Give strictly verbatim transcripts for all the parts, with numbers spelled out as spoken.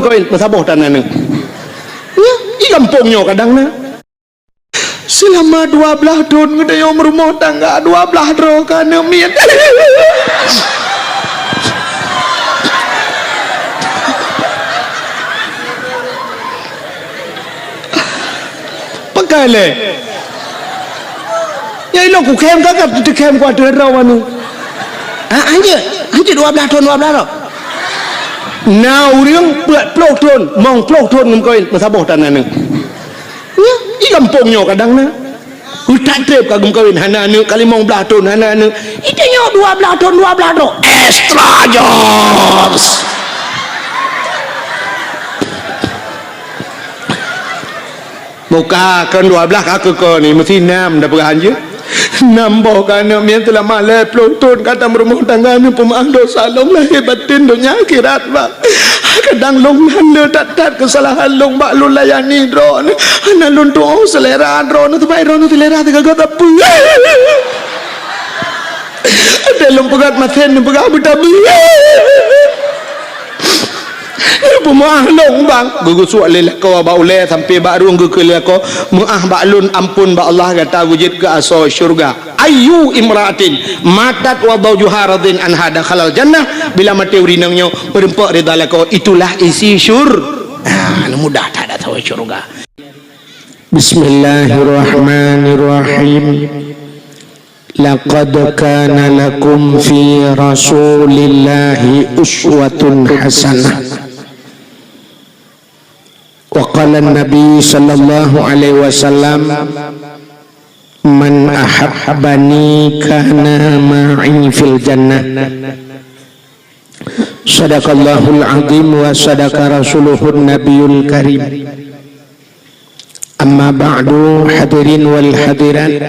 Kawin, meusaboh tan aneuk. Ya, di gampông nyoe kadang na. Seulama dua blaih thon geutanyoe meurumoh tangga, dua blaih droe ka aneuk miet. Pakai lé. Ya, ilong kukhém ka, ka teukhém ku ateueh droe nyoe. Ah, hanjeuet, hanjeuet dua blaih thon, dua blaih droe. Na ureueng peuet ploh thon, mong ploh thon geumeukawen, meusaboh tan aneuk. Ya, di gampông nyoe kadang na. Utak treb ka geumeukawen, hana aneuk, ka limong blaih thon, hana aneuk. Di tanyoe dua blaih thon, dua blaih droe. Extra jobs. Buka kon dua blaih ka keu ko ni, meusti nam dah peugah hanjeuet. Nam boh ka aneuk miet seulama lhèe ploh thon ka tameurumoh tangga, neupeumeu'ah dosa lôn lahé batén donya akhirat, Bang. Kadang lôn hana that-that keusalahan lôn bak lôn layani droeneuh. Hana lôn tu'oh seulera droeneuh, teuma droeneuh seulera teugaga sapeue. Ada lôn peugah masen, neupeugah beutabi. Peumeu'ah lôn, Bang. Geugeusuek lé lakoe bak ulèe sampoe bak rueng geukheun lé lakoe, "Meu'ah bak lôn, ampôn bak Allah, gata beujeuet keu asoe syeuruga." Ayyu imra'atin matat wa zaujuha radin anha dakhalal jannah. Bila maté ureueng inong nyoe meureumpok ridha lakoe, itulah isi syur-, ah, mudah that asoe syeuruga. Bismillahirrahmanirrahim. Laqad kana lakum fi Rasulillahi uswatun hasanah. Wa qala Nabi sallallahu alaihi wasallam, "Man ahabbani kana ma'i fil jannah." Sadaqallahul azim wa sadaqa rasuluhun nabiyul karim. Amma ba'du, hadirin wal hadirat,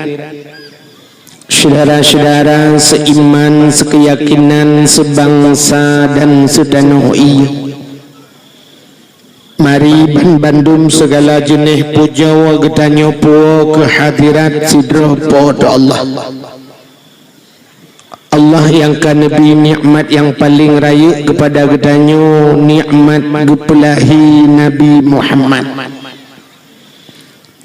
syedara-syedara seiman, sekeyakinan, sebangsa dan seutanoh ie. Mari ban bandum segala jeuneh pujoe geutanyoe puwoe keu hadirat sidroe Po teu Allah. Allah nyang ka neubri nikmat nyang paleng rayeuk keupada geutanyoe, nikmat geupeulahé Nabi Muhammad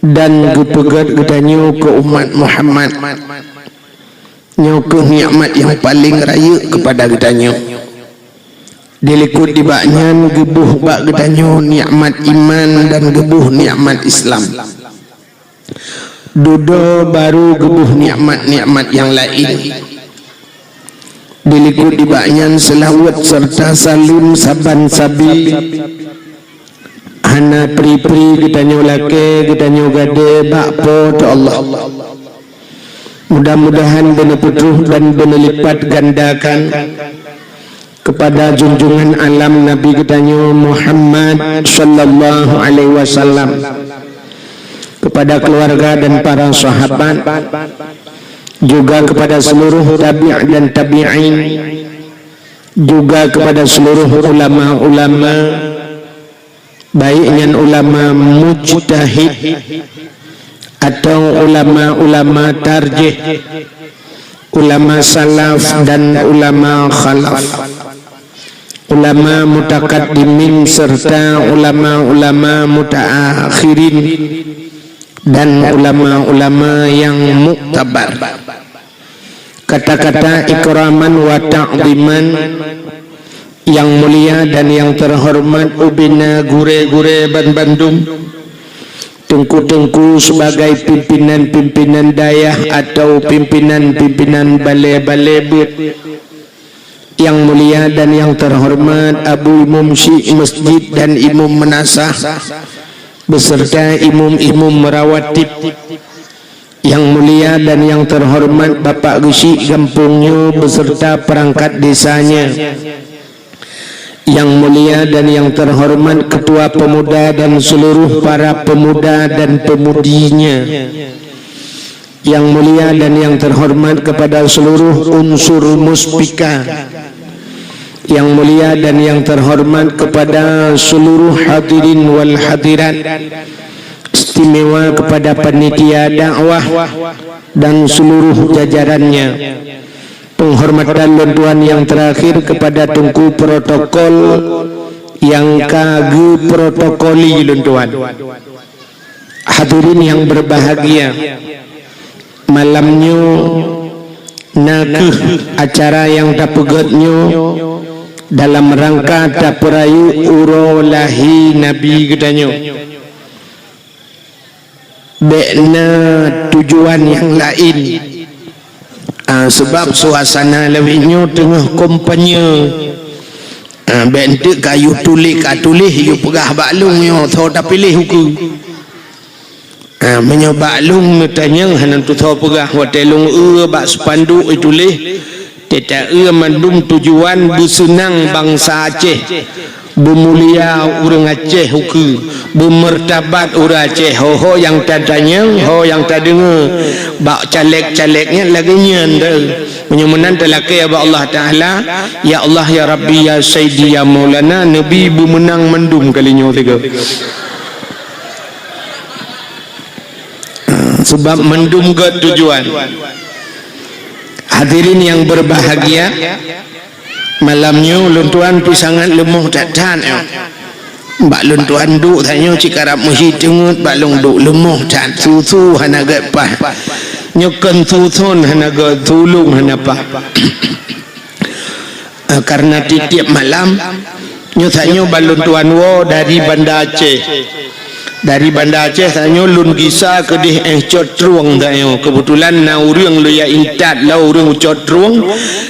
dan geupeugét geutanyoe keu umat Muhammad. Nyoe kheueh nikmat nyang paleng rayeuk keupada geutanyoe. Dilikot nibak nyan geuboh bak geutanyoe nikmat iman dan geuboh nikmat Islam. Dudoe barô geuboh nikmat-nikmat nyang laén. Dilikot nibak nyan seulaweuet seureuta saleuem saban sabe. Hana pri-pri geutanyoe lakée, geutanyoe gadée bak Po teu Allah. Mudah-mudahan beuneupeutruh dan beuneulipat gandakan keupada junjungan alam Nabi geutanyoe Muhammad sallallahu alaihi wasallam, keupada keuluwarga dan para sahabat, juga keupada seuluruh tabi' dan tabi'in, juga keupada seuluruh ulama-ulama, baik nyan ulama mujtahid atau ulama-ulama tarjih, ulama salaf dan ulama khalaf, ulama mutakaddimin serta ulama-ulama mutaakhirin dan ulama-ulama yang muktabar. Kata-kata ikraman wa ta'ziman, yang mulia dan yang terhormat ubena gurée-gurée ban bandum, teungku-teungku sebagai pimpinan-pimpinan dayah atau pimpinan-pimpinan balée-balée beuet, yang mulia dan yang terhormat Abu Imum Syik Masjid dan Imum Meunasah, beserta imum-imum rawatib. Yang mulia dan yang terhormat Bapak Geuchik gampông nyoe beserta perangkat desanya. Yang mulia dan yang terhormat Ketua Pemuda dan seluruh para pemuda dan pemudinya. Yang mulia dan yang terhormat kepada seluruh unsur Muspika. Yang mulia dan yang terhormat kepada seluruh hadirin wal hadirat, istimewa kepada panitia dakwah dan seluruh jajarannya. Penghormatan lôn tuan yang terakhir kepada Teungku Protokol yang ka geuprotokoli lôn tuan. Hadirin yang berbahagia, malam nyoe na kheueh acara nyang tapeugét nyoe dalam rangka tapeurayeuk uroe lahé Nabi geutanyoe. Bék na tujuan nyang laén. Ah, sabab suasana lawét nyoe teungoh kampanye. Ah, bék enteuk ka yue tuléh, ka tuléh yue peugah bak lôn nyoe tho tapiléh ukeue. Ah, meunyoe bak lôn neutanyong hana tutho peugah watée lôn eu bak spanduk ituléh, teuta eu mandum tujuan beuseunang bansa Aceh. Beumulia ureuëng Aceh ukeue, beumeurtabat ureuëng Aceh, ho-ho nyang tatanyong, ho nyang tadeungoe bak caleg-caleg nyan lagée nyan deuh. Meunyoe meunan talakée bak Allah Taala, "Ya Allah, ya Rabbi, ya Sayyidi, ya Maulana, neubi beumeunang mandum kali nyoe sigoe." Sebab mandum gét tujuan. Hadirin yang berbahagia, malam nyoe lôn tuan pih sangat leumoh that-that nyoe. Bak lôn tuan duek that nyoe cit karab meuhi teungeut bak lôn duek leumoh that, su-su hana gét paih. Nyoe kon su-su hana gét, tulông hana paih. Eh, karena tiep-tiep malam, nyoe tanyoe ban lôn tuan woe dari Banda Aceh. Dari Banda Aceh tanyoe lôn gisa keudeh éh Cot Trueng tanyoe. Keubeutulan na ureuëng lôn jak intat lom ureuëng Cot Trueng,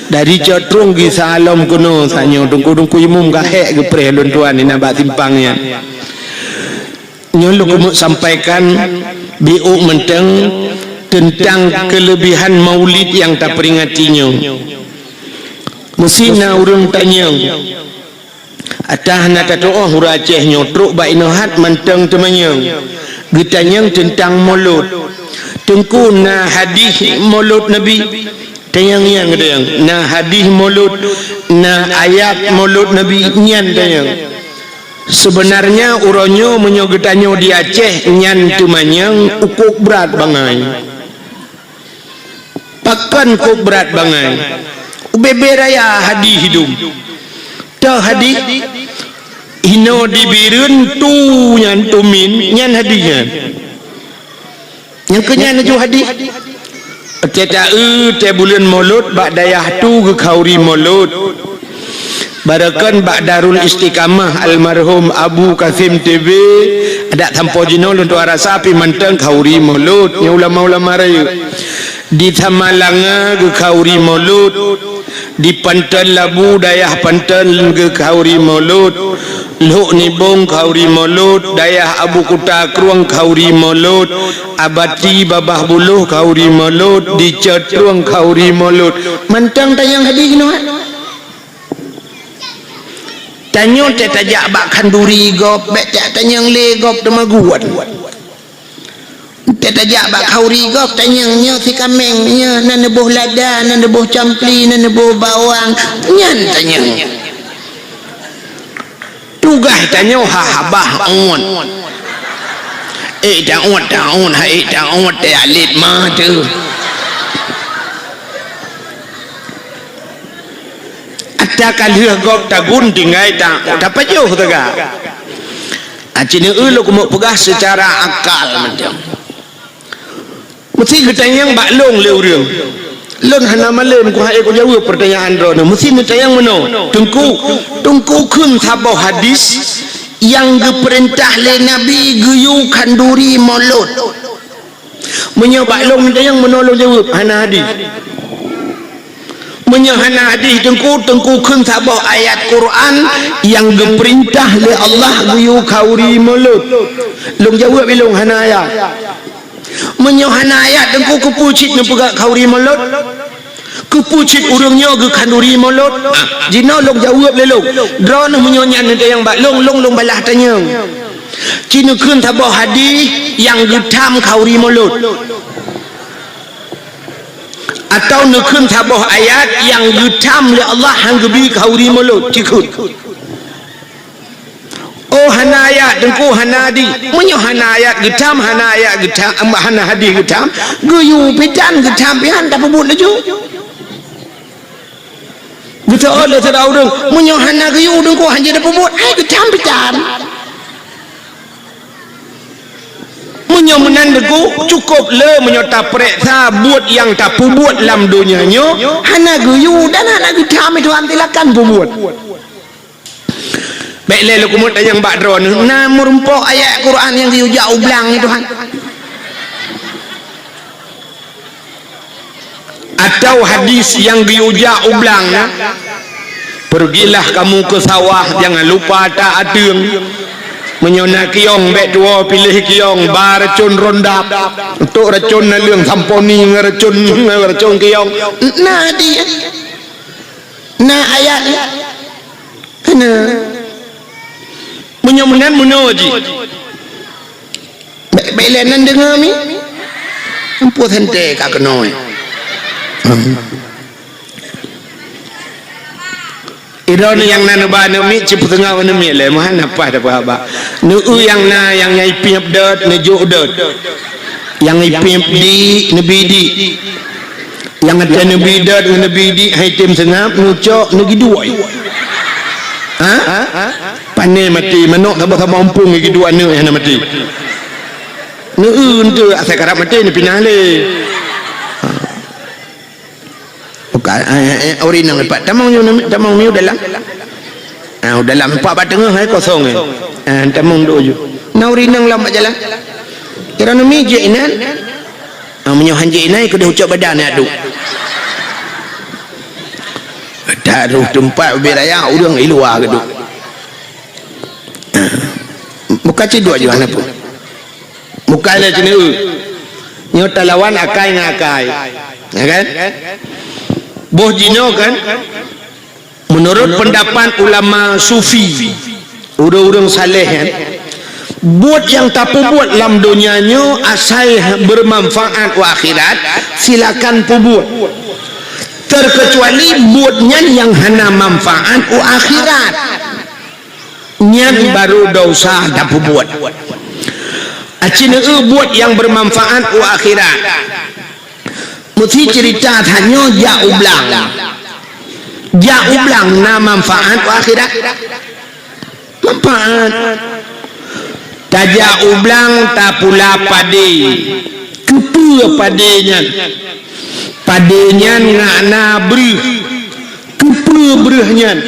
dari Cot Trueng gisa lom keunoe tanyoe. Teungku-teungku imum ka hék geupreh lôn tuan inan bak simpang nyan. Nyoe lôn keumeuk sampaikan biôk mantong teuntang keuleubihan Maulid nyang taperingati nyoe. Meusé na ureuëng tanyong, ata hana tatuoh ureuëng Aceh nyoe trok bak inoe hat mantong teumanyong, geutanyong teuntang Molot. Teungku, na hadih Molot Nabi? Tanyong nyan geutanyong. Na hadih Molot, na ayat Molot Nabi nyan tanyong. Seubeunarnya uroe nyoe meunyoe geutanyoe di Aceh nyan teumanyong, ukôb brat bangai. Pakon kôb brat bangai? Ubé-bé raya hadih idum. Toh hadih, inoe di Bireuen tu nyan tumin nyan hadih nyan. Nyang keu nyan laju hadih. Teuta eu tée buleuen Molot bak dayah tu geukhauri Molot. Barokon bak Darul Istiqamah almarhum Abu Kasim T B, adak sampoe jinoe lôn tuan rasa pih mantong khauri Molot nyoe ulama-ulama rayeuk. Di Samalanga geukhauri Molot. Di Panton Labu, dayah Panton geukhauri Molot, Lhok Nibong khauri Molot, dayah Abu Kuta Krueng khauri Molot, Abati Babah Buloh khauri Molot, di Cot Trueng khauri Molot. Mantong tanyong hadih nyoe. Tanyoe teuh tajak bak khanduri gob, bék tajak tanyong lé gob teuma geuwon. Teuh tajak bak khauri gob tanyong nyoe si kaméng, nyoe na neuboh lada, na neuboh campli, na neuboh bawang, nyan tanyong. Tugaih tanyoe ha habah ôt. Ék ta ôt, ta ôt, ha ék ta ôt, teuh alet ma teuh. Ata ka lheueh gob tagun tinggai ta, tapajoh teuga. Aci neu lôn keumeuk peugah seucara akal mantong. Meusé geutanyong bak lôn lé ureuëng. Lôn hana malém kuhai kujaweueb peurtanyaan droeneuh. Meusé neutanyong meunoe, Teungku, Teungku kheun saboh hadis nyang geupeurintah lé Nabi geuyue khanduri Molot. Meunyoe bak lôn neutanyong meunoe lôn jaweueb, hana hadis. Meunyoe hana hadih teungku, teungku kheun saboh ayat Quran nyang geupeurintah lé Allah geuyue khauri mulod. Lôn jaweueb ilôn hana ayat. Meunyoe hana ayat teungku, keupeue cit neupeugah khauri mulod? Keupeue cit ureuëng nyoe geukhanduri mulod? Ah, jinoe lôn jaweueb lé lôn. Droeneuh meunyoe nyan neutanyong bak lôn, lôn, lôn balah tanyong. Ci neukheun saboh hadih nyang geutham khauri mulod. Atawa neukheun saboh ayat nyang geutham lé Allah han geubi khauri mulod, ci kheun. Oh, hana ayat teungku, hana hadih. Meunyoe hana ayat geutham, hana ayat geutham, hana hadih geutham, geuyue pitan geutham pian tapeubuet laju. Geuteuôt lé sidroe ureuëng, meunyoe hana geuyue teungku hanjeuet tapeubuet, ai geutham pitan. Meunyoe meunan teungku, cukôp le meunyoe tapareksa buet nyang tapeubuet lam donya nyoe, hana geuyue dan hana geutham, Tuhan, silakan peubuet. Bék lé lôn keumeung tanyong bak droeneuh, na meurumpok ayat Quran nyang geuyue jak u blang, Tuhan? Atawa hadis nyang geuyue jak u blang na, "Pergilah kamu ke sawah, jangan lupa tak ateueng. Meunyoe na kiyong, bék tuwoe piléh kiyong, ba racon rondap, untuk racon naleueng samponi ngon racon, ngon racon kiyong." Na hadis. Na ayat. Hana. Meunyoe meunan meunoe jih. Bék, bék lé nan deungoe mi. Ampoh sante ka keunoe. Idroeneuh nyang na neuba aneuk miet, cit peuteungoh aneuk miet lé, meuhan na paih tapeuhaba. Neu-eu nyang na, nyang, nyang ipiep dot, neujok dot. Nyang ipiep di, neubi di. Nyang ata neubi dot ngon neubi di hai tem seungab, neucok, neugiduek. Ha? Pane maté, manok saboh-saboh umpung giduek aneuk nyang hana maté. Neu-eu enteuk asai karab maté, neupinah lé. Ha. Bukan, eh, eh, eh, uri nang lepat. Tamong nyu, tamong nyu dalam. Ah, dalam empat bak teungoh, eh, kosong, eh. Ah, tamong duk ju. Na uri nang lam bak jalan. Kira numi jek inan. Ah, meunyoe han jeuet inan, keudeh ucok badan nyan duek. Taruh teumpat ubé raya, ureueng i luwa geuduek. Ah, buka cit duek ju hana pun. Buka lé cit neu. Nyoe talawan akai ngon akai. Ya kan? Boh jinoe kan? Meunurot peundapat ulama sufi, ureueng-ureueng saleh nyan, buet nyang tapeubuet lam donya nyoe asai bermanfaat u akhirat, silakan peubuet. Terkecuali buet nyan nyang hana manfaat u akhirat. Nyan baru desya tapeubuet. Aci neu buet nyang bermanfaat u akhirat. Meusti cerita tanyoe jak u blang. Jak u blang na manfaat u akhirat? Manfaat. Tajak u blang tapula padé. Keupeue padé nyan? Padé nyan ngak na breueh. Keupeue breueh nyan?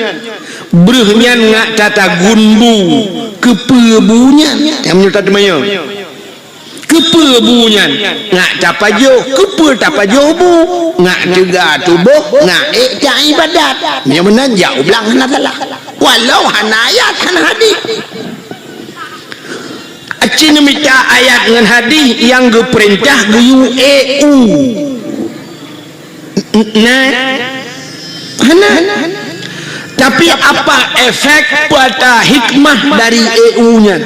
Breueh nyan ngak tatagun bu. Keupeue bu nyan? Nyang meunyoe tateumanyong. Keupeue bu nyan? Ngak tapajoh. Keupeue tapajoh bu? Ngak teuga tuboh, ngak ék taibadat. Meunyoe meunan jak u blang hana salah. Walau hana ayat, hana hadis. Aci neumita ayat ngon hadis nyang geupeurintah geuyue ék u. N-, na? Hana. Tapi apa efek, peue ata hikmah dari ék u nyan?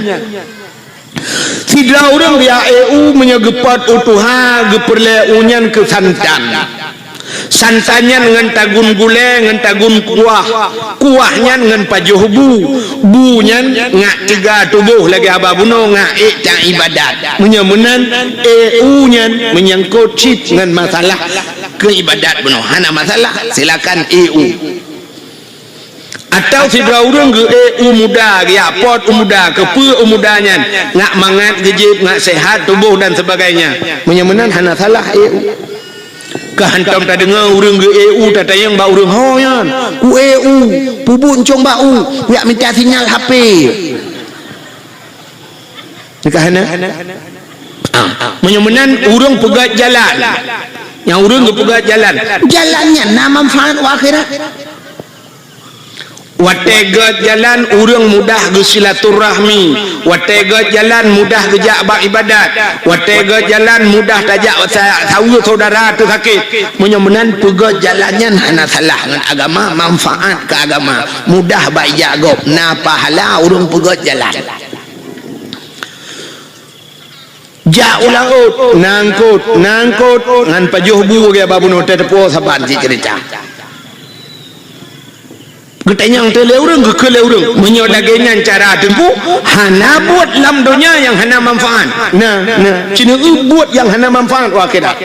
Sidroe ureueng geujak ék u meunyoe geupot u tuha, geupeureulée u nyan keu santan. Santan nyan ngon tagun gulée, ngon tagun kuah. Kuah nyan ngon pajoh bu. Bu nyan ngak teuga tuboh lagée haba bunoe, ngak ék taibadat. Meunyoe meunan, ék u nyan meunyangkot cit ngon masalah keu ibadat bunoe. Hana masalah, silakan ék u. Atawa sidroe ureueng geuék u muda, geujak pot u muda, keupeue u muda nyan ngak mangat, geujieb, ngak sehat tuboh dan sebagainya. Meunyoe meunan hana salah ék u. Ka hantom tadeungoe ureueng geuék u tatanyong bak ureueng ho nyan, "Kuék u, peubuet ncong bak u, kujak mita sinyal H P." Ka hana? Ah, meunyoe meunan ureueng peugét jalan. Nyang ureuëng geupeugah jalan, jalan nyan na manfaat u akhirat. Watée gét jalan, ureuëng mudah geusilaturahmi. Watée gét jalan, mudah geujak bak ibadat. Watée gét jalan, mudah tajak sa-, saweue saudara teu sakét. Meunyoe meunan, peugét jalan nyan hana salah ngon agama, manfaat keu agama. Mudah bak ijak gob, na pahala ureuëng peugét jalan. Jak u laôt, nangkot, nangkot, ngan pajoh bu lagée bak bunoe teuh teupeue saban cit ceurita. Geutanyong teuh lé ureuëng, geukheun lé ureuëng, meunyoe lagée nyan cara Teungku, hana buet lam donya nyang hana manfaat. Na, na, sineuk buet nyang hana manfaat u akhirat.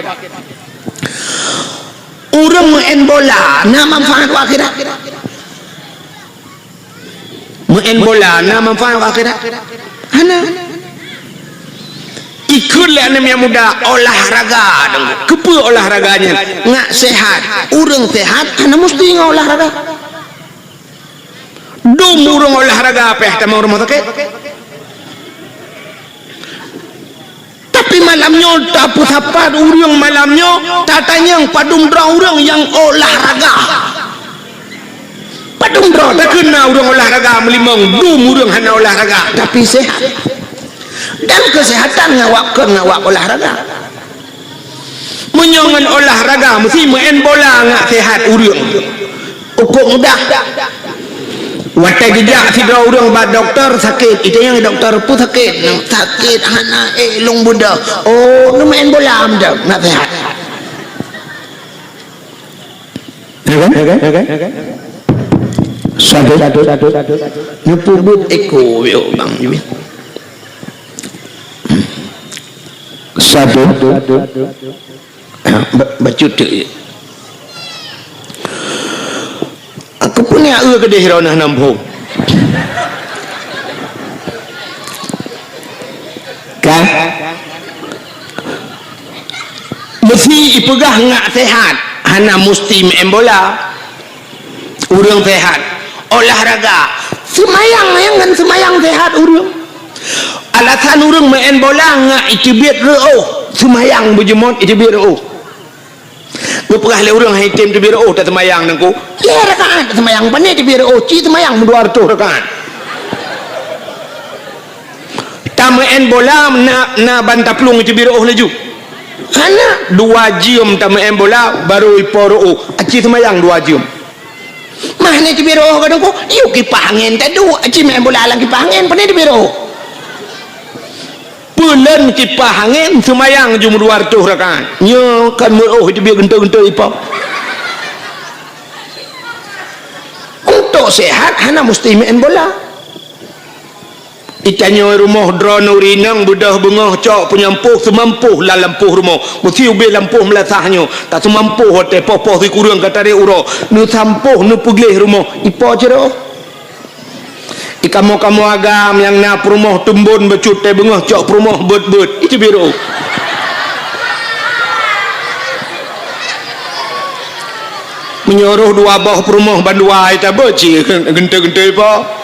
Ureuëng meu'en bola na manfaat u akhirat. Meu'en bola na manfaat u akhirat? Hana. Ikheun lé aneuk muda olahraga dong. Keupeue olahraga nyan? Ngak sehat. Ureuëng sehat hana musti ngon olahraga. Dum ureuëng olahraga pih tamong rumoh sakét. Tapi malam nyoe tapeusapat ureuëng malam nyoe, tatanyong padum droe ureuëng nyang olahraga. Padum droe takheun na ureuëng olahraga meulimong, dum ureuëng hana olahraga, tapi sehat. Dan kesehatan ngawak kon ngawak olahraga. Meunyoe ngon olahraga meusti meu'en bola ngak sehat ureuëng. Ukok mudah. Watée geujak sidroe ureuëng bak dokto sakét, itanyong dokto peue sakét, sakét hana ék lôn beudôh. Oh, neumeu'en bola meudah, nak sehat. Ya kan? Ya kan? Ya kan? Satu, satu, satu, satu. Neupeubuet eko yo bang. Satu. Ba-, bacut teuk. Aku pun ya eu keudeh rona nampung. Kan? Meusti ipeugah ngak sehat, hana musti meu'en bola. Ureuëng sehat, olahraga, seumayang nyang ngon seumayang sehat ureuëng. Alasan ureuëng meu'en bola ngak iteubiet reuôh, seumayang beujeuet iteubiet reuôh. Geupeugah lé ureuëng hai tem teubiet reuôh taseumayang nangku. Yé rakaat seumayang pane teubiet reuôh, ci seumayang dua ratus rakaat. Tameu'en bola na, na ban taplueng iteubiet reuôh laju. Hana, dua jeuem tameu'en bola baru ipo reuôh, aci seumayang dua jeuem. Mah ni teubiet reuôh kadang ko, yuk kipah angén tadu, aci meu'en bola lam kipah angén pane teubiet reuôh. Peulon kipah angén seumayang jeuem dua ratus rakaat. Nyoe kan meu'oh teubiet geuntôi-geuntôi ipo. Untuk sehat hana musti meu'en bola. Itanyoe rumoh droeneuh rinong beudôh beungoh cok peunyampôh seumampoh lam lampôh rumoh. Meusti ubé lampôh meulasah nyoe, taseumampôh watée poh-poh sikureueng ka tarek uroe. Neusampôh neupeugleh rumoh, ipo cit reuôh? Ikamoe-kamoe agam nyang na peurumoh teumbon bacut tée beungoh cok peurumoh beuet-beuet. Itu biru. Meunyoe rôh dua boh peurumoh bandua ita beuet cit geuntôi-geuntôi po.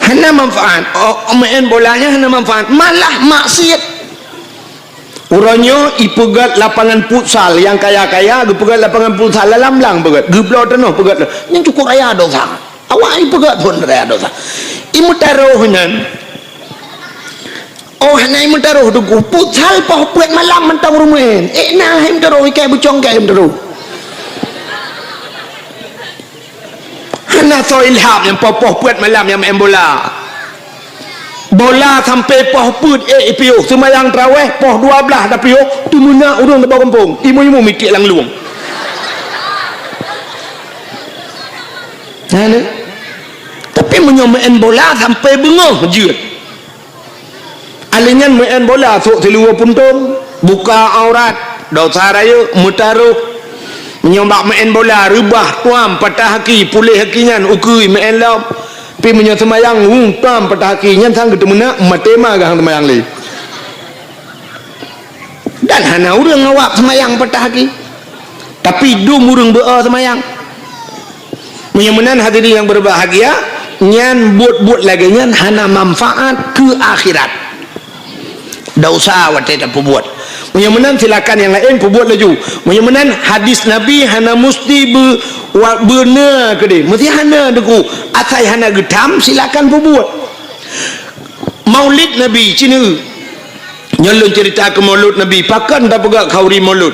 Hana manfaat. Oh, meu'en bola nyan hana manfaat, malah maksiet. Uroe nyoe ipeugét lapangan futsal, nyang kaya-kaya geupeugét lapangan futsal lam blang peugét, geubloe tanoh peugét. Nyan cukôp raya dosa. Awak ipeugét phon raya dosa. Imeutarôh nyan. Oh, hana imeutarôh teungku. Futsal poh peuet malam mantong rumoh. Eh, na hai imeutarôh, ikai bucong kai imeutarôh. Hana soe ilham nyang poh-poh peuet malam nyang main bola. Bola sampai poh peuet, eh, ipiôh. Seumayang taraweh poh dua blaih tapiôh, teumeunak ureuëng di bawah gampông. Imeum-imeum mitiek lam lueng. Nah, ni. Tapi meunyoe main bola sampai beungoh jeuet. Alèh nyan meu'en bola sôk siluweue puntông, buka aurat, dosa rayeuk, meutarôh. Meunyoe bak meu'en bola reubah tuam patah aki, puléh aki nyan ukeue meu'en lom. Pi meunyoe seumayang weueng tuam patah aki nyan sang geuteumeunak maté ma gahang seumayang lé. Dan hana ureuëng awak seumayang patah aki. Tapi dum ureuëng beu-o seumayang. Meunyoe meunan hadirin nyang berbahagia, nyan buet-buet lagée nyan hana manfaat keu akhirat. Dosa watée tapeubuet. Meunyoe meunan, silakan nyang laén peubuet laju. Meunyoe meunan, hadis Nabi hana musti beu-, wa-, beuna keudeh. Meusti hana, Teungku. Asai hana geutham, silakan peubuet. Maulid Nabi, ci neueu. Nyoe lôn ceurita keu Maulud Nabi. Pakon tapeugah khauri Maulud?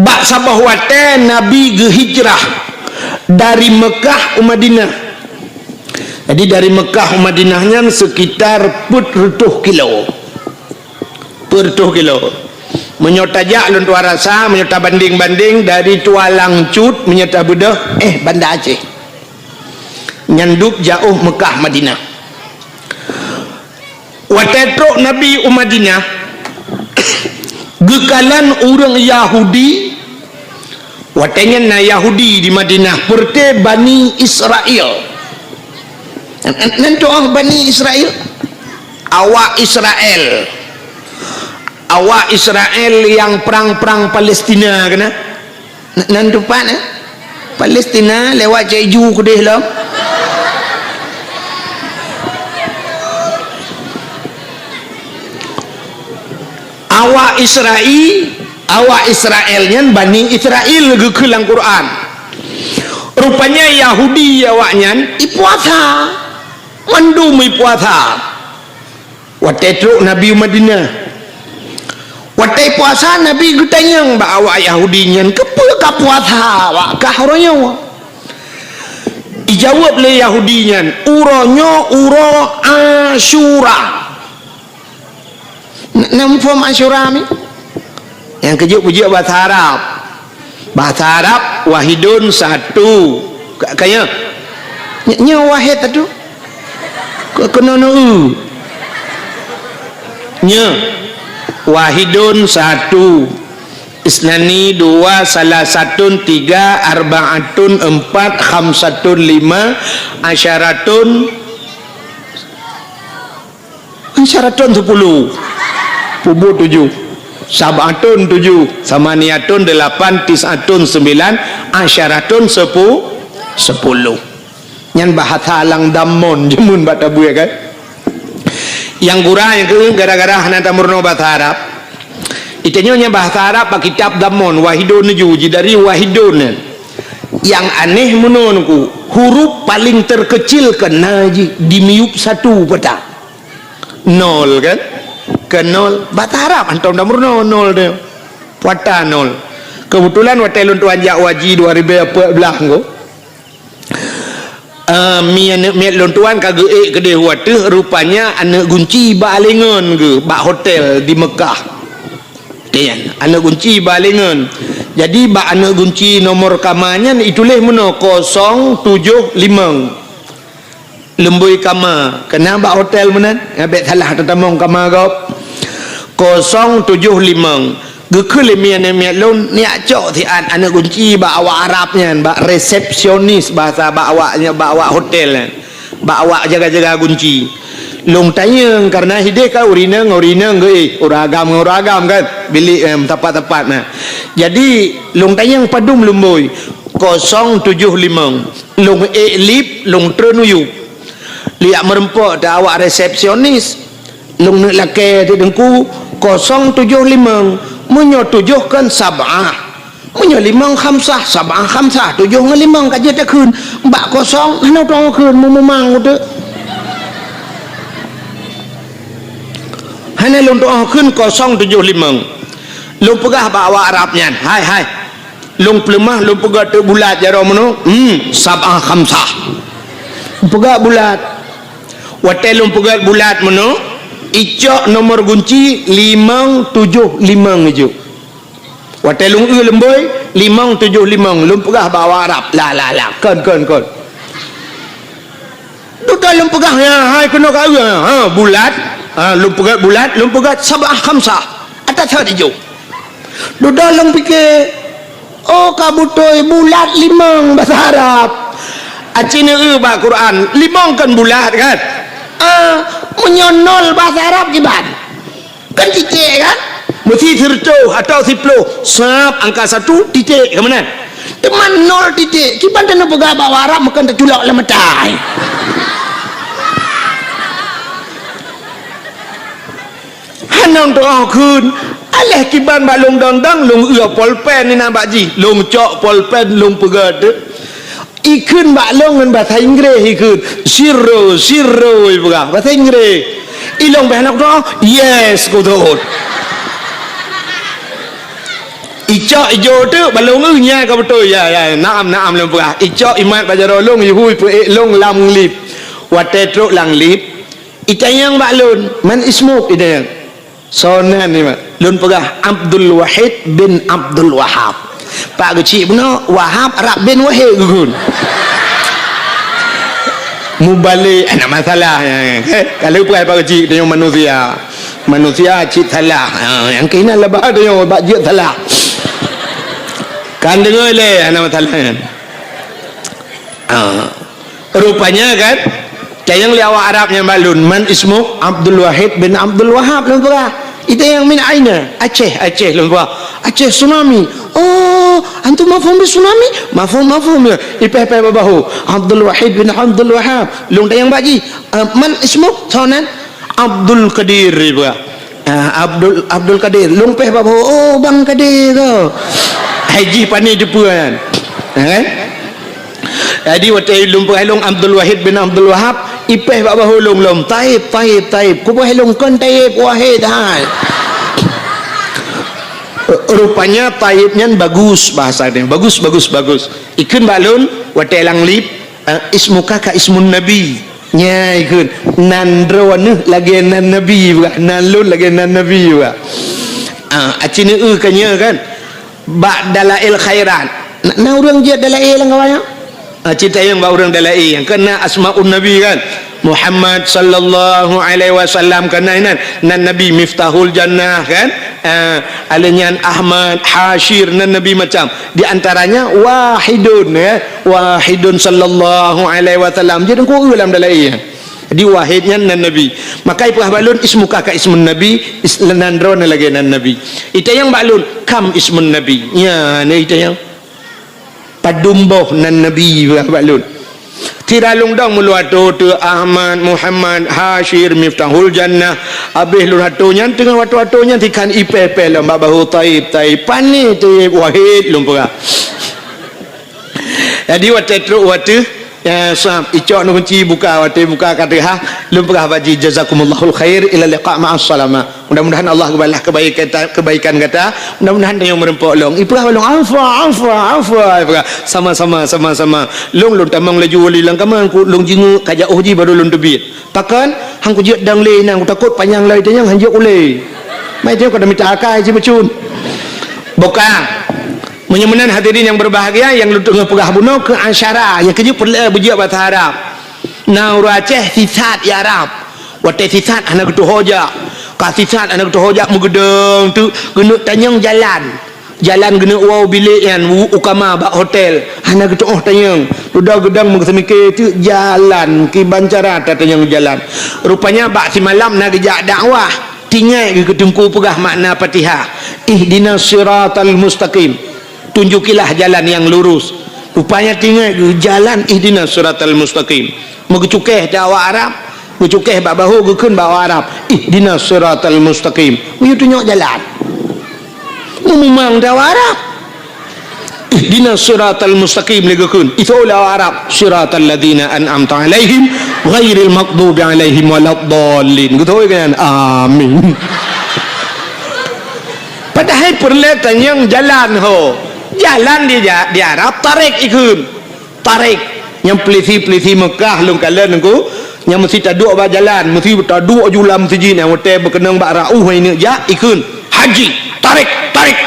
Bak saboh watée Nabi geuhijrah dari Meukah u Madinah. Jadi, dari Meukah u Madinah nyan sekitar peuet reutôh kilo. Peuet reutôh kilo. Meunyoe tajak lôn tuan rasa, meunyoe tabandeng-bandeng dari Tualang Cut, meunyoe tabeudôh, eh, Banda Aceh. Nyan dub jaôh Meukah Madinah. Watée trok Nabi u Madinah, geukalon ureuëng Yahudi. Watée nyan na Yahudi di Madinah, peureuté Bani Israel. Nan tu'oh Bani Israel? Awak Israel. Awak Israel nyang prang-prang Palestina keunan. N-, nan teumpat, eh? Palestina lewat Cek Ju keudeh lom. Awak Israel, awak Israel nyan Bani Israel geukheun lam Quran. Rupanya Yahudi awaknyan ipuasa. Mandum ipuasa. Watée trok Nabi u Madinah. Watée puasa, Nabi geutanyong bak awak Yahudi nyan, "Keupeue ka puasa awak kah uroe nyoe?" Ijaweueb lé Yahudi nyan, "Uroe nyoe uroe Asyura." N-, na muphom Asyura mi? Nyang keujeuet peujeuet bahasa Arab. Bahasa Arab, wahidun satu. Ka, ka nyoe? Ny-, nyoe wahid satu. Ke-, keunoe neu-eu. Nyoe. Wahidun satu. Isnani dua, salasatun tiga, arbaatun empat, khamsatun lima, asyaratun Asyaratun sepuluh. Peubuet tujoh. Sab'atun tujoh. Samaniatun delapan. Tis'atun sembilan. Asyaratun sepu-, sepuluh. Nyan bahasa lam Dammon jameun bak tabuet kan. Nyang gura nyang keu gara-gara hana tameurunoe bahasa Arab. Itanyoe nyan bahasa Arab bak kitab Dammon, wahidun tujoh, ji dari wahidun. Nyang aneh meunoe Teungku, huruf paling terkecil keunan jih di miyueb satu peta. Nol kan? Ke nol. Bahasa Arab hantom tameurunoe nol tu. Peta nol. Keubeutulan watée lôn tuan jak haji dua ribu empat belas Teungku, eh, mi aneuëk miet lôn tuan ka geuék keudeh u ateueh, rupanya aneuëk gunci bak alengon geuh bak hotel di Mekah. Nyan, aneuëk gunci bak alengon. Jadi, bak aneuëk gunci nomor kama nyan ituléh meunoe kosong tujoh limong. Leumbôi kama, keunan bak hotel meunan, nyan bék salah teutamong kama gob. Kosong tujoh limong. Geukheun lé mi aneuëk miet lôn, neujak cok siat aneuëk gunci bak awak Arab nyan, bak resepsionis bahasa bak awak, bak awak hotel nyan. Bak awak jaga-jaga gunci. Lôn tanyong, kareuna hideh ka ureuëng inong, ureuëng inong geuh, ureuëng agam ngon ureuëng agam kan, bilék, eh, teumpat-teumpat na. Jadi, lôn tanyong padum leumbôi, kosong tujoh limong. Lôn ék lip, lôn treun u yup. Lôn jak meureumpok teuh awak resepsionis. Lôn neuk lakée teuh Teungku, kosong tujoh limong. Meunyoe tujoh kan sab'ah. Meunyoe limong khamsah, sab'ah khamsah, tujoh ngon limong ka jeuet takheun. Bak kosong, hana tu'oh kheun, meumumang uteuk. Hana lôn tu'oh kheun kosong tujoh limong. Lôn peugah bak awak Arab nyan, "Hai, hai. Lôn peuleumah, lôn peugöt teuk bulat jaroe meunoe, hmm, sab'ah khamsah." Peugöt bulat. Watée lôn peugöt bulat meunoe, icok nomor gunci limong tujoh limong ijok. Watée lôn eu leumbôi, limong tujoh limong, lôn peugah bak awak Arab. La, la, la, kon, kon, kon. Dudoe lôn peugah, ya, hai keunoe ka eu, ha, bulat. Ha, lôn peugöt bulat, lôn peugöt sab'ah khamsah. Ata that ijok. Dudoe lôn pike, oh, ka beutôi bulat limong bahasa Arab. Aci neueu bak Quran, limong kon bulat kan? Ah, meunyoe nol bahasa Arab kiban? Kan titék kan? Meusti sireutôh atawa siploh, sab angka satu, titék, ka meunan. Teuma nol titék, kiban taneuk peugah bak Arab meukon taculok lam mata. Ha, Nyan troh kheun, aléh kiban bak lôn dang-dang, lôn eu polpen inan bak jih, lôn cok polpen, lôn peugah teuk. Ikheun bak lôn ngon basa Inggréh ikheun, "Zero, zero," ipeugah basa Inggréh. Ilôn beh hana kutroh, "Yes," kutot. Icok ijo teuk bak lôn, "Eh, nyan ka beutôi." "Ya, ya, naam, naam," lôn peugah. Icok imat bak jaroe lôn, ihu ipeuék lôn lam lift. Watée trok lam lift, itanyong bak lôn, "Man ismuk?" itanyong. "Soe nan nyoe?" Lôn peugah, "Abdul Wahid bin Abdul Wahab." Pak Geuchik bunoe, Wahab rab bin Wahid geukheun. Mubalek, hana masalah. Eh, ka lheueh peugah Pak Geuchik, tanyoe manusia. Manusia cit salah. Ha, nyang keunan laba tanyoe bak jeuet salah. Kan deungoe lé, hana masalah nyan. Ah. Rupanya kan, tanyong lé awak Arab nyan bak lôn, "Man ismuk?" "Abdul Wahid bin Abdul Wahab," lôn peugah. Itanyong, "Min aina?" "Aceh, Aceh," lôn peugah. "Aceh tsunami." "Oh, antum mafhum bi tsunami?" "Mafhum, mafhum," ya. Ipéh-péh bak bahô. "Abdul Wahid bin Abdul Wahab." Lôn tanyong bak jih, "Ah, man ismuk?" "Soe nan?" "Abdul Qadir," ipeugah. Ah, Abdul, Abdul Qadir. Lôn péh bak bahô, "Oh, Bang Qadir ko." Hai jih pane teupeue nyan. Eh? Jadi, watée lôn peugah lôn Abdul Wahid bin Abdul Wahab, ipéh bak bahô lôn lom, "Taib, Taib, Taib." Kupeugah lôn, "Kon Taib, Wahid hai." Rupanya Taib nyan bagus bahasa dia. Bagus, bagus, bagus. Ikheun bak lôn, watée lam lift, eh, "Ismuka ka ismun Nabi." Nyan ikheun, "Nan droeneuh lagée nan Nabi," ipeugah, "nan lôn lagée nan Nabi," ipeugah. Ah, aci neu-eu ka nyoe kan. Bak Dalail Khairat. Na, na ureuëng jeuet Dalail lam kawan nyoe? Ah, cit tanyong bak ureuëng Dalail nyang keunan Asmaun Nabi kan. Muhammad sallallahu alaihi wasallam keunan inan. Nan Nabi Miftahul Jannah kan. Ah, alèh nyan Ahmad, Hasyir, nan Nabi macam. Di antaranya Wahidun, ya. Wahidun sallallahu alaihi wasallam. Jadi, ku lam Dalail. Jadi, Wahid nyan nan Nabi. Maka ipeugah bak lôn, "Ismuka ka ismun Nabi," is-, nan droeneuh lagée nan Nabi. Itanyong bak lôn, "Kam ismun Nabi?" Nyan, itanyong. "Padum boh nan Nabi?" ipeugah bak lôn. Sira lôn dong meulôn atô teu Ahmad, Muhammad, Hasyir, Miftahul Jannah. Habéh lôn atô nyan, teungoh atô-atô nyan, sikhan ipéh-péh lom bak bahô, "Taib, Taib." "Pane Taib, Wahid," lôn peugah. Jadi, watée trok watée, ya, sab, icok neukunci buka, watée buka ka teuhah, lôn peugah bak jih, "Jazakumullahul khair, ila liqa ma'as salamah." Mudah-mudahan Allah geubalah kebaikan, kebaikan gata. Mudah-mudahan tanyoe meureumpok lom. Ipeugah bak lôn, "Afwa, afwa, afwa." Ipeugah, "Sama-sama, sama-sama." Lôn, lôn tamong laju u lam kama, ku lôn jingeuk ka jiôh jih baru lôn teubiet. Pakon? Han kujeuet dong lé nyan, kutakot panyang lom itanyong han jeuet ulée. Mai itanyong ka mita akai cit bacut. Buka. Meunyoe meunan hadirin nyang berbahagia, nyang lôn teungoh peugah bunoe keu asyara, nyang keujeuet peureulée beujeuet basa Arab. Na ureuëng Aceh sisat i Arab. Watée sisat hana geutuho jak. Ka sisat hana geutuho jak meugeudong teuk geuneuk tanyong jalan. Jalan geuneuk woe bilék nyan u, u kama bak hotel. Hana geutuoh tanyong. Dudoe geudong meugeuseumiké teuk jalan, kiban cara tatanyong jalan. Rupanya bak simalam na geujak dakwah. Tinggai geuh keu teungku peugah makna Fatihah. Ihdinas siratal mustaqim. Tunjukilah jalan yang lurus. Rupanya tinggai geuh jalan ihdinas siratal mustaqim. Meugeucukéh teu awak Arab, geucukéh bak bahô geukheun bak awak Arab, "Ihdinas siratal mustaqim." Meuyue tunyok jalan. Meumumang teu awak Arab. "Ihdinas siratal mustaqim," lé geukheun. Itoe lé awak Arab, "Siratal ladzina an'amta 'alaihim, ghairil maghdubi 'alaihim waladdallin." Geutoe kan? Amin. Padahai peureulée tanyong jalan ho. Jalan di ja-, di Arab tarék ikheun. Tarék. Nyang peulisi-peulisi Mekah lôn kalon nyan ku, nyang meusi taduek bak jalan, meusi taduek ju lam meuseujid nyang watée beukeunong bak raoh hai neuk jak, ikheun, "Haji, tarék, tarék,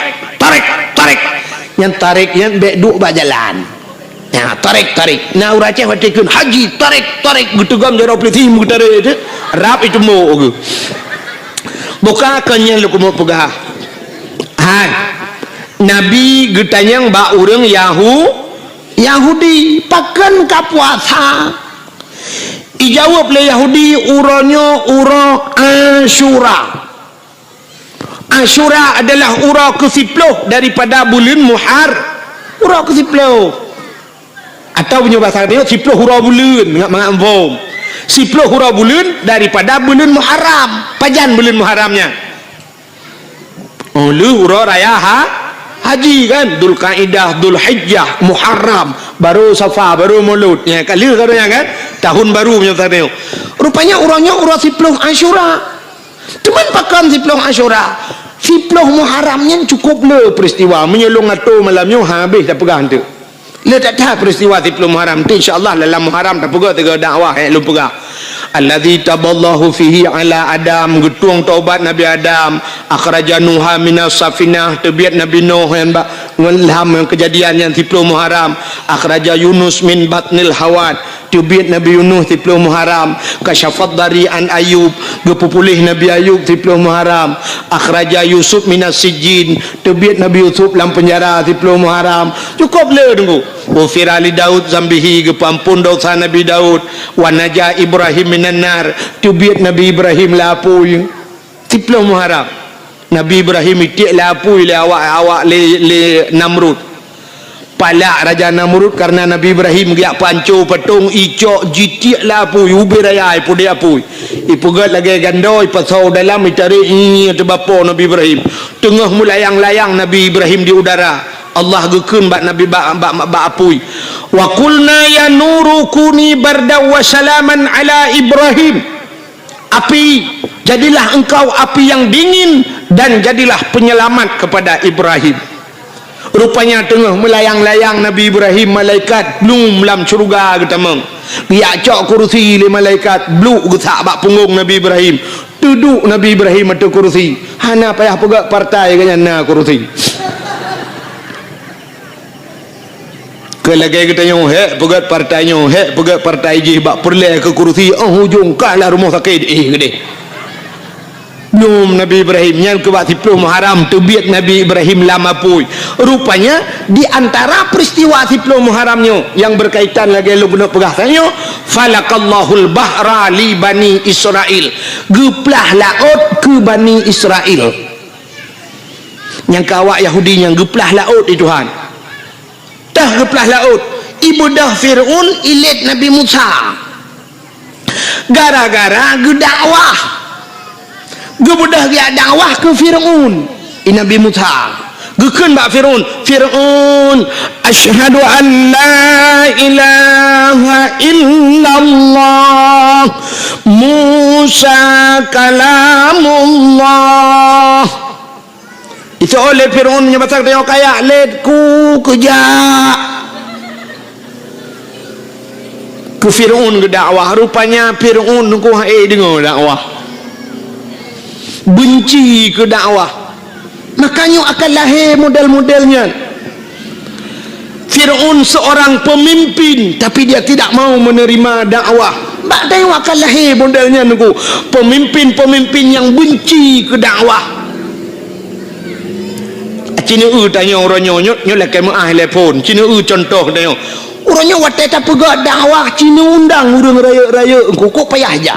tarék, tarék." Nyang tarék nyan bék duek bak jalan. Nyan, tarék, tarék. Na ureuëng Aceh watée kheun, "Haji, tarék, tarék," geuteugom jaroe peulisi meutarék teuh, rab iteumbok geuh. Buka kon nyan lôn keumeung peugah. Hai. Nabi geutanyong bak ureuëng Yahu-, Yahudi, "Pakon ka puasa?" Ijaweueb lé Yahudi, "Uroe nyoe uroe Asyura." Asyura adalah uroe keusiploh daripada buleuen Muhar-, uroe keusiploh. Atawa meunyoe basa tanyoe, siploh uroe buleuen, mangat-mangat muphom. Siploh uroe buleuen daripada buleuen Muharram. Pajan buleuen Muharram nyan? Oh, lheueh uroe raya ha-, haji kan? Dzulkaidah, Dzulhijjah, Muharram, baru Safar, baru Maulud. Nyan ka lheueh ka nyan kan? Tahun baru meunyoe teuh nyoe. Rupanya uroe nyoe uroe siploh Asyura. Cuman pakon siploh Asyura? Siploh Muharram nyan cukup le peristiwa. Meunyoe lôn atô malam nyoe habéh tapeugah eunteuk. Le that-that peristiwa siploh Muharram. Ti insya Allah dalam Muharram tapeugah tiga dakwah nyang lôn peugah. Allazi taballahu fihi ala Adam, geutueng taubat Nabi Adam, akhraja Nuha minas safinah, teubiet Nabi Nuh nyan bak ngon lam nyang keujadian nyan siploh Muharram, akhraja Yunus min batnil hawat, teubiet Nabi Yunus siploh Muharram, kasyafad dari an Ayub, geupeupuléh Nabi Ayub siploh Muharram, akhraja Yusuf minas sijjin, teubiet Nabi Yusuf lam penjara siploh Muharram. Cukup le teungku. Ghufira li Daud zambihi, geupeuampon dosa Nabi Daud, wa naja Ibrahim minan nar, teubiet Nabi Ibrahim lam apui. Siploh Muharram, Nabi Ibrahim itiek lam apui lé awak, awak lé, lé Namrud. Palak Raja Namrud karena Nabi Ibrahim geujak peuhanco patong, icok jitiek lam apui, ubé raya ipudek apui. Ipeugét lagée gandô, ipasoe dalam, itarek, ih, teubapo Nabi Ibrahim. Teungoh meulayang-layang Nabi Ibrahim di udara, Allah geukheun bak Nabi bak, bak, bak, bak apui. Wa qulna ya nuru kuni bardan wa salaman ala Ibrahim. Api, jadilah engkau api yang dingin dan jadilah penyelamat kepada Ibrahim. Rupanya teungoh meulayang-layang Nabi Ibrahim, malaikat blum lam syeuruga geutamong. Geujak cok kurusi lé malaikat, bluk geusak bak punggong Nabi Ibrahim. Teuduek Nabi Ibrahim ateueh kurusi. Hana payah peugét partai geuhnyan na kurusi. Keu lagée geutanyoe, hék peugét partai nyoe, hék peugét partai jih, bak peureulée keu kurusi, óh ujong kalah rumoh sakét, eh, geudeh. Nyoe Nabi Ibrahim, nyan keu bak siploh Muharram teubiet Nabi Ibrahim lam apui. Rupanya, di antara peristiwa siploh Muharram nyoe nyang berkaitan lagée lôn keuneuk peugah tanyoe, falaqallahul bahra li Bani Israil. Geuplah laôt keu Bani Israil. Nyang keu awak Yahudi nyan geuplah laôt di Tuhan. Teuh geuplah laôt, ibeudôh Fir'aun ilét Nabi Musa. Gara-gara geudakwah. Geubeudôh geujak dakwah keu Fir'aun, i Nabi Musa. Geukheun bak Fir'aun, "Fir'aun, asyhadu an la ilaha illallah, Musa kalamullah." Isoe lé Fir'aun nyoe basa teuh kaya lét ku keujak. Keu Fir'aun geudakwah, rupanya Fir'aun ku hai deungoe dakwah. Benci keu dakwah. Makanya akan lahé model-model nyan. Fir'aun seorang pemimpin, tapi dia tidak mau menerima dakwah. Bak tanyoe akan lahé model nyan teungku. Pemimpin-pemimpin nyang benci keu dakwah. Ci neueu tanyoe uroe nyoe, nyoe, nyoe lakée meuáh lé phon. Ci neueu contoh tanyoe. Uroe nyoe watée tapeugét dakwah, ci neuundang ureuëng rayeuk-rayeuk teungku, kok payah jak.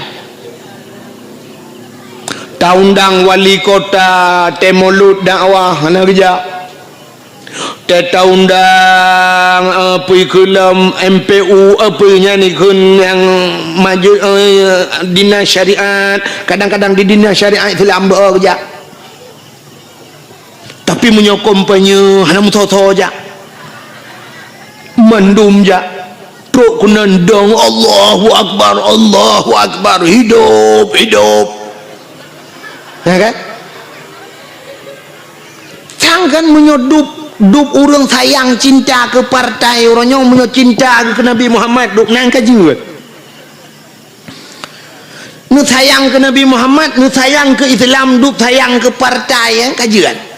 Taundang wali kota, teumulot dakwah, hana geujak. Teuta undang, eh, peue keu lom M P U, eh, peue nyan ikheun nyang maju, eh, dinas syariat. Kadang-kadang di dinas syariat Islam beu jak. Tapi meunyoe kampanye hana meusoe-soe jak. Mandum jak. Trok keunan dong, "Allahu Akbar, Allahu Akbar, hidup, hidup." Ya kan? Sang kan meunyoe dub, dub ureuëng sayang cinta keu partai uroe nyoe, meunyoe cinta keu Nabi Muhammad, dub nan ka jeuet. Neusayang keu Nabi Muhammad, neusayang keu Islam, dub sayang keu partai, ya, ka jeuet.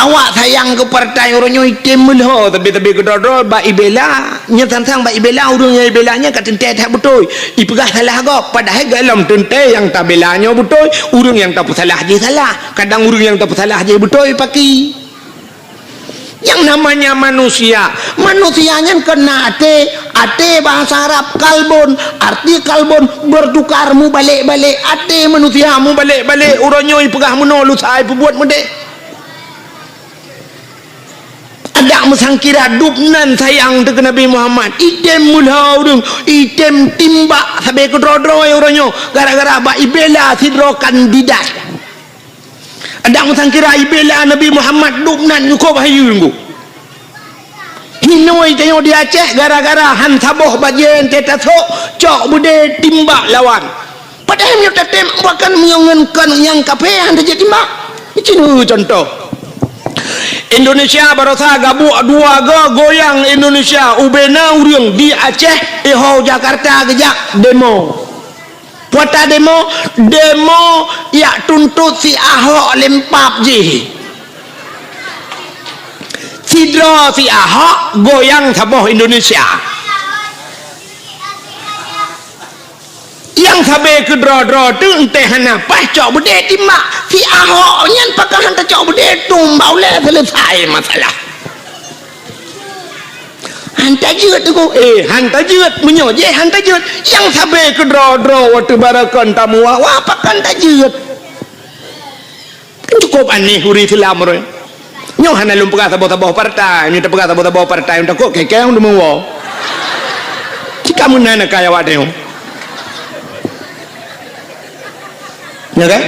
Awak sayang keu partai uroe nyoe item meulhô, tapi-tapi keudroe-droe bak ibela, nyan sang-sang bak ibela, ureuëng nyang ibela nyan ka teuntée that beutôi. Ipeugah salah gob, padahai gohlom teuntée nyang tabela nyoe beutôi, ureuëng nyang tapeusalah jih salah. Kadang ureuëng nyang tapeusalah jih beutôi paki. Yang namanya manusia, manusia nyan kon na até, até bahasa Arab kalbun, arti kalbun bertukar, mubalek-balek, até manusia mubalek-balek, uroe nyoe ipeugah meunoe, lusa ipeubuet meudeh. Adak meusangkira dub nan sayang teuh keu Nabi Muhammad. Item meulhô ureuëng, item timbak sabe keudroe-droe uroe nyoe gara-gara bak ibela sidroe kandidat. Dak meusangkira ibela Nabi Muhammad dub nan nyukôb hayeue ngon. Hinoe tanyoe di Aceh gara-gara han saboh bajée teuh tasok, cok beudé timbak lawan. Padahai meunyoe tatem bahkan meunyoe ngon kon nyang kafé han tajak timbak. Cina contoh. Indonesia barosa gabuek dua go goyang Indonesia ubena ureuëng di Aceh iho Jakarta geujak demo. Puata demo, demo yak tuntot si Ahok lempap jih. Sidroe si Ahok goyang saboh Indonesia. Nyang sabe keudroe-droe teuh enteh hana paih cok beudé timbak. Si Ahok nyan pakon han tacok beudé tumbak ulée selesai masalah. Han tajeuet tu, eh, han tajeuet. Meunyoe jih han tajeuet, nyang sabe keudroe-droe watée barakon tamuwa-wa pakon tajeuet. Kan cukup aneh ureuëng Islam roh. Nyoe hana lôn peugah saboh-saboh partai, nyoe tapeugah saboh-saboh partai nyang takot kekeng deungon woe. Cika meunan kaya awak teuh. Ya kan?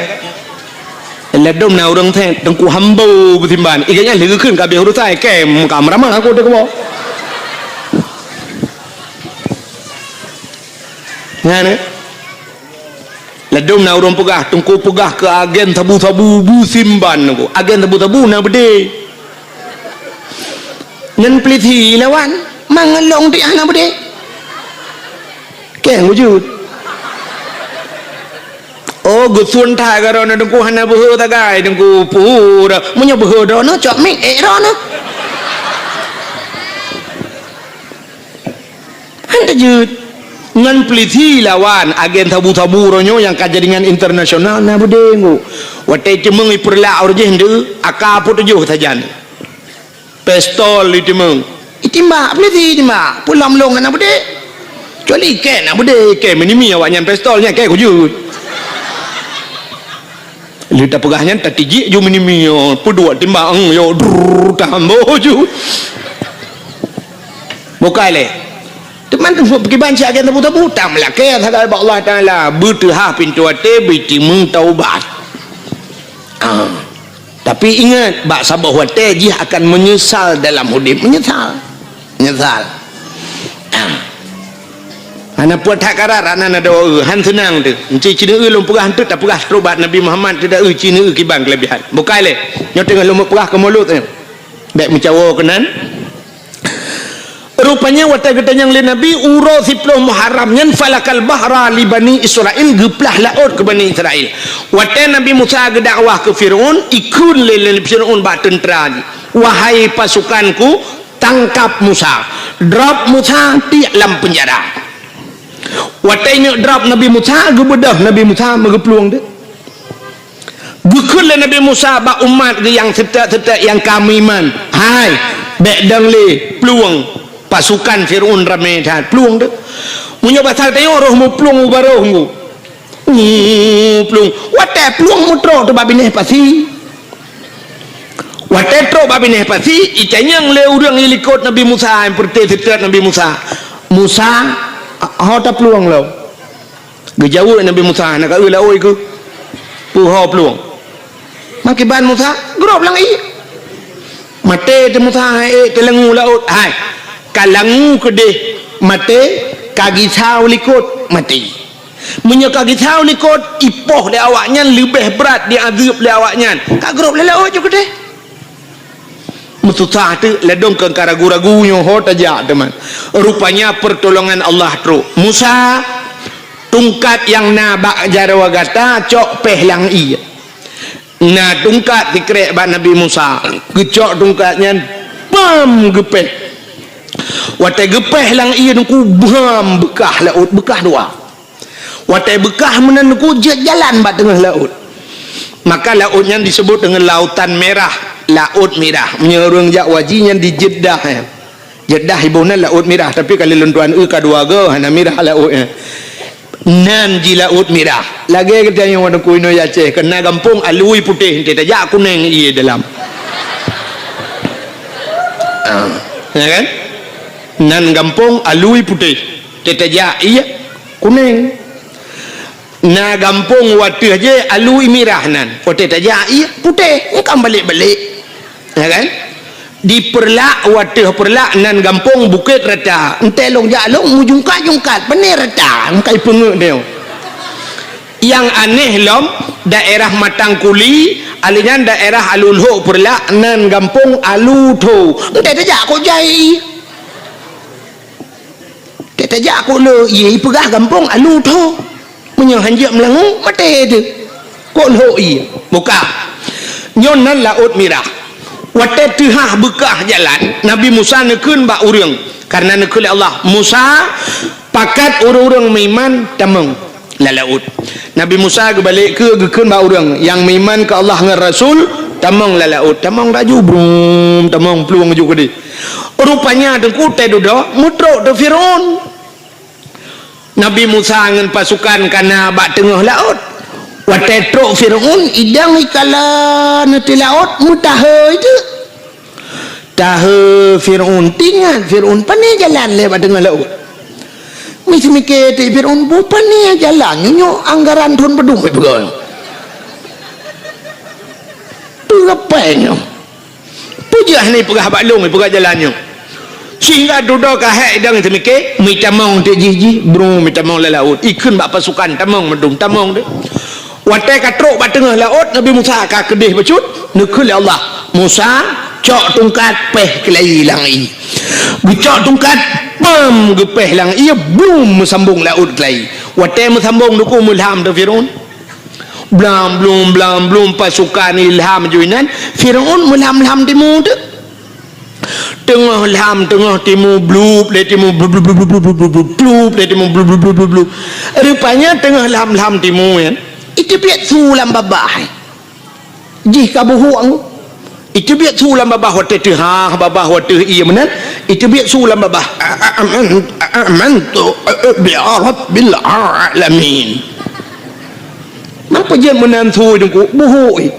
Ladom na ureuëng teh Teungku Hambo beusimban. Iganya leugeukheun ka habéh urusan, kém ka meurama aku teuh keubo. Nyan eh. Ladom na ureuëng peugah, Teungku peugah keu agen sabu-sabu beusimban Teungku. Agen sabu-sabu na beudé. Ngon peulisi lawan, mangelong di hana beudé. Keng wujud. Oh, geusun that ka droeneuh Teungku hana beuhe sagai Teungku pura. Meunyoe beuhe droeneuh cok mic ék droeneuh. Han tajeuet. Ngon peulisi lawan agen sabu-sabu uroe nyoe nyang ka jaringan internasional na beudé ngu. Watée ceumeung ipeurlak uroe jih ndeu, aka peutujoh sajan. Pistol itimeung. Itimbak, peulisi itimbak. Pulang lôn na beudé. Kecuali ikée na beudé, ikée meunimi awaknyan pistol nyan ikée kujeuet. Lheueh tapeugah nyan, tatijik ju meunimi, yo, peuduek timbang, yo, drrrr, tahambo ju. Bukai lé. Teuma teupeu kiban cit agen tabu-tabu, tameulakée sagai bak Allah Taala, beuteuhah pintoe até, beutimeung taubat. Ah. Tapi ingat, bak saboh watée jih akan meunyeusal dalam udeb, meunyeusal. Nyesal. Ah. Hana puet that karat, aneuk na doa eu, han seunang teuh. Enci cineue lôn peugah enteuk tapeugah trok bak Nabi Muhammad teuh da eu cineue kiban keulebihan. Bukai lé. Nyoe teungoh lôn peugah keu mulod nyoe. Bék meucawo keunan. Rupanya watée geutanyong lé Nabi uroe siploh Muharram nyan falakal bahra li Bani Israil, geuplah laôt keu Bani Israil. Watée Nabi Musa geudakwah keu Firaun, ikheun lé, lé Firaun bak teuntra jih, "Wahai pasukanku, tangkap Musa, drop Musa tiek lam peunjara." Watée nyoe drop Nabi Musa, geubeudôh Nabi Musa meugeuplueng deuh. Geukheun lé Nabi Musa bak umat geuh nyang seutôt-seutôt nyang ka meuiman, "Hai, bék dong lé plueng, pasukan Firaun ramé that, plueng deuh." Meunyoe basa tanyoe roh meuplueng u barôh ngu. Ngu, plueng. Watée plueng meutrok teuh bak binéh pasi. Watée trok bak binéh pasi, itanyong lé ureuëng ilikot Nabi Musa, nyang peureuté seutôt Nabi Musa, "Musa, ho taplueng lom?" Geujaweueb Nabi Musa, "Na ka eu laôt keuh, peue ho plueng?" Makiban Musa, "Grob lam ié." Maté teuh Musa, hai ék teuh langue laôt. Hai, ka langue keudeh maté, ka gisa u likot maté. Meunyoe ka gisa u likot, ipoh lé awaknyan leubeh brat diazeueb lé awaknyan. Ka grob lé laôt ju keudeh. Meususah teuk, ladôm keu ka ragu-ragu nyoe ho tajak teuma. Rupanya pertolongan Allah trok. "Musa, tungkat nyang na bak jaroe gata cok péh lam ié." Na tungkat sikrek bak Nabi Musa. Geucok tungkat nyan, bam, geupéh. Watée geupéh lam ié nungku, bam, beukah laôt, beukah dua. Watée beukah meunan nungku jeuet jalan bak teungoh laôt. Maka laôt nyan disebut deungon Lautan Merah, Laôt Mirah. Meunyoe ureuëng jak haji nyan di Jeddah, eh. Jeddah iboh nan Laôt Mirah, tapi ka lheueh lôn tuan eu ka dua goe hana mirah laôt, eh. Nan ji Laôt Mirah. Lagée geutanyoe nyoe nungku inoe Aceh, keu na gampông Alui Putéh, enté tajak kunéng ié dalam. Ah, ya kan? Nan gampông Alui Putéh, enté tajak ié kunéng. Na gampông u ateueh jih Alu Imirah nan. Watèe tajak ié putéh, nyan ka balek-balek. Ya kan? Di Peureulak, u ateueh Peureulak nan gampông Bukét Rata. Entée lôn jak lôn meujungkat-jungkat, pane rata, nyan ka ipeungeuet nyoe. Nyang aneh lom, daerah Matang Kuli, alèh nyan daerah Alu Lhok Peureulak nan gampông Alu Tho. Entée tajak kok jai. Teutajak kok le ié ipeugah gampông Alu Tho. Meunyoe hanjeuet meulangue, maté teuh. Kok lhok ié? Buka. Nyoe nan Laôt Mirah. Watée teuhah beukah jalan, Nabi Musa neukheun bak ureuëng, kareuna neukheun lé Allah, "Musa, pakat ureuëng-ureuëng meuiman tamong lam laôt." Nabi Musa geubalek keu geukheun bak ureuëng nyang meuiman keu Allah ngon Rasul, "Tamong lam laôt." Tamong laju, brum, tamong plueng ju keudeh. Rupanya teungku teududoe meutrok teuh Firaun. Nabi Musa ngon pasukan ka na bak teungoh laôt. Watée trok Firaun, idang ikala na teuh laôt, meutahe itu. Tahe Firaun, teuingat Firaun, pane jalan lé bak teungoh laôt. Miseumiké teuh Firaun, bu pane jalan nyoe, nyoe anggaran thon padum peugah. Peureupai nyoe. Peue jeuet hana ipeugah bak lôn, ipeugah jalan nyoe. Sehingga dudoe ka hék idang teumiké, meutamong teuk jih-jih, bru meutamong lam laôt. Ikheun bak pasukan, tamong meudum, tamong teuk. Watée ka trok bak teungoh laôt, Nabi Musa ka keudeh bacut, neukheun lé Allah, "Musa, cok tungkat péh keulayi lam ié." Geucok tungkat, pam geupéh lam ié, brum meusambong laôt keulayi. Watée meusambong teungku meulham teuh Firaun. Blam blum, blam blum, pasukan ilham ju inan, Firaun meulham-lham timu teuk. Teungoh lham, teungoh timu, blup lé timu, blup, blup, blup. Rupanya teungoh lham-lham timu nyan, iteubiet su lam babah. Jih ka buhuk angu. Iteubiet su lam babah watée teuhah, babah watée ié meunan, iteubiet su lam babah. A-, a-, aman-, a-, amantu, a-, a-, bi rabbil alamin. Mapa jeuet meunan su teungku? Buhuk, eh.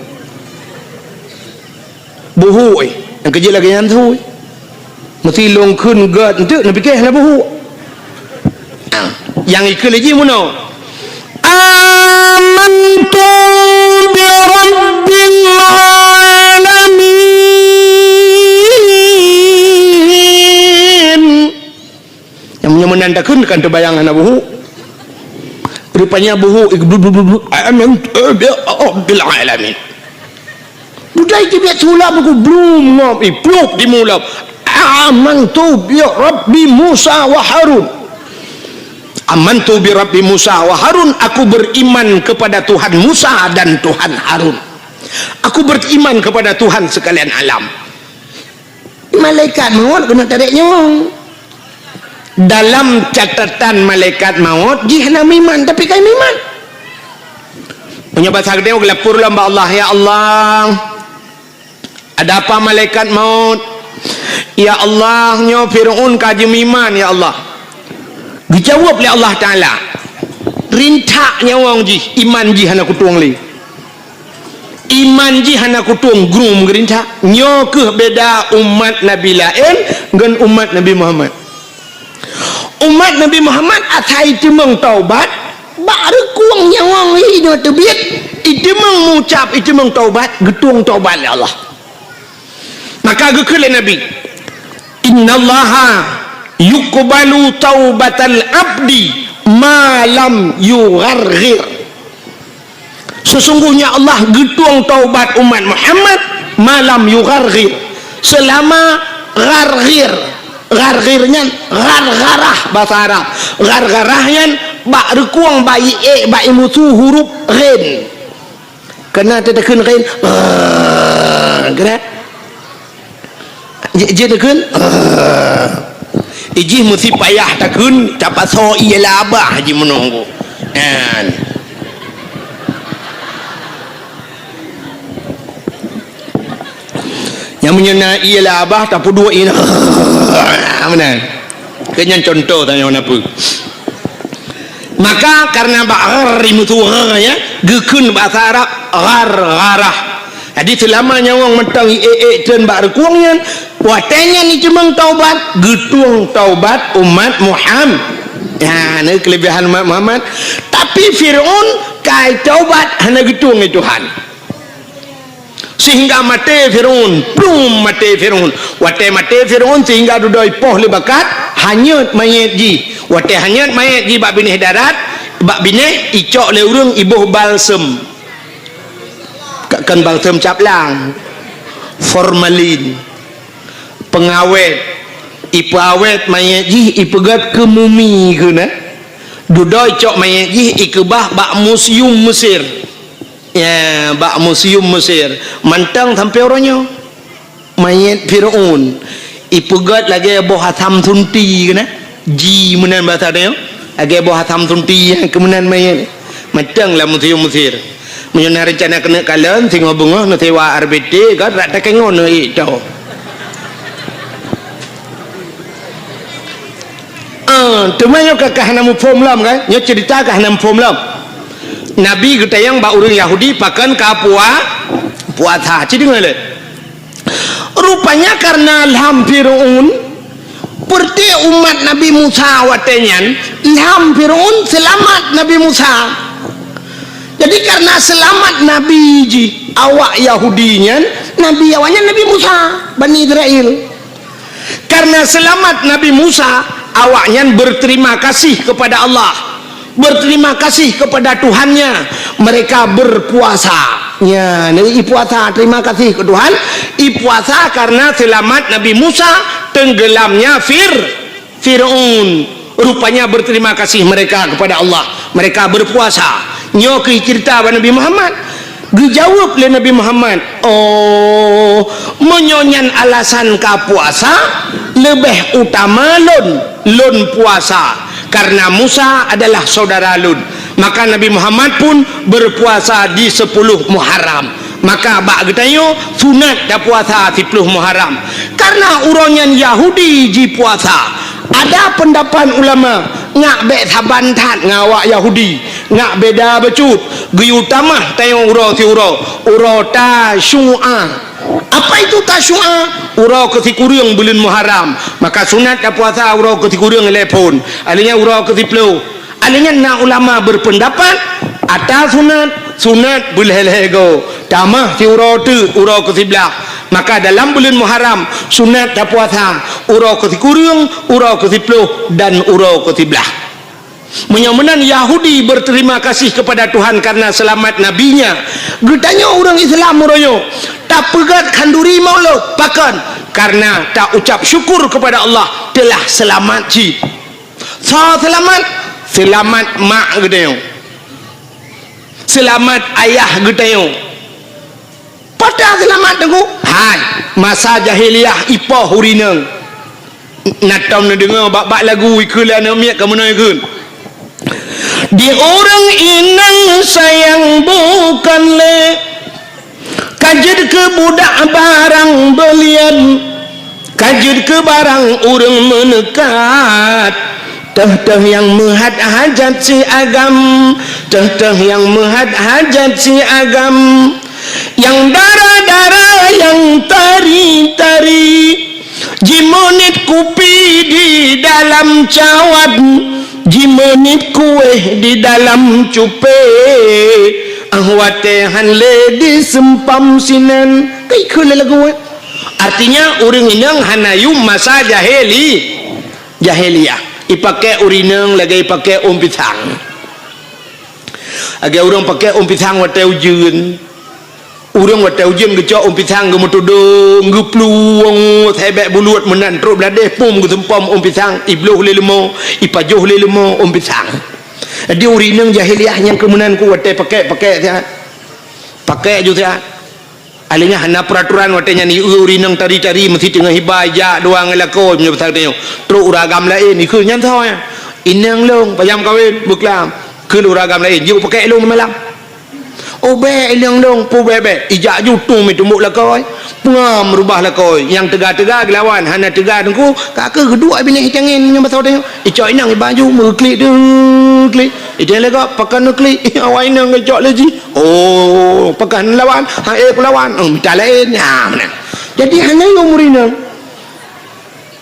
Buhuk, eh. Nyang keujeuet lagée nyan su, eh. Meusi lôn kheun gét enteuk neupiké hana buhuk. Ah, nyang ikeu lé jih meunoe. Amantu bi rabbil alamin. Nyang meunyoe meunan takheun kan teubayang hana buhuk. Rupanya buhuk, eh, blu, blu, blu, blu. Amantu bi rabbil alamin. Budai teubiet su lam buku blum ngom, eh, plup timu lam. Amantu bi rabbi Musa wa Harun. Amantu bi rabbi Musa wa Harun, aku beriman kepada Tuhan Musa dan Tuhan Harun. Aku beriman kepada Tuhan sekalian alam. Malaikat maut keuneuk tarek nyawöng. Dalam catatan malaikat maut, jih hana meuiman, tapi ka meuiman. Meunyoe basa geutanyoe geulapor lom bak Allah, "Ya Allah, ada apa malaikat maut? Ya Allah, nyoe Firaun ka jimeuiman, ya Allah." Geujaweueb lé Allah Taala, "Rintak nyawöng jih, iman jih hana kutueng lé." Iman jih hana kutueng, grum geurintak. Nyoe kheueh beda umat nabi laén ngon umat Nabi Muhammad. Umat Nabi Muhammad asai teumeung taubat, bak reukueng nyawöng jih nyoe teubiet, iteumeung mucab, iteumeung taubat, geutueng taubat lé Allah. Maka geukheun lé Nabi, "Innallaha yuqbalu taubatal abdi ma lam yugharghir." Sesungguhnya Allah geutueng taubat umat Muhammad ma lam yugharghir. Selama gharghir. Gharghir nyan ghargharah basa Arab. Ghargharah nyan bak reukueng bak ié, bak imusu huruf ghin. Keunan teuteukheun ghin, ah, keunan. Jih, jih takheun, ah. Ijih meusi payah takheun, tapasoe ié labah jih meunoe. Nyan. Nyang meunyoe na ié labah, tapeuduek ié, ah, meunan. Keu nyan contoh tanyoe na peue. Maka karena bak ghar imusu ghar, ya, geukheun bahasa Arab ghargharah. Jadi seulama nyawöng mantong ié-ié treun bak reukueng nyan, watée nyan iteumeung taubat, geutueng taubat umat Muham-, Ya, ni kelebihan umat Muhammad. Tapi Firaun kai taubat, hana geutueng lé Tuhan. Sehingga maté Firaun, plum maté Firaun. Watée maté Firaun sehingga dudoe ipoh lé bakat, hanyot manyét jih. Watée hanyot manyét jih bak binéh darat, bak binéh icok lé ureuëng iboh balsem. Ka-, kan balsem caplang, formalin, pengawét, ipeuawét manyét jih, ipeugét keu mumi keunan. Dudoe icok manyét jih ikeubah bak museum Mesir. Ya, bak museum Mesir. Mantong sampoe uroe nyoe. Manyét Firaun ipeugét lagée boh asam sunti keunan. Ji meunan basa tanyoe. Lagée boh asam sunti nyang keu meunan manyét. Mantong lam museum Mesir. Meunyoe na reuncana keuneuk kalon, singoh beungoh neusewa R B T, kan rak takengon neuék to. Ah, teuma nyoe ka, ka hana muphom lom kan? Nyoe cerita ka hana muphom lom. Nabi geutanyong bak ureuëng Yahudi pakon ka pua-, puasa. Ci deungoe lé. Rupanya karena lham Firaun, peureuté umat Nabi Musa watée nyan, lham Firaun seulamat Nabi Musa. Jadi karena seulamat Nabi jih awak Yahudi nyan, Nabi awaknyan Nabi Musa, Bani Israel. Karena seulamat Nabi Musa, awaknyan berterima kasih kepada Allah, berterima kasih kepada Tuhannya. Mereka berpuasa. Ya, jadi ipuasa, terima kasih ke Tuhan. Ipuasa karena selamat Nabi Musa tenggelamnya Fir-, Firaun. Rupanya berterima kasih mereka kepada Allah. Mereka berpuasa. Nyoe keuh cerita bak Nabi Muhammad. Geujaweueb lé Nabi Muhammad, "Oh, meunyoe nyan alasan ka puasa, leubeh utama lôn, lôn puasa, karena Musa adalah saudara lôn." Maka Nabi Muhammad pun berpuasa di sepuluh Muharram. Maka bak geutanyoe sunat tapuasa siploh Muharram. Karena uroe nyan Yahudi jipuasa. Ada pendapat ulama, ngak bék saban that ngon awak Yahudi. Ngak beda bacut, geuyue tamah tanyoe uroe siuroe, uroe Tasyu'a. Apa itu Tasyu'a? Uroe keusikureueng buleuen Muharram. Maka sunat tapuasa uroe keusikureueng ilée phon. Alheuh nyan uroe keusiploh. Alheuh nyan na ulama berpendapat, ata sunat, sunat beulhée-lhée goe. Tamah siuroe teuk uroe keusiblaih. Maka dalam buleuen Muharram, sunat tapuasa uroe keusikureueng, uroe keusiploh, dan uroe keusiblaih. Meunyoe meunan Yahudi berterima kasih kepada Tuhan karena selamat nabinya, geutanyoe ureuëng Islam uroe nyoe tapeugét khanduri maulud, pakon? Karena taucap syukur kepada Allah telah selamat cit. Soe selamat? Selamat mak geutanyoe. Selamat ayah geutanyoe. Pada selamat teungku? Hai, masa jahiliyah ipoh urineueng. Na tom neudeungoe bak-bak lagu ikheun lé aneuk miet ka meunoe kheun. Di ureuëng inong sayang bukan lé, ka jeuet keu budak barang beulian, ka jeuet keu barang ureuëng meuneukat. Teuh-teuh nyang meuhat hajat si agam, teuh-teuh nyang meuhat hajat si agam. Nyang dara-dara, nyang tari-tari, jimeunit kupi di dalam cawat, jimeunit kuéh di dalam cupé. Ah, watée han lé diseumpam sinan. Ka ikheun lé lagu, eh. Artinya, ureuëng inong hana yum masa jahili-, jahiliyah. Ipaké urineueng lagée ipaké ôn pisang. Lagée ureuëng paké ôn pisang watée ujeuen. Ureuëng watée ujeuen geucok ôn pisang geumeutudong, geuplueng, sébék buluet meunan trok bladeh pum geuseumpom ôn pisang, ibloh lé leumo, ipajoh lé leumo ôn pisang. Jadi urineueng jahiliyah nyang keu meunan ku watée paké-paké siat. Paké ju siat. Alheuh nyan hana peuraturan watée nyan ieu urineueng tari-tari meusi teungoh iba ijak dua ngon lakoe meunyoe basa geutanyoe. Trok ureuëng agam laén ikheun nyan soe nyan. Inong lôn, payah meukawen, beuklam. Kheun ureuëng agam laén, jeuet paké lôn malam. Oh bék inong lôn, peue bék-bék. Ijak ju tueng meutumbok lakoe. Peungam rubah lakoe. Nyang teuga-teuga geulawan, hana teuga teungku, ka keuh geuduek binéh itangen nyan basa geutanyoe. Icok inong iba ju meuklik deuh klik. Iteng lé gob pakon neuklik, awai inong geucok lé jih. Oh, pakon lawan, ha éh kulawan. Oh, mita laén. Nyan meunan. Jadi hana yum urineueng.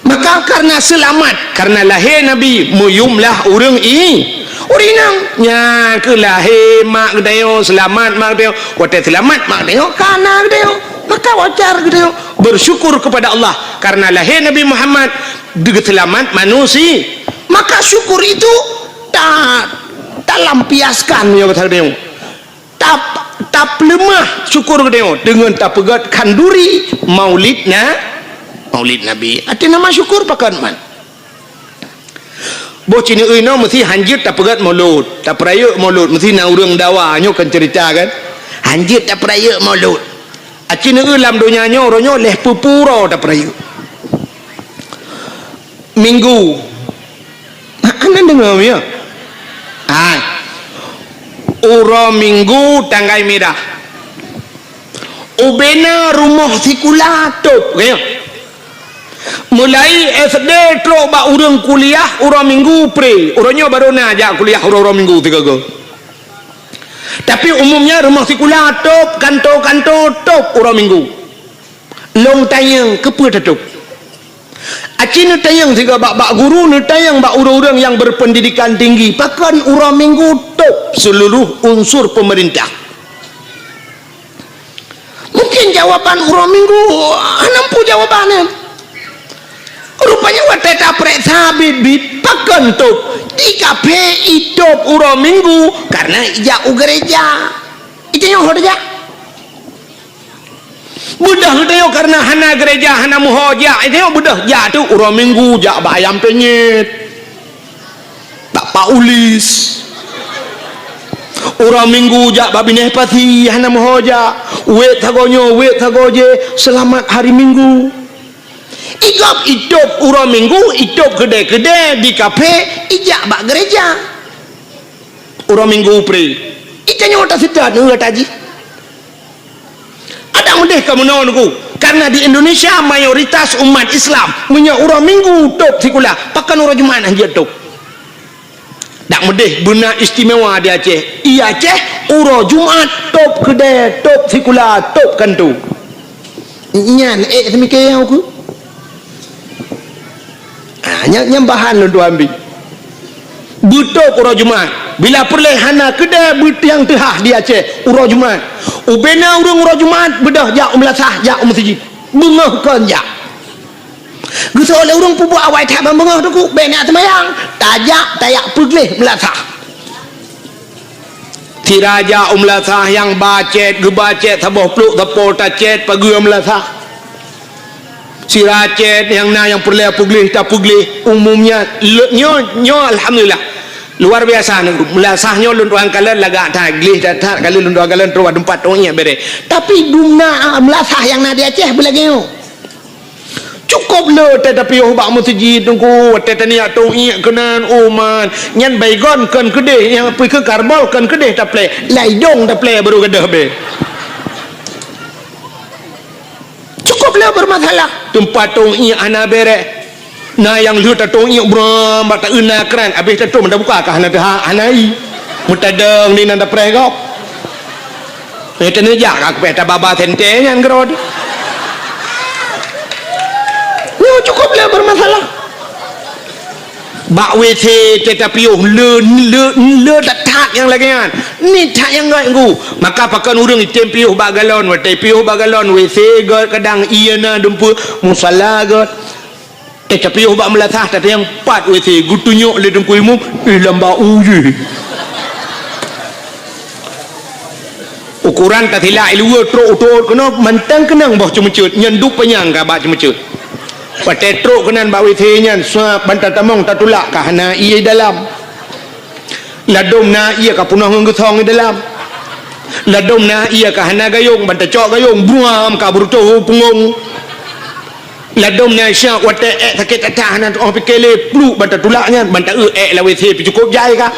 Mak Ka-, karena seulamat, karena lahé Nabi meuyum lah ureuëng i-, ureuëng inong. Nyan keuh lahé mak geutanyoe, seulamat mak geutanyoe. Watée seulamat mak geutanyoe, ka na geutanyoe. Maka wajar geutanyoe bersyukur kepada Allah karena lahé Nabi Muhammad, geuseulamat manusia. Maka syukur itu ta-, talampiaskan, ya, kata geutanyoe. Tap-, tapeuleumah syukur geutanyoe deungon tapeugét khanduri Maulid na-, Maulid Nabi. Até nama syukur pakon man. Boh cineui inoe meusi hanjeuet tapeugét Maulud, tapeurayeuk Maulud, meusi na ureuëng dawa, nyoe kan cerita kan. Hanjeuet tapeurayeuk Maulud. Aci neue lam donya nyoe, uroe nyoe lhée peue-peue uroe tapeurayeuk. Minggu. Hana deungoe, ya? Hai. Uroe Minggu tanggai mirah. Ubena rumoh sikula tôb, ya. Mulai S D trok bak ureuëng kuliah uroe Minggu pre. Uroe nyoe baru na jak kuliah uroe-uroe Minggu sigoe-goe. Tapi umumnya rumoh sikula tôb, kanto-kanto tôb uroe Minggu. Lôn tanyong, keupeue tatôb? Aci neutanyong sigoe bak, bak guru, neutanyong bak ureuëng-ureuëng nyang berpendidikan tinggi, pakon uroe Minggu tôb seluruh unsur pemerintah? Mungkin jawaban uroe Minggu hana muphom jawaban nyan. Rupanya watée tapeureksa biet-biet, pakon tôb? Di kaphé itôb uroe Minggu karena ijak u gereja. Itanyoe ho tajak. Beudôh geutanyoe karena hana gereja, hana meuho jak. Itanyoe beudôh jak tu uroe Minggu jak bak ayam penyet. Bak Pak Ulis. Uroe Minggu jak bak binéh pasi, hana meuho jak. Wék sagoe nyoe, wék sagoe jéh, seulamat hari Minggu. Igob itôb uroe Minggu, itôb keudée-keudée di kaphé, ijak bak gereja. Uroe Minggu pre. Itanyoe taseutôt neu taji. Adak meudeh ka meunoe Teungku, karena di Indonesia mayoritas umat Islam meunyoe uroe Minggu tôb sikula, pakon uroe Jumat hanjeuet tôb. Dak meudeh beuna istimewa di Aceh. I Aceh uroe Jumat tôb keudée, tôb sikula, tôb kanto. Nyan ék seumike nyang uku. Ha, nyan, nyan bahan lôn tuan bi. Beutôb uroe Jumat. Bila peureulée hana keudée beutiang teuhah di Aceh uroe Jumat. Ubena ureuëng uroe Jumat beudôh jak u meulasah, jak u meuseujid. Beungoh kon jak. Geusoe lé ureuëng peubuet awai that ban beungoh Teungku, bék neujak seumayang. Tajak, tajak peugleh meulasah. Sira jak u meulasah nyang ba cét, geuba cét saboh plôk sapo tacét pageue meulasah. Sira cét nyang na nyang peureulée peugleh tapeugleh, umumnya le-, nyoe, nyoe alhamdulillah. Luar biasa Teungku. Meulasah nyoe lôn tuan kalon lagak that, gleh that, that, ka lheueh lôn tuan kalon trok bak teumpat tôh iék béré. Tapi dumna meulasah nyang na di Aceh beulagée nyoe. Cukôp le watée tapiôh bak meuseujid Teungku, watée taniyak tôh iék keunan, oh man, nyan baygon kon keudeh, nyang pih keu karbol kon keudeh taplée, lam idong taplée baru gadôh bé. Cukôp le beurmasalah. Teumpat tôh iék hana béré. Na nyang lheueh tatôh iék bram bak taeu na kran, abéh tatôh meuda buka ka hana teuha, hana i. Meutadong ni nan tapreh gob. Eh, teuneujak ka kupéh tababa sentée nyan keudroe. Nyoe cukôp le beurmasalah. Bak W C teuh tapiôh le, le, le that-that nyang lagée nyan. Ni that nyang gét Teungku. Maka pakon ureuëng item piôh bak galon, watée piôh bak galon, W C gét kadang ié na dumpeue, musala gét. Eh, tapiôh bak meulasah, tatanyong pat W C, geutunyok lé Teungku Imum, eh, lam bak u jih. Ukoran tasilak i luwa, trok u tôt keunoe, mantong keunong boh ceumeuceuet, nyan duek panyang ka bak ceumeuceuet. Watée trok keunan bak W C nyan, suap ban tatamong tatulak ka hana ié dalam. Ladôm na ié ka peunoh ngon geusong i dalam. Ladôm na ié ka hana gayông, ban tacok gayông, bruam ka beureutoh u punggông. Ladôm na syok watée ék sakét that-that hana teuôh pike lé, pluek ban tatulak nyan, ban taeu ék lam W C pih cukôp jai ka.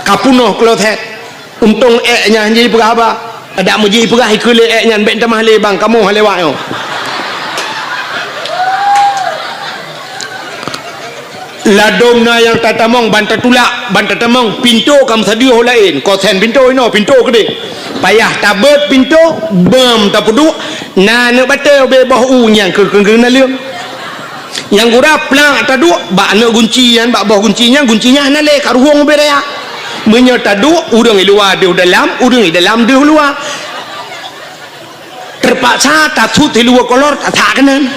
Ka peunoh kloset. Untông ék nyan han jipeugah haba. Adak meujipeugah ikeu lé ék nyan, bék tamah lé bang, kamoe han lewat nyoe. Ladôm na nyang tatamong ban tatulak, ban tatamong, pintoe ka meusadeue ho laén, kosen pintoe inoe, pintoe keudeh. Payah tabeuet pintoe, beuem tapeuduek, na aneuk batée ubé boh u nyang keu-, keu-, keu naleueng. Nyang gura plak taduek bak aneuk gunci nyan, bak boh gunci nyan, gunci nyan hana lé, ka ruhong ubé raya. Meunyoe taduek, ureuëng i luwa deuh dalam, ureuëng i dalam deuh luwa. Teupaksa tasut siluweue kolor, tasak keunan.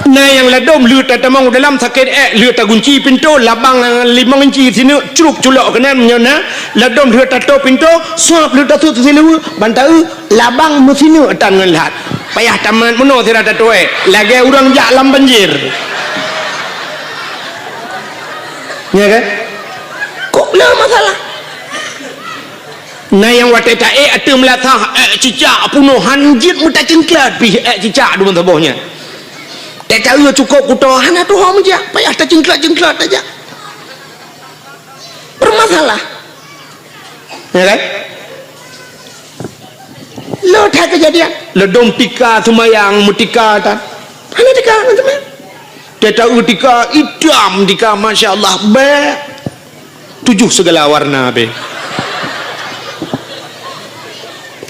Na nyang ladom lheueh tatamong u dalam sakét ék, lheueh tagunci pintoe, labang limong inci sineuk, cruk culok keunan meunyoe na, ladom lheueh tatôp pintoe, suab lheueh tasut siluweue, ban taeu, labang meusineuk tan ngon lhat. Payah tamat meunoe sira tatôp ék, lagée ureuëng jak lam banjir. Nya kan? Kok le masalah? Na nyang watée taék ateueh meulasah, ék cicak punoh han jeuet meutacengklat pih ék cicak deungon saboh nyan. Teuka cukôp kuto hana tuho meujak, payah tacengklat-cengklat tajak. Bermasalah. Ya kan? Lo that kejadian. Ladom tika seumayang meutika tan. Hana tika ngon seumayang. Teuka tika itam tika, masya Allah, bek. Tujoh segala warna be.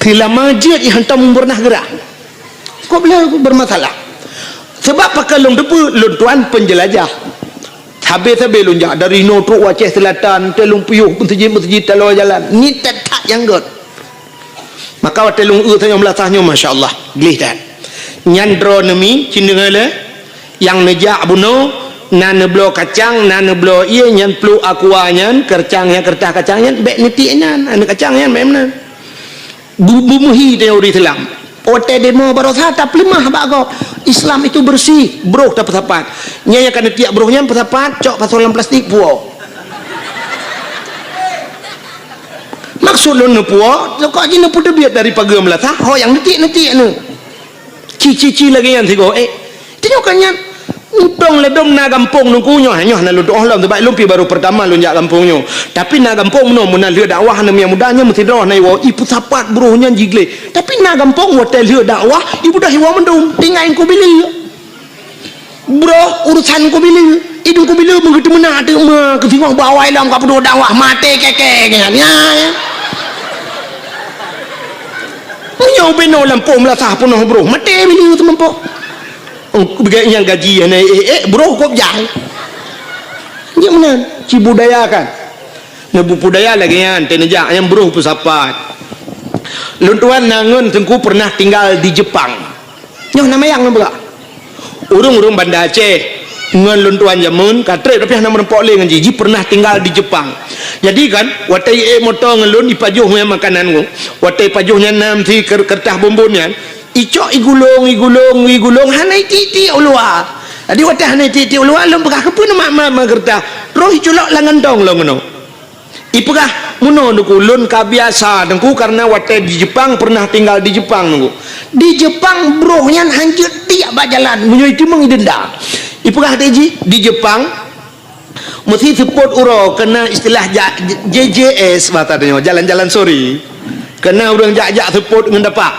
Silama jeuet i hantom pernah gerak. Kok beliau bermasalah? Sebab pakon lôn teupeu lôn tuan penjelajah. Sabe-sabe lôn jak dari inoe trok u Aceh Selatan, teuh lôn piôh meuseujid-meuseujid taloe jalan. Ni that-that nyang gét. Maka watée lôn eu tanyoe meulasah nyoe, masya Allah, gleh that. Nyan droeneuh mi, cit deungoe lé, nyang neujak bunoe, na neubloe kacang, na neubloe ié, nyan pluek aqua nyan, keureutah nyang keureutah kacang nyan, bék neutiek nyan, aneuk kacang nyan, bék meunan. Bu-, bumeuhi tanyoe ureuëng Islam. Watée demo barosa tapeuleumah bak gob. Islam itu bersih, broh tapeusapat. Nyan nyang ka neutiek broh nyan peusapat, cok pasoe lam plastik, puwoe. Maksud lôn neupuwoe, kok jih neupeuteubiet dari pageue meulasah, ho nyang neutiek-neutiek neu. Ci-ci-ci lagée nyan sigoe, eh. Tanyoe kan nyan, untông ladom na gampông nungku nyoe, nyoe hana lôn tuoh lom, sebab lôn pi baru pertama lôn jak gampông nyoe. Tapi na gampông meunoe, meunan lheueh dakwah aneuk muda nyan meusidroe na iwoe, ipeusapat broh nyan jigleh. Tapi na gampông watée lheueh dakwah, ibeudôh iwoe mandum, tinggai Teungku Bileu. Broh urusan Teungku Bileu. Idong Teungku Bileu meugeuteumeunak teuk meukeusinggoh bak awai lom ka peuduek dakwah maté keke nyan. Ya, ya. Meunyoe ubé noe lampôh meulasah peunoh broh, maté Bileu teumeupoh. Oh, beugai nyang gaji hana ék-ék, broh kop jai. Nyan meunan, cibudayakan. Neubudaya lagée nyan, teuneujak nyang broh peusapat. Lôn tuan na ngon teungku pernah tinggal di Jepang. Nyoe na mayang ngon beurak. Ureuëng-ureuëng Banda Aceh ngon lôn tuan jameun ka treb, tapi hana meurumpok lé ngon jih. Jih pernah tinggal di Jepang. Jadi kan, watée ék moto ngon lôn ipajoh ngon makanan ngon. Watée ipajoh nyan na meusi ker-, keureutas bonbon nyan, icok igulong, igulong, igulong, hana itiek-tiek u luwa. Jadi watée hana itiek-tiek u luwa, lôn peugah, "Keupeue neumat-mat meukeureutas?" Roh iculok lam gantong lôn keunoe. Ipeugah, "Meunoe Teungku, lôn ka biasa Teungku, karena watée di Jepang, pernah tinggal di Jepang Teungku. Di Jepang broh nyan hanjeuet tiek bak jalan, meunyoe iteumeung idenda." Ipeugah teuk jih, di Jepang, meusi seupôt uroe, keunan istilah ja-, J J S bahasa tanyoe, jalan-jalan sore. Keunan ureuëng jak-jak seupôt ngon dapak.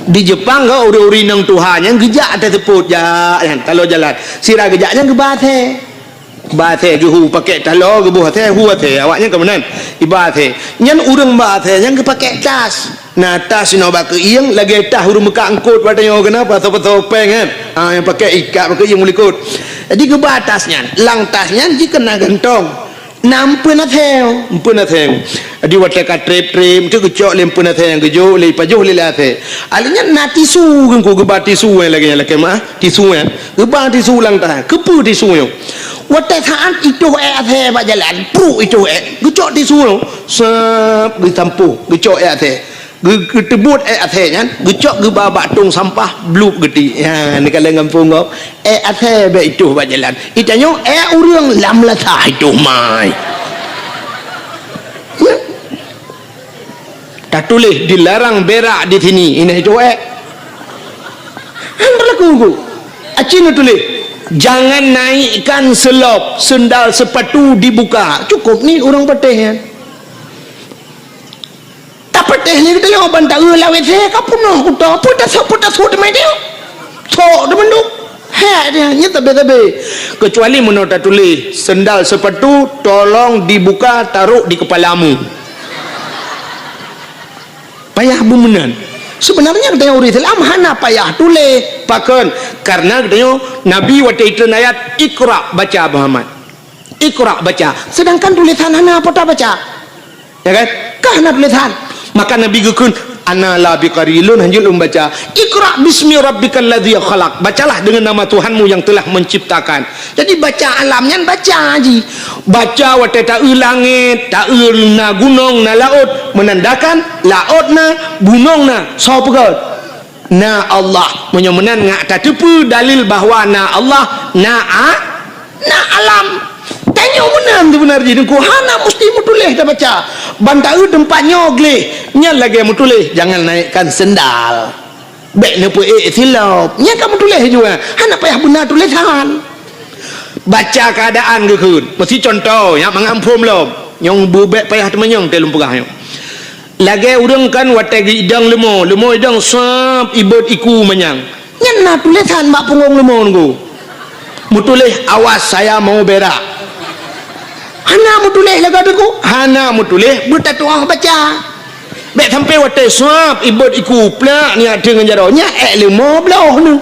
Di Jepang ka ureuëng-ureuëng inong tuha nyan geujak até seupôt, jak nyan, taloe jalan. Sira geujak nyan geuba asèe. Ba asèe geuhu pakèk taloe, geuboh asèe, hu asèe. Awaknyan ka meunan, iba asèe. Nyan ureuëng ba asèe nyan geupakèk tas. Na tas inoe bak keuieng, lagèe tas ureuëng meukat eungkôt watèe nyoe keunan, pasoe-pasoe péng kan. Ha, nyang pakèk ikat bak keuieng u likôt. Jadi geuba tas nyan. Lam tas nyan jikeunan gantong. Na eumpeuen asèe, eumpeuen asèe. Jadi watèe ka trép-trép, eunteuk geucok lé eumpeuen asèe nyan geujok lé, ipajoh lé lam asèe. Alèh nyan na tisu, Teungku, geuba tisu nyan lagèe nyan, lakèe meu'ah. Tisu nyan, geuba tisu lam tas. Keupeue tisu nyoe? Watèe saat itoh èk asèe bak jalan, pruek itoh èk, geucok tisu nyoe, seup, geusampôh, geucok èk asèe. Geu-, geuteubuet èk asèe nyan, geucok geuba bak tong sampah, blup geutiek. Ya, neukalon gampông gob. Èk asèe bèk itoh bak jalan. Itanyoe èk ureueng lam lasah itoh mai. Ya. Tatuléh dilarang berak di sini, inan itoh èk. Han berlaku, Teungku. Aci neutuléh, "Jangan naikkan selop, sendal sepatu dibuka." Cukup ni ureueng patéh nyan. Tapatéh ni geutanyoe ban taeu lam WC ka peunoh kuto, peue tasôk, peue tasôk teumé teuh. Sok teumandum. Hèk dia, nyan tabé-tabé. Kecuali meunoe tatuléh, "Sendal sepatu tolong dibuka, taruh di kepalamu." Payah beumeunan. Sebenarnya geutanyoe ureuëng Islam hana payah tuléh. Pakon? Karena geutanyoe Nabi watée jitreun ayat, "Iqra, baca, Muhammad. Iqra, baca." Sedangkan tulisan hana po tabaca. Ya kan? Ka hana tulisan. Maka Nabi geukheun, "Ana la biqari, lôn hanjeuet lôn baca. Iqra bismi rabbikal ladzi khalaq. Bacalah dengan nama Tuhanmu yang telah menciptakan." Jadi baca alam nyan baca ji. Baca watée taeu langét, taeu na gunong, na laôt, menandakan laôt na, gunong na, soe peugöt? Na Allah. Meunyoe meunan ngat tateupeue dalil bahwa na Allah, na a-, na alam. Tanyoe meunan teubeuna jih, Teungku, hana musti meutuléh tabaca. Ban taeu teumpat nyoe gleh, nyan lagée meutuléh, jangan naikkan sendal. Bék neupeuék silop. Nyan ka meutuléh jua. Hana payah beuna tulésan. Baca keuadaan geukheun. Meusi cuntoh, nyak mangat phom lom. Nyang beubék payah teumanyong teuh lôn peugah nyoe. Lagée ureuëng kan watée geuidong leumo, leumo idong sab ibot iku manyang. Nyan na tulésan bak punggong leumo nunggu. Meutuléh, "Awas, saya mau berak." Hana meutuléh lagée teungku, hana meutuléh beutatuah baca. Bék sampai watée sab ibot iku plak nyak teungon jaroe, nyak ék leumo bloh nyoe.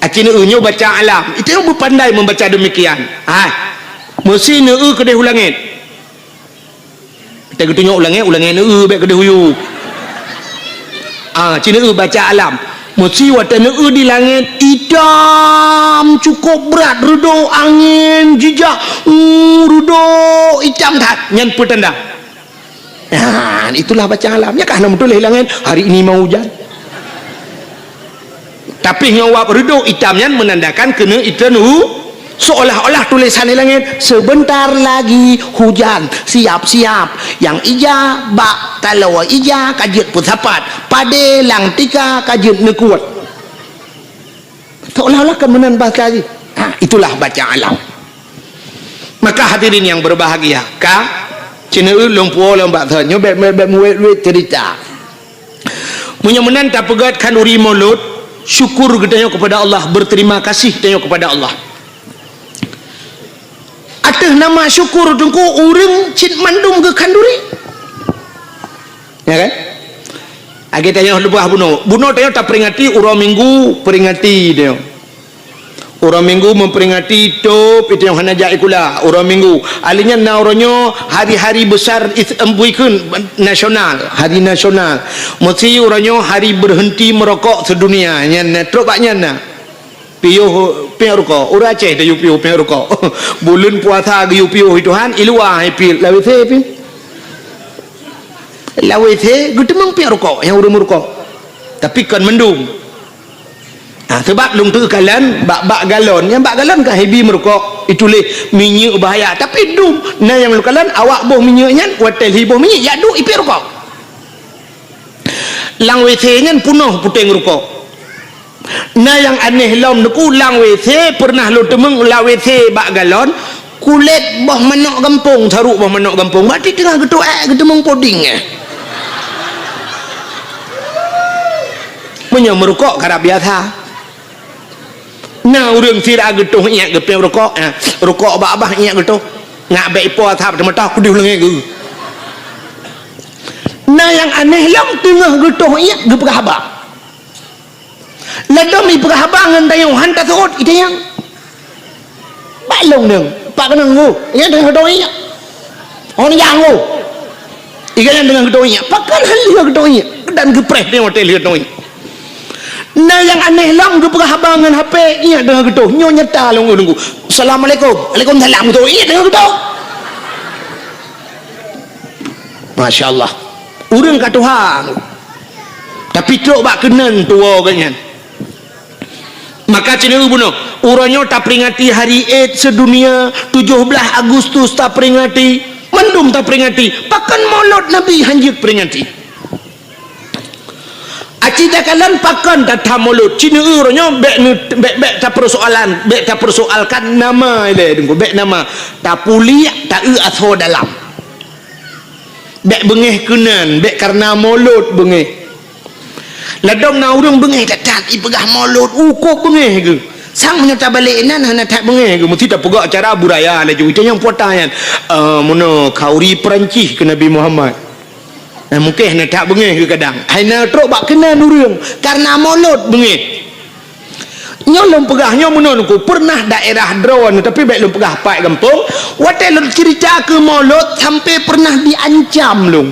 Aci neueu nyoe baca alam. Itu yang beupandai membaca demikian. Hai. Meusi neueu keudeh u langét. Kita geutunyok u langét, u langét neueu bék keudeh u yup. Ah, ci neueu baca alam. Meusi watée neueu di langét, itam cukup brat, reudok angén, jijak, uh, reudok itam that. Nyan peutanda. Nah, itulah baca alam. Nyan ka hana meutuléh langét, "Hari ini mau hujan." Tapi ngon wab reudok itam nyan menandakan keuneuk iteun hu-, seolah-olah tulésan di langét, "Sebentar lagi hujan, siap-siap. Nyang ija bak taloe ija ka jeuet peusapat, padé lam tika ka jeuet neukuet." Seolah-olah kan meunan bahasa jih. Ha, itulah baca alam. Maka hadirin yang berbahagia, ka, ci neueu lôn puwoe lom bak thon, nyoe bék, bék, bék meuwét-wét cerita. Meunyoe meunan tapeugét khanduri Maulud, syukur geutanyoe kepada Allah, berterima kasih geutanyoe kepada Allah. Ateueh nama syukur teungku ureuëng cit mandum geukhanduri. Ya kan? Lagée tanyoe leubeh bunoe. Bunoe tanyoe taperingati uroe Minggu, peringati tanyoe. Uroe Minggu memperingati tôb itu nyang hana jak sikula. Uroe Minggu. Alèh nyan na uroe nyoe hari-hari besar is-, em, buikheun nasional, hari nasional. Meusi uroe nyoe hari berhenti merokok sedunia. Nyan na, trok bak nyan na. Piôh piep rukok. Ureuëng Aceh tayue piôh piep rukok. Buleuen puasa geuyue piôh Tuhan, i luwa hai piep lam W C pih. Lam W C geuteumeung piep rukok nyang ureuëng meurukok. Tapi kon mandum. Ha, seubab lôn teukalon bak, bak galon. Nyang bak galon ka hibi meurukok, ituléh minyeuk bahaya. Tapi dum, na nyang lôn kalon awak boh minyeuk nyan, watée lhi boh minyeuk, jak duek i piep rukok. Lam W C nyan punoh puténg rukok. Na nyang aneh lom teungku, lam W C pernah lôn teumeung lam W C bak galon, kulét boh manok gampông, saruk boh manok gampông. Berarti teungoh geutuek, geuteumeung puding, eh. Meunyoe meurukok karab biasa. Na ureuëng sira geutoh iék geupiep rukok, eh, rukok bak babah iék geutoh. Ngak bék ipo asab teumeutah kudeh lengée geu. Na nyang aneh lom teungoh geutoh iék geupeugah haba. Ladom ipeugah haba ngon tanyoe han taseuôt itanyong. Bak lông nyoe, pak keunong ngô, nyan teungoh geutoh iék. Hon nyang ngô. Iga nyan teungoh geutoh iék. Pakon han lheueh geutoh iék. Dan geupreh teungoh watée lheueh geutoh iék. Na nyang aneh lom geupeugah haba ngon H P, iék teungoh geutoh. Nyoe nyata lông ureuëng ku. Assalamualaikum. Waalaikumsalam. Geutoh iék teungoh geutoh. Masya Allah. Ureuëng ka tuha. Tapi trok bak keunan tuwoe geuh nyan. Maka ci neueu bunoe, uroe nyoe taperingati Hari Id Sedunia, tujoh blaih Agustus taperingati, mandum taperingati. Pakon Maulud Nabi han jeuet peringati? Aci takalon pakon tatham Maulud? Ci neueu uroe nyoe bék neu-, bék, bék tapeursoalan, bék tapeursoalkan nama ilée teungku, bék nama. Tapuliek, taeu asoe dalam. Bék beungéh keunan, bék kareuna Maulud beungéh. Ladom na ureuëng beungéh that-that ipeugah Maulud, ukôb beungéh geuh. Sang meunyoe tabalek inan hana that beungéh geuh, meusti tapeugah acara buraya laju. Itu nyang puata nyan. Eh, meunoe khanduri Peurancih keu Nabi Muhammad. Nah, mungken hana that beungéh geuh kadang. Hai na trok bak keunan ureuëng karena mulod beungéh. Nyoe lôn peugah nyoe meunan ku pernah daerah droe, tapi bék lôn peugah pat gampông. Watée lôn cerita keu mulod sampai pernah diancam lôn.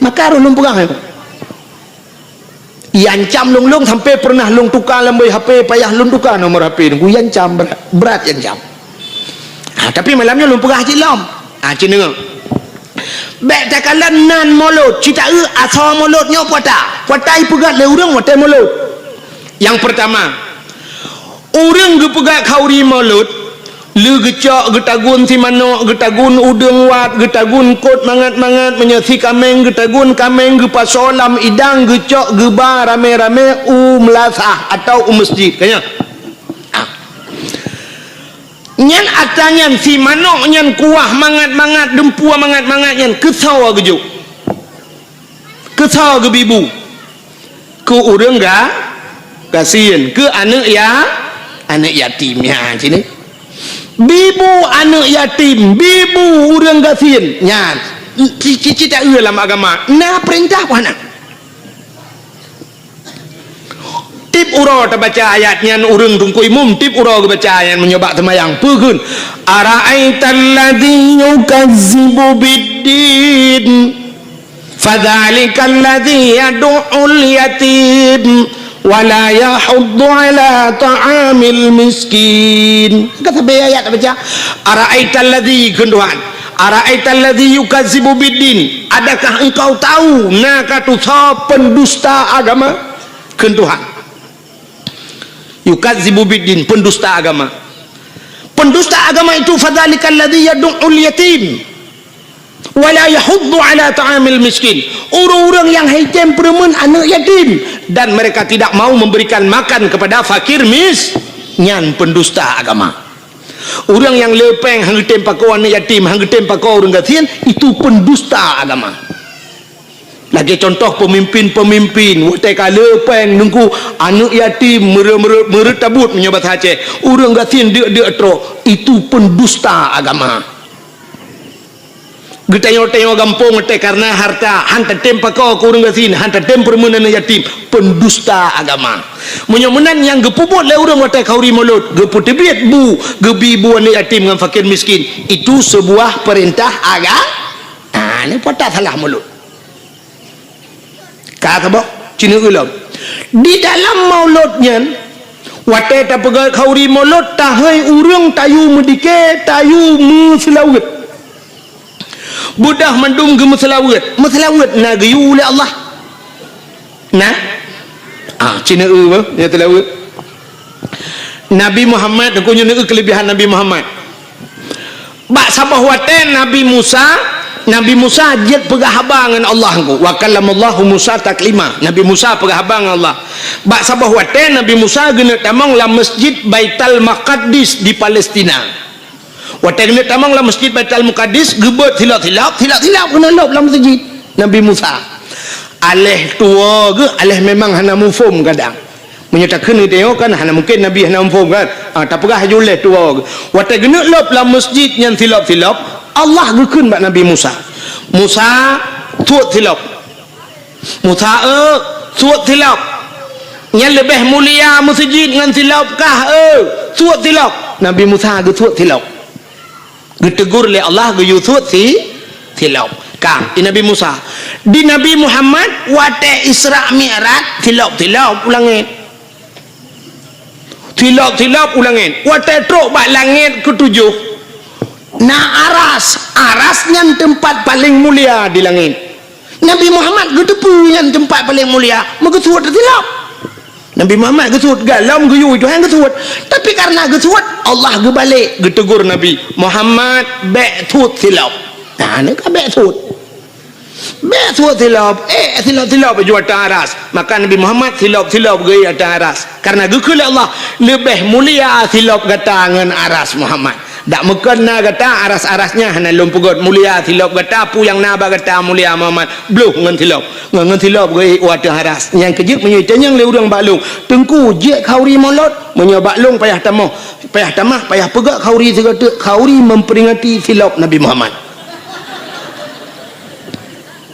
Maka roh lôn peugah nyoe. Iancam lôn-lôn sampai pernah lôn tuka lam boh H P, payah lôn tuka nomor H P nunggu iancam brat, brat iancam. Ha, tapi malam nyoe lôn peugah cit lom. Ha, cit deungoe. Bék takalon nan mulod, cita eu asoe mulod nyoe puata. Puata ipeugah lé ureuëng watée mulod. Yang pertama, ureuëng geupeugah khauri mulod, lé geucok geutagun si manok, geutagun udeueng wat, geutagun kot mangat-mangat, meunyoe si kaméng geutagun kaméng geupasoe lam idang geucok geuba ramé-ramé u meulasah atawa u meuseujid. Ka nyan. Ah. Nyan atra nyan si manok nyan kuah mangat-mangat, dumpue mangat-mangat nyan keusoe geujok. Keusoe geubi bu. Keu ureuëng ga, gasien. Keu aneuëk ya, aneuëk yatim. Ya, sini. Bi bu aneuëk yatim, bi bu ureuëng gasien. Nyan. Ci-, ci-, cita eu lam agama. Na peurintah pun hana. Tieb uroe tabaca ayat nyan ureuëng teungku imum, tieb uroe geubaca ayat meunyoe bak seumayang. Peue kheun? Ara'aital ladzi yukazzibu biddin. Fadzalikal ladzi yadu'ul yatim wa la yahuddu ala ta'amil miskin. Ka sabe ayat baca, "Ara'aital ladzi," kheun Tuhan, "ara'aital ladzi yukazzibu biddin, adakah engkau tahu na ka tusoe pendusta agama?" Kheun Tuhan. Yukazzibu biddin, pendusta agama. Pendusta agama itu fadzalikal ladzi yadu'ul yatim. Wala yahuddu ala ta'amil miskin. Ureuëng-ureuëng nyang haitem peureumeun aneuëk yatim dan mereka tidak mau memberikan makan kepada fakir mis-, nyan pendusta agama. Ureuëng nyang le péng han geutem pakoe aneuëk yatim, han geutem pakoe ureuëng gasien, itu pendusta agama. Lagée contoh pemimpin-pemimpin watée ka le péng nunggu aneuëk yatim mere-, mere-, meureut tabut meunyoe bahasa Aceh, ureuëng gasien deuk-deuk trok, itu pendusta agama. Geutanyoe-tanyoe gampông teuh kareuna harta, han tatem pakoe keu ureuëng gasien, han tatem peureumeun aneuëk yatim, pendusta agama. Meunyoe meunan nyang geupeubuet lé ureuëng watée khauri mulod, geupeuteubiet bu, geubi bu aneuëk yatim ngon fakir miskin, itu sebuah perintah aga-, ah, ni pota salah mulod. Ka saboh, cina ulôn. Di dalam mulod nyan, watée tapeugah khauri mulod, tahôi ureuëng tayue meudike, tayue meuseulaweuet. Beudôh mandum geumeuseulaweuet. Meuseulaweuet na geuyue lé Allah. Na? Ah, cina eu bah, ya seulaweuet. Nabi Muhammad, aku nyoe keulebihan Nabi Muhammad. Bak saboh watée Nabi Musa, Nabi Musa jeuet peugah haba ngon Allah ngku. Wa kallamallahu Musa taklima. Nabi Musa peugah haba ngon Allah. Bak saboh watée Nabi Musa geuneuk tamong lam Masjid Baitul Maqdis di Palestina. Watée geuneuk tamong lam Masjid Baitul Maqdis, geubeuet silop-silop, silop-silop keuneuk lop lam masjid Nabi Musa. Aléh tuwoe geuh, aléh memang hana muphom kadang. Meunyoe takheun geutanyoe kan hana mungken Nabi hana muphom kan? Ah, tapeugah laju lé tuwoe geuh. Watée geuneuk lop lam masjid nyan silop-silop, Allah geukheun bak Nabi Musa, "Musa, suet silop." "Musa eu, suet silop. Nyan leubeh mulia masjid ngon silop kah eu? Suet silop." Nabi Musa geusuet silop. Geutegur lé Allah geuyue suet si, silop. Ka, di Nabi Musa. Di Nabi Muhammad, watée Isra Mi'raj, silop-silop u langét. Silop-silop u langét. Watée trok bak langét keutujoh, na aras. Aras nyan teumpat paleng mulia di langét. Nabi Muhammad geuteupeue nyan teumpat paleng mulia, meugeusuet silop. Nabi Muhammad geusuet, galom geuyue Tuhan geusuet. Tapi kareuna geusuet, Allah geubalek geutegur Nabi, "Muhammad, bék suet silop." Nah, ni ka bék suet. Bék suet silop, eh, silop-silop ju ateueh aras. Maka Nabi Muhammad silop-silop geuék ateueh aras. Kareuna geukheun lé Allah, leubeh mulia silop gata ngon aras Muhammad. Dak meukon na gata aras-aras nyan hana lôn peugét mulia silop gata, peue nyang na bak gata mulia Muhammad, bloh ngon silop. Ngon, ngon silop geuék u ateueh aras. Nyang keujeuet meunyoe itanyong lé ureuëng bak lôn, "Teungku, jeuet khauri mulod?" Meunyoe bak lôn payah tamah, payah tamah, payah peugét khauri sigoe teuk, khauri memperingati silop Nabi Muhammad.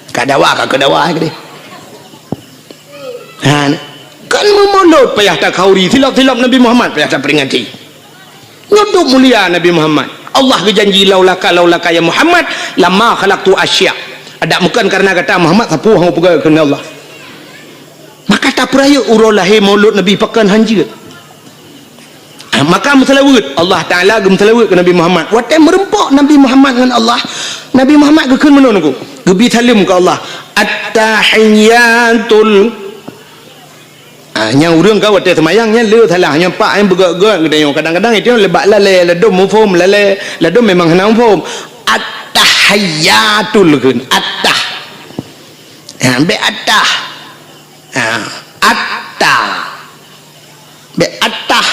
Ka Dawa ka keu dawa keudeh. Ha, kan meumulot payah takhauri, silop-silop Nabi Muhammad payah taperingati. Nyoe dum mulia Nabi Muhammad. Allah geujanji, "Laulaka, laulaka ya Muhammad, lama khalaqtu asya." Adak meukan karena gata Muhammad, sapeue hana peugah keunan Allah. Maka tapeurayeuk uroe lahé maulud Nabi pakon hanjeuet. Ah, maka meuseulaweuet, Allah Taala geumeuseulaweuet keu Nabi Muhammad. Watée meureumpok Nabi Muhammad ngon Allah, Nabi Muhammad geukheun meunoe nunggu, geubi saleuem keu Allah. At-tahiyyatul. Ah, nyang ureuëng ka watée seumayang nyan le salah, nyang pak nyang beugét-gét geutanyoe. Kadang-kadang itu lebak lalée, ladom muphom lalée, ladom memang hana muphom. At-tahiyyatul kheun, at-tah. Ha, bék at-tah. Ha, at-tah. Bék at-tah.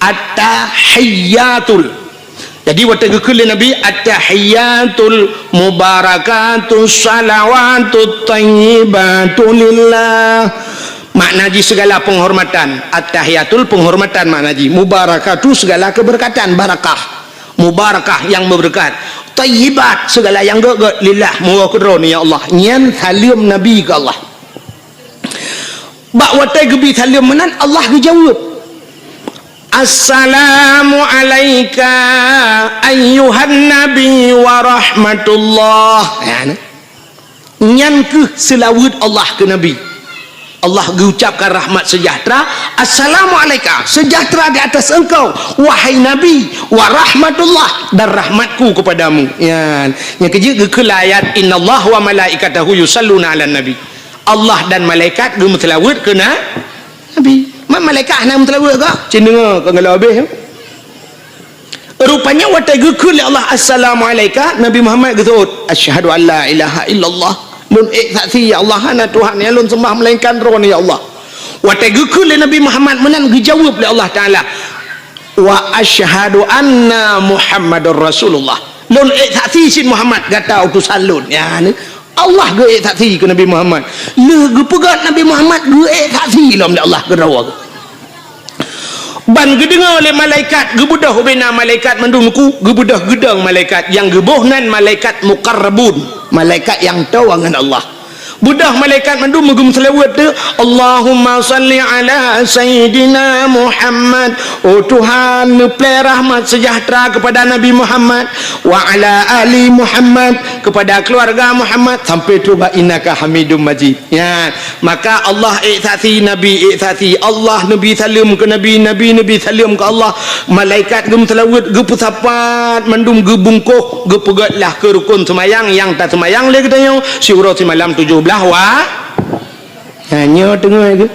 At-tahiyyatul. Jadi watée geukheun lé Nabi, "At-tahiyyatul mubarakatus salawatut thayyibatu lillah." Makna jih segala penghormatan. At-tahiyyatul penghormatan makna jih. Mubarakatu segala keberkatan, barakah. Mubarakah yang berkat. Thayyibat segala yang gét-gét, lillah, meuwoe keudroe ya Allah. Nyan saleuem Nabi keu Allah. Bak watée geubi saleuem meunan, Allah geujaweueb, "Assalamu alaika ayyuhan nabi wa rahmatullah." Ya, nah. Nyan kheueh seulaweuet Allah keu Nabi. Allah geucapkan rahmat sejahtera, "Assalamu alaika, sejahtera di atas engkau, wahai Nabi, wa rahmatullah, dan rahmatku kepadamu." Nyan, nyang keujeuet geukheun ayat, "Innallaha wa malaikatahu yusalluna 'alan nabi." Allah dan malaikat geumeuseulaweuet keu na-, Nabi. Ma malaikat hana meuseulaweuet kah? Cen deungoe ka galak habéh. Rupanya watée geukheun lé Allah, "Assalamu alaika," Nabi Muhammad geuseuôt, "Asyhadu an la ilaha illallah." Lôn ék saksi, ya Allah, hana Tuhan nyang lôn seumbah melainkan Droeneuh, ya Allah. Watée geukheun lé Nabi Muhammad meunan, geujaweueb lé Allah Taala, "Wa asyhadu anna Muhammadar Rasulullah." Lôn ék saksi cit Muhammad gata utosan lôn. Ya, ni. Allah geuék saksi keu Nabi Muhammad. Lheueh geupeugét Nabi Muhammad geuék saksi lom lé Allah keudroe. Ban geudeungoe lé malaikat, geubeudôh ubena malaikat mandum ku, geubeudôh geudong malaikat, nyang geuboh nan malaikat muqarrabun, malaikat nyang toe ngon Allah. Beudôh malaikat mandum geumeuseulaweuet tu, "Allahumma salli ala Sayyidina Muhammad." Oh Tuhan, neuplée rahmat sejahtera kepada Nabi Muhammad, "wa ala ali Muhammad," kepada keluarga Muhammad, sampai tu bak "innaka Hamidum Majid." Ya, maka Allah ék saksi, Nabi ék saksi, Allah neubi saleuem keu Nabi, Nabi neubi saleuem keu Allah, malaikat geumeuseulaweuet, geupeusapat mandum, geubungkoh, geupeugét lah keu rukon seumayang nyang taseumayang lé geutanyoe, siuroe simalam tujoh blaih wa-, ha, nyoe teungoh geuh.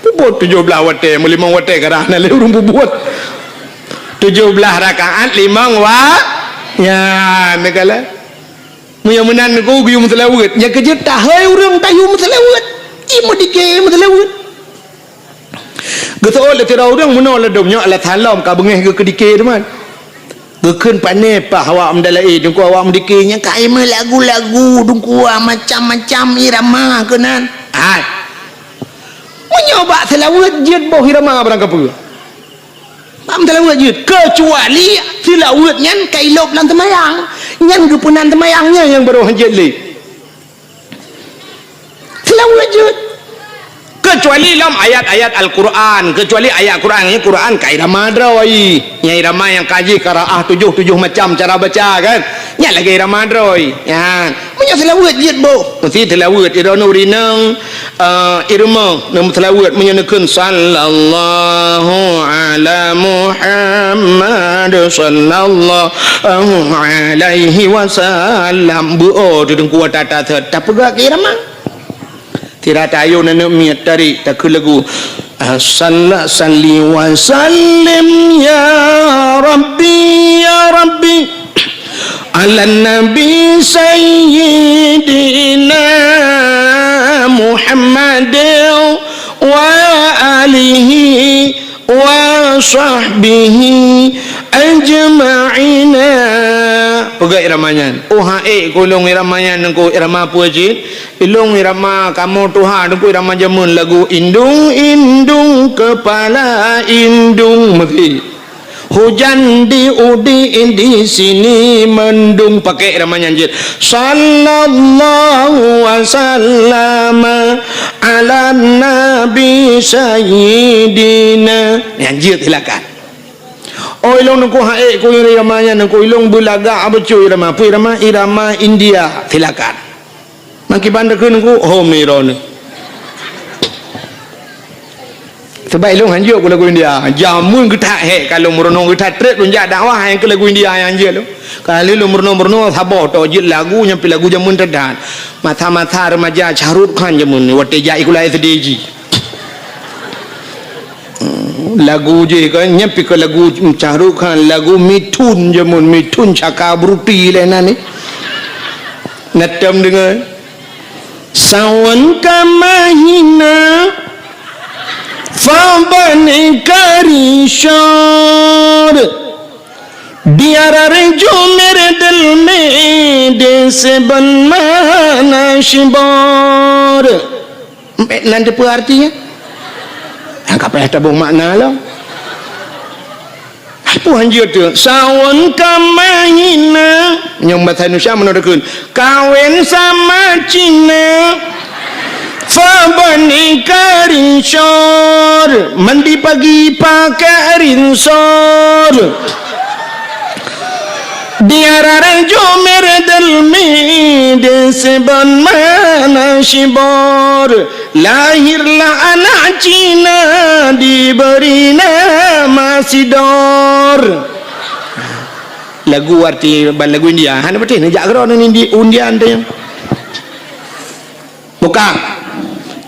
Peubuet tujoh blaih watée, meulimong watée karah na lé ureuëng peubuet. Tujoh blaih rakaat limong wa-, ya, neukalon. Meunyoe meunan ku geuyue meuseulaweuet, nyang keujeuet tahôi ureuëng tayue meuseulaweuet, i meudike meuseulaweuet. Geuseuôt lé sidroe ureuëng meunoe ladom nyoe alah salom ka beungéh geuh keudike teuma. Geukheun pané paih awak meudalaé, teungku awak meudike nyang ka meuh lagu-lagu, teungku macam-macam irama keunan. Hai. Meunyoe bak seulaweuet jeuet boh irama barang kapeue. Bak meulaweuet jeuet, keucuali seulaweuet nyan ka ilôb lam teumayang. Nyan geupeunan teumayang nyan nyang barô hanjeuet lé. Seulaweuet jeuet. Keucuali lom ayat-ayat Al-Quran, keucuali ayat Quran, nyan Quran ka irama droe. Nyan irama nyang ka jih qiraah tujoh, tujoh macam cara baca kan. Nyan lagée irama droe. Nyan. Meunyoe seulaweuet jeuet boh, meusti seulaweuet, idroeneuh rinong, eh, irama, neumeuseulaweuet, meunyoe neukheun, "Sallallahu ala Muhammad, sallallahu alaihi wasallam." Beu-o teungku tata set, tapeugah keu irama. Sira tayue aneuk miet tarék takheun lagu, "Salla-, salli wa sallim ya Rabbi, ya Rabbi, ala Nabi Sayyidina Muhammad wa alihi wa sahbihi ajma'ina." Peugah irama nyan. Oh, ha, ék keu lôn irama nyan, teungku, irama peue cit? Ilôn irama kamoe tuha, teungku, irama jameun lagu indung-indung kepala indung meusi. Hujan di udi, di sini mendung, pakai irama nyan jeuet. Sallallahu wa sallama ala nabi sayyidina. Nyan jeuet silakan. Oh, ilong nungku haek ku irama nyan, nungku ilong beulagak beutôi irama. Peue irama? Irama India. Silakan. Makiban takheun ku, hom ni droeneuh. Sabab ilong hanjeuet ku lagu India. Jameun geutak hek ka lôn meurunoe, geutak trép lôn jak dakwah nyang keu lagu India nyang hanjeuet lôn. Ka lheueh lôn meurunoe-meurunoe saboh tok jeuet lagu nyang pih lagu jameun that-that. Masa-masa remaja Shah Rukh Khan jameun watèe jak sikula S D jih. Lagu jih kan, nyan pih ka lagu Shah Rukh Khan, lagu Mithun jameun, Mithun Chakraborty lé nan ni. Na tom deungoe. Sawan ka mahina, fa bani karishor. Biar arju merdel me de seban mana shibor. Nan teupeue artinya? Nyang ka payah taboh makna lom. Peue hanjeuet teuh? Sawan ka mahina. Nyang basa Indonesia meunoe takheun. Kawin sama Cina. Fa bani karishor. Mandi pagi pakai rinsor. Biar arju merdel me de seban mana shibor. Lahirlah anak Cina diberi nama Sidor. Lagu arti ban lagu India. Hana beutih neujak keudroe ngon Indi-, Indian teuh. Bukan.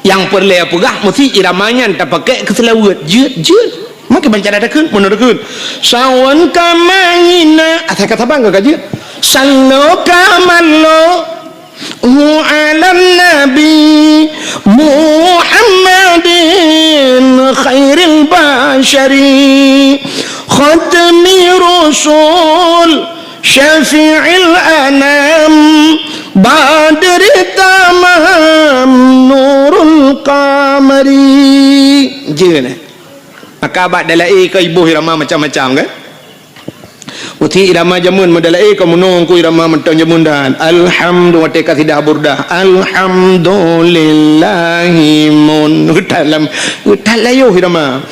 Nyang peureulèe peugah meusti irama nyan tapakék keu seulaweuet. Jeuet, jeuet. Makai banca takheun, meunoe takheun. Sawan ka mahina. Asai ka saban ka jeuet. Sallo ka mallo. Hu alan nabi Muhammadin khairil basyari. Khatmi rusul. Syafi'il anam, badri tamam, nurul qamari. Jeuet, eh? Maka bak dalai ka iboh irama macam-macam, kan? Meusti irama jameun meudalai ka meunoe ku irama mantong jameun dan. Alhamdu-, watèe kasidah burdah. Alhamdulillahi mun. Geutat lam, geutat layuh irama.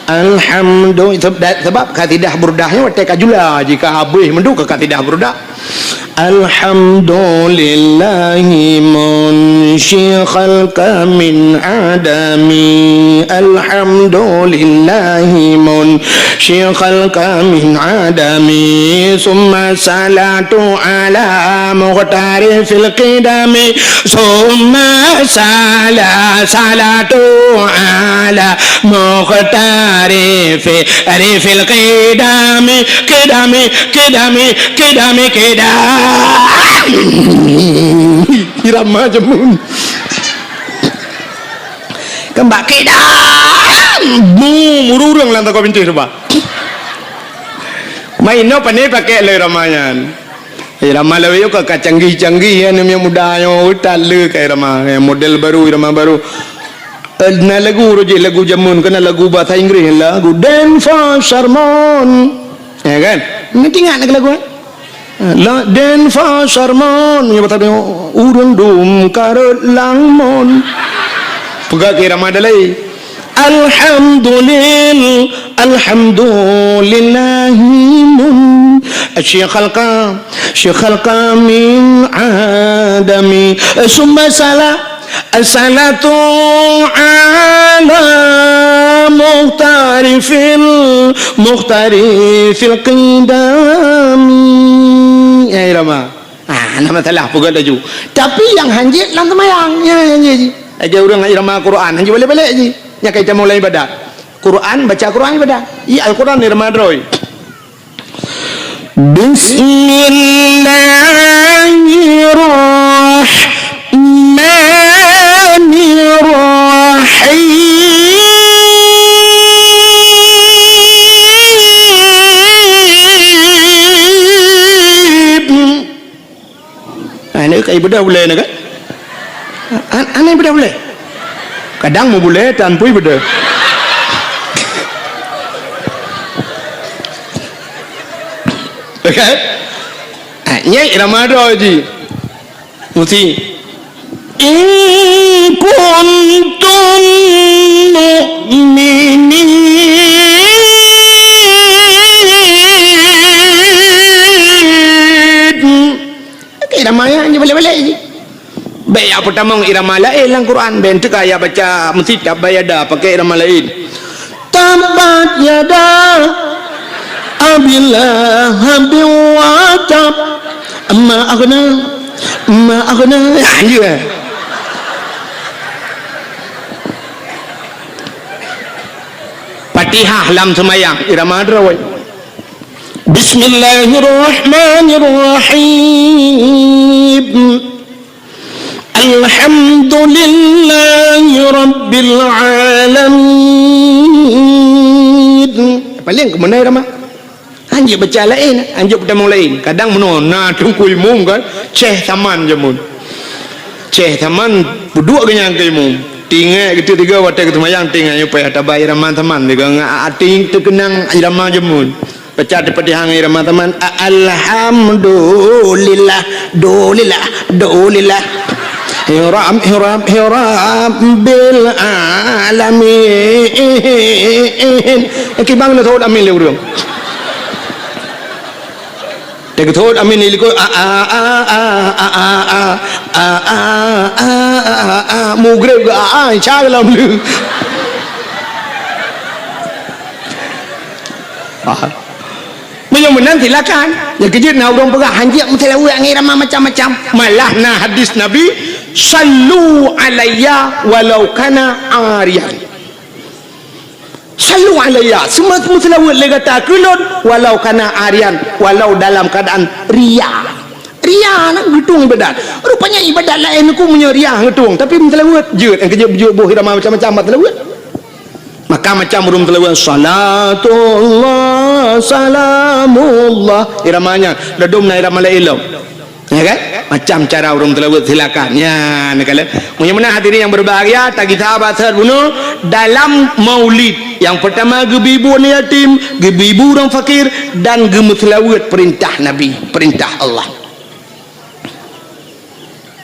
Alhamdu-, seb-, da-, sebab kasidah burdah nyoe watèe ka jula, jika habéh meuduk keu kasidah burdah. Alhamdulillahi munsyi khalqa min adami. Alhamdulillahi munsyi khalqa min adami. Summa salatu ala muqtari fil qidami. Summa sala-, salatu ala muqtari fi-, ri fil qidami, qidami, qidami, qidami, qidami. Irama jameun. Keumbak qidam. Bu, mururung lam toko bintéh tu, bah. Main no pane pakai le irama nyan. Irama lawét nyoe ka, ka canggih-canggih, ya, aneuk muda nyoe, ui, that le ka irama, ya, model baru, irama baru. Eh, na lagu roh jih, lagu jameun, keu na lagu bahasa Inggris, lagu Dance for Sermon. Ya kan? Nanti ingat lagi lagu, eh? La Dance for Sermon, ya, bahasa dia, ureueng dum karot lamon. Peugah keu irama dalai. Alhamdulil-, alhamdulillahi mun-, syi khalqa, syi khalqa min adami. Summa sala-, salatu ala muhtari fil, muhtari fil qidami. Ya, irama. Ah, hana masalah, peugah laju. Tapi nyang hanjeuet lam seumayang, nyan hanjeuet jih. Lagèe ureueng irama Quran, hanjeuet balek-balek jih. Nyan ka itamong lam ibadat. Quran, baca Quran ibadat. Iya, Al-Quran irama droe. Bismillahirrahmanirrahim. Ah, ni kai beudôh ulèe ni kan? An-, aneh beudôh ulèe. Kadang meu bulèe tan pui beudôh. Kan? Ha, nyan irama droe jih. Musti. In kuntum mu'minin. Oke, irama nyan balek-balek jih. Bèk jak peutamong irama laén lam Quran, bèk teuka jak baca meusitab bayada pakai irama laén. Tabbat yada Abi Lahabin wa tab. Ma aghna, ma aghna. Anjir. Fatihah lam seumayang, irama droe. Bismillahirrahmanirrahim. Alhamdulillahi rabbil alamin. Paléng keumeunai ramah. Anjeuet baca laén, anjeuet peutamong laén. Kadang meunoe na teungku imum kan, Syekh Saman jameun. Syekh Saman peuduek geuh nyan keu imum. Tinggai geuteuk tiga watèe geuseumayang tinggai nyoe payah taba irama Saman tiga ngat até teukeunang irama jameun. Baca di Fatihah ngon irama Saman, a-, alhamdulillah, dulillah, dulillah. Hiram, hiram, hiram bil alamin. Kibang na thot amin lé ureueng. Teuthot amin lé likot, a, a, a, mugreb ke a, a, insya Allah lom lé. Ah. Meunyoe meunan silakan. Nyang keujeuet na ureueng peugah hanjeuet meuseulaweuet ngon irama macam-macam. Malah na hadis Nabi, "Sallu alayya walau kana ariyan." Sallu alayya, seumeu-, meuseulaweuet lé gata keu lôn walau kana ariyan, walau dalam keuadaan ria. Ria na geutueng ibadat. Rupanya ibadat laén ku meunyoe ria geutueng, tapi meuseulaweuet jeuet, nyang keujeuet beujeuet boh irama macam-macam bak seulaweuet. Maka macam ureueng teulaweuet, salatullah, salamullah. Irama nyan, ladôm na irama laén lom. Ya kan? Macam cara ureueng teulaweuet, silakan. Nyan, kalau. Meunyoe meunan hadirin yang berbahagia, tagisa bak seuhat bunoe dalam maulid. Yang pertama, geubri bu aneuk yatim, geubri bu ureueng fakir, dan geumeuseulaweuet perintah Nabi, perintah Allah.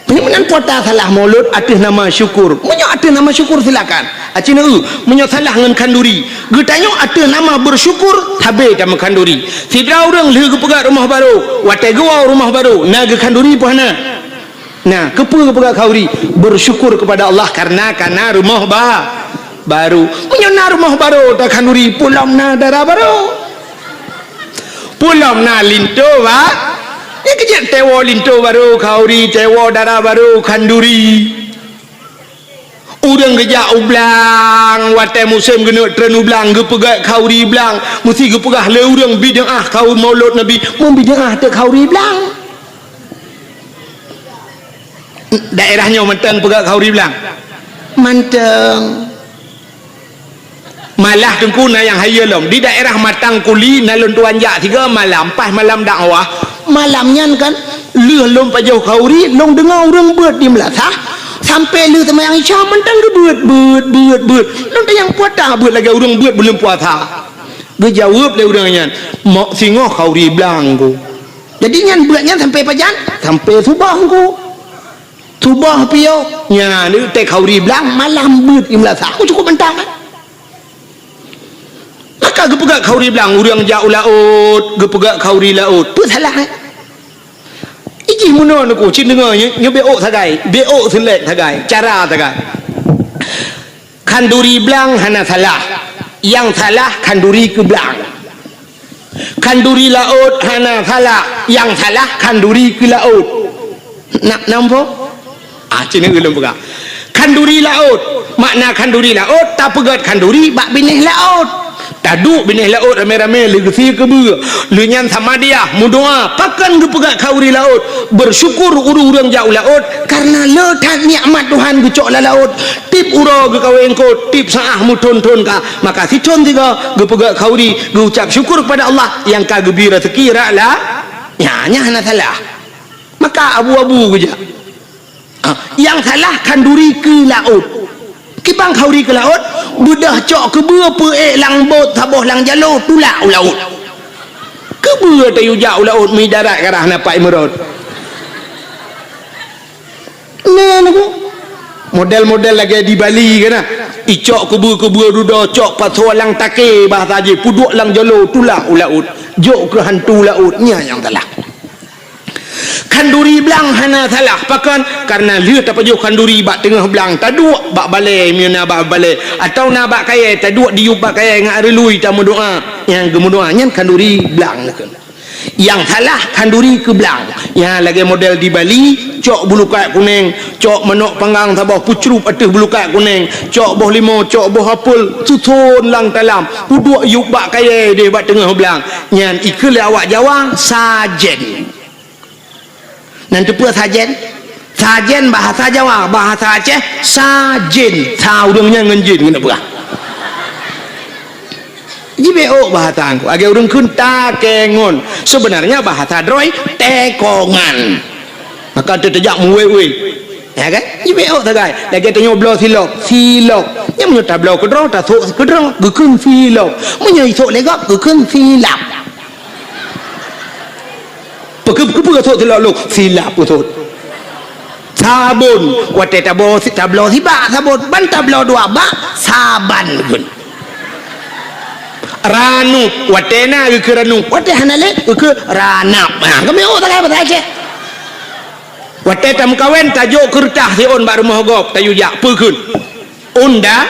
Meunyoe meunan po tasalah maulud ateueh nama syukur. Meunyoe ateueh nama syukur, silakan. Aci neu, meunyoe salah ngon khanduri. Geutanyoe ateueh nama bersyukur, sabe tameukhanduri. Sidroe ureueng lheueh geupeugöt rumoh barô, watèe geuwoe rumoh barô, na geukhanduri peu hana? Na, keupeue geupeugöt khanduri? Bersyukur kepada Allah karena ka na rumoh ba-, barô. Meunyoe na rumoh barô takhanduri, peue lom na dara barô. Peue lom na linto ba-, nyang keujeuet teuwoe linto barô khanduri, teuwoe dara barô khanduri. Ureueng geujak u blang, watèe musém geuneuk treun u blang, geupeugöt khanduri blang, meusti geupeugah lé ureueng bid'ah khanduri maulud Nabi, meubid'ah teuk khanduri blang. Daerah nyoe mantong peugöt khanduri blang? Mantong. Malah teungku na nyang hayeue lom. Di daerah Matang Kuli na lôn tuan jak sigoe malam, pas malam dakwah. Malam nyan kan, lheueh lôn pajoh khanduri, lôn deungoe ureueng beuet di meulasah. Sampoe lheueh seumayang Isya mantong geubeuet, beuet, beuet, beuet. Lôn tanyong peue ata beuet lagèe ureueng beuet buleuen puasa. Geujaweueb lé ureueng nyan, "Mok singoh khanduri blang ku." Jadi nyan beuet nyan sampoe pajan? Sampoe suboh ku. Suboh piôh. Nyan, teuh khanduri blang malam beuet di meulasah. Aku cukup mantong, kan? Maka geupeugöt khanduri blang, ureueng jak u laôt, geupeugöt khanduri laôt. Peue salah, eh? Ijih meunoe neuku, cit deungoe, nyoe, nyoe beuôt sagai, beuôt seulek sagai, cara sagai. Khanduri blang hana salah. Nyang salah khanduri keu blang. Khanduri laôt hana salah. Nyang salah khanduri keu laôt. Na, nampak? Ah, cit ulôn peugah. Khanduri laôt. Makna khanduri laôt, tapeugöt khanduri bak binéh laôt. Taduek binéh laôt ramé-ramé lheueh geusie keubeue. Lheueh nyan samadiyah, meudoa, pakon geupeugöt khanduri laôt. Bersyukur ureueng-ureueng jak u laôt, kareuna le that nikmat Tuhan geucok lam laôt. Tiep uroe geukawé eungkôt, tiep saát meuthôn-thôn ka. Maka sithôn sigoe geupeugöt khanduri, geuucap syukur kepada Allah nyang ka geubri raseuki rot la-, nyan, nyan hana salah. Maka abu-abu geujak. Ah, nyang salah khanduri keu laôt. Kiban khanduri keu laôt, beudôh cok keubeue peuék lam bot saboh lam jalô tulak u laôt. Keu Peue tayue jak u laôt meudarat karah na Pak Imrod. Nah, nah, model-model lagèe di Bali kan, nah. Icok kubu-kubu dudoe, cok pasoe lam takè, bahasa jih, peuduek lam jolo, tulak u laôt. Jok keu hantu laôt, nyan nyang salah. Khanduri blang hana salah, pakon? Kareuna lheueh tapajoh khanduri bak teungoh blang, taduek bak balèe, meunyoe na bak balèe, atawa na bak kayèe, taduek diyueb bak kayèe ngon reului tameudoa. Nyang geumeudoa nyan khanduri blang. Nyang salah khanduri keu blang. Nyang lagèe model di Bali, cok bulukat kunèng, cok manok panggang saboh peucrup ateueh bulukat kunèng, cok boh limo, cok boh apel, suson lam talam, peuduek yueb bak kayèe deh bak teungoh blang. Nyan ikheun lé awak Jawa, sajen. Nan teupeue sajen? Sajen bahasa Jawa, bahasa Aceh, sajen. Sa ureueng nyan ngon jin keuneuk peugah. Jibeuôk bahasa Teungku. Lagèe ureueng kheun takengon. Sebenarnya bahasa droe tekongan. Maka teuteujak meuwé-wé. Ya kan? Jibeuôk sagai. Lagèe tanyoe bloe silop, silop. Nyan meunyoe tabloe keudroe, tasôk keudroe, geukheun silop. Meunyoe isôk lé gob, geukheun silap. Peukeupeue sôk silop lôn? Silap peusôk. Sabon, watèe tabloe si-, tabloe sibak sabon, ban tabloe dua bak, saban pun. Ranup, watèe na geukheun ranup, watèe hana lé geukheun ranap. Ha, kami oh, tak apa saja. Watèe tameukawen, tajok keureutah siôn bak rumoh gob, tayue jak, peue kheun? Unda-,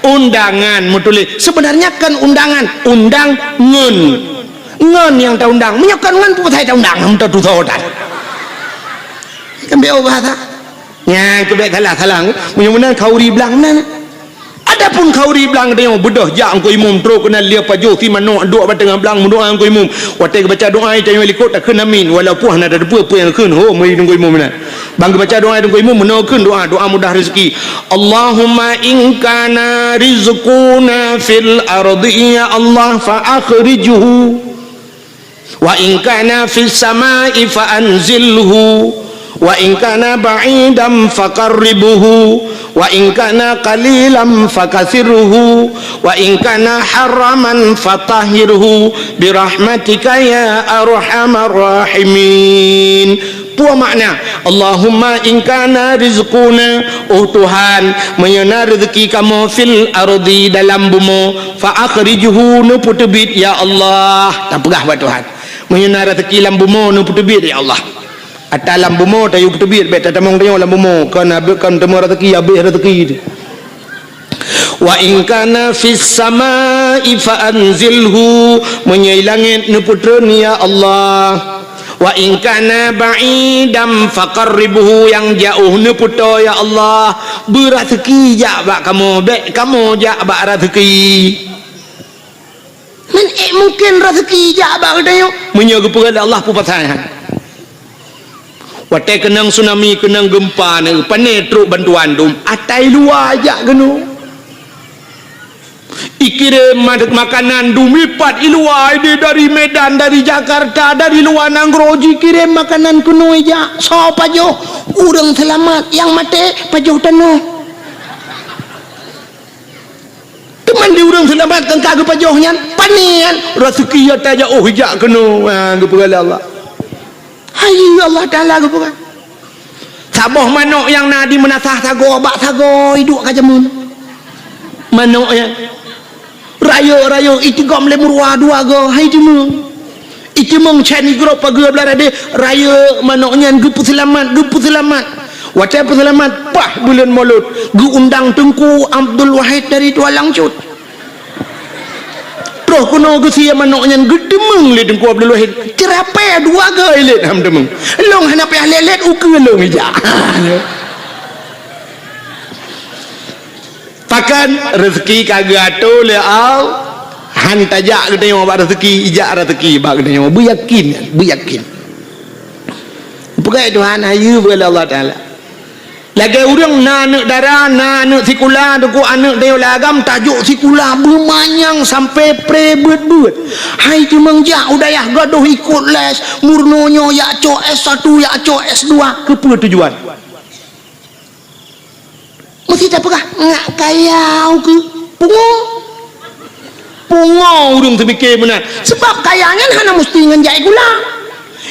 undangan meutuléh. Sebenarnya kon undangan, undang ngon. Ngon nyang taundang. Meunyoe kon ngon, peue pasai taundang? Hana tatusoe that. Kan beu bahasa. Nyan keu bèk salah-salah. Meunyoe meunan khanduri blang meunan. Adapun khanduri blang tanyoe beudôh jak Teungku Imum trok keunan lheueh pajoh si manok duek bak teungoh blang meudoa Teungku Imum. Watèe geubaca doa tanyoe likot takheun amin. Walaupun hana tateupeue peue nyang kheun, ho, meuri Teungku Imum meunan. Ban geubaca doa Teungku Imum meunoe kheun doa, doa mudah rezeki. Allahumma in kana rizquna fil ardi, ya Allah, fa akhrijhu. Wa in kana fis samai fa anzilhu. Wa in kana ba'idan fa qarribhu. Wa in kana qalilan fa kathirhu. Wa in kana haraman fa tahhirhu. Bi rahmatika ya arhamar rahimin. Peue makna, Allahumma in kana rizquna, oh Tuhan, meunyoe na reuzeuki kamoe fil ardi dalam bumoe, fa akhrijhu, neupeuteubiet ya Allah. Tapeugah bak Tuhan. Meunyoe na reuzeuki lam bumoe, neupeuteubiet ya Allah. Ata lam bumoe tayue peuteubiet, bèk tatamong tanyoe lam bumoe, kon abéh, kon teuma reuzeuki, abéh reuzeuki. Wa in kana fis samai fa anzilhu, meunyoe i langét neupeutreun ya Allah. Wa in kana ba'idan fa qarribhu, nyang jiôh neupeutoe ya Allah. Beureuzeuki jak bak kamoe, bèk kamoe jak bak reuzeuki. Man ék mungken reuzeuki jak bak geutanyoe? Meunyoe geupeugah lé Allah peue pasai han. Watèe keunong tsunami, keunong geumpa, na pane trok bantuan dum, ata i luwa jak keunoe. Ikirém ma-, makanan dum ipat i luwa, idéh dari Medan, dari Jakarta, dari luwa nanggroe jikirém makanan keunoe jak. Soe pajoh? Ureueng seulamat, nyang maté pajoh tanoh. Teuma di ureueng seulamat nyang ka geupajoh nyan, pane nyan, reuzeuki nyang tajak, oh, jak keunoe, ha, geupeugah lé Allah. Hai Allah Taala geupeugah. Saboh manok nyang na di meunasah sagoe bak sagoe iduek ka jameun. Manok nyan. Rayeuk-rayeuk itigom lé meuruwa dua goe, hai timeung. Itimeung chan igrob pageue blah radeh, rayeuk manok nyan geupeuseulamat, geupeuseulamat. Watèe peuseulamat, paih buleuen Molot, geuundang Teungku Abdul Wahid dari Tualang Cut. Troh keunoe geusie manok nyan geutimeung lé Teungku Abdul Wahid. Ceurapée dua goe ilét ham timeung. Lôn hana payah lét-lét ukeue lôn ijak. Pakon reuzeuki ka geuatoe lé Allah, han tajak geutanyoe bak reuzeuki, ijak reuzeuki bak geutanyoe. Beuyakin, beuyakin. Peugah Tuhan, hayeue beu lé Allah Taala. Lagèe ureueng na aneuk dara, na aneuk sikula, teungku aneuk tanyoe lam agam, tajok sikula beumanyang sampoe pré beuet-beuet. Hai timeung jak u dayah gadôh ikot les, meurunoe nyoe jak cok S satu, jak cok S dua, keupeue tujuan? Meusti tapeugah, ngak kayau keu pungo. Pungo ureuëng teumike meunan. Sebab kaya nyan hana musti ngon jak sikula.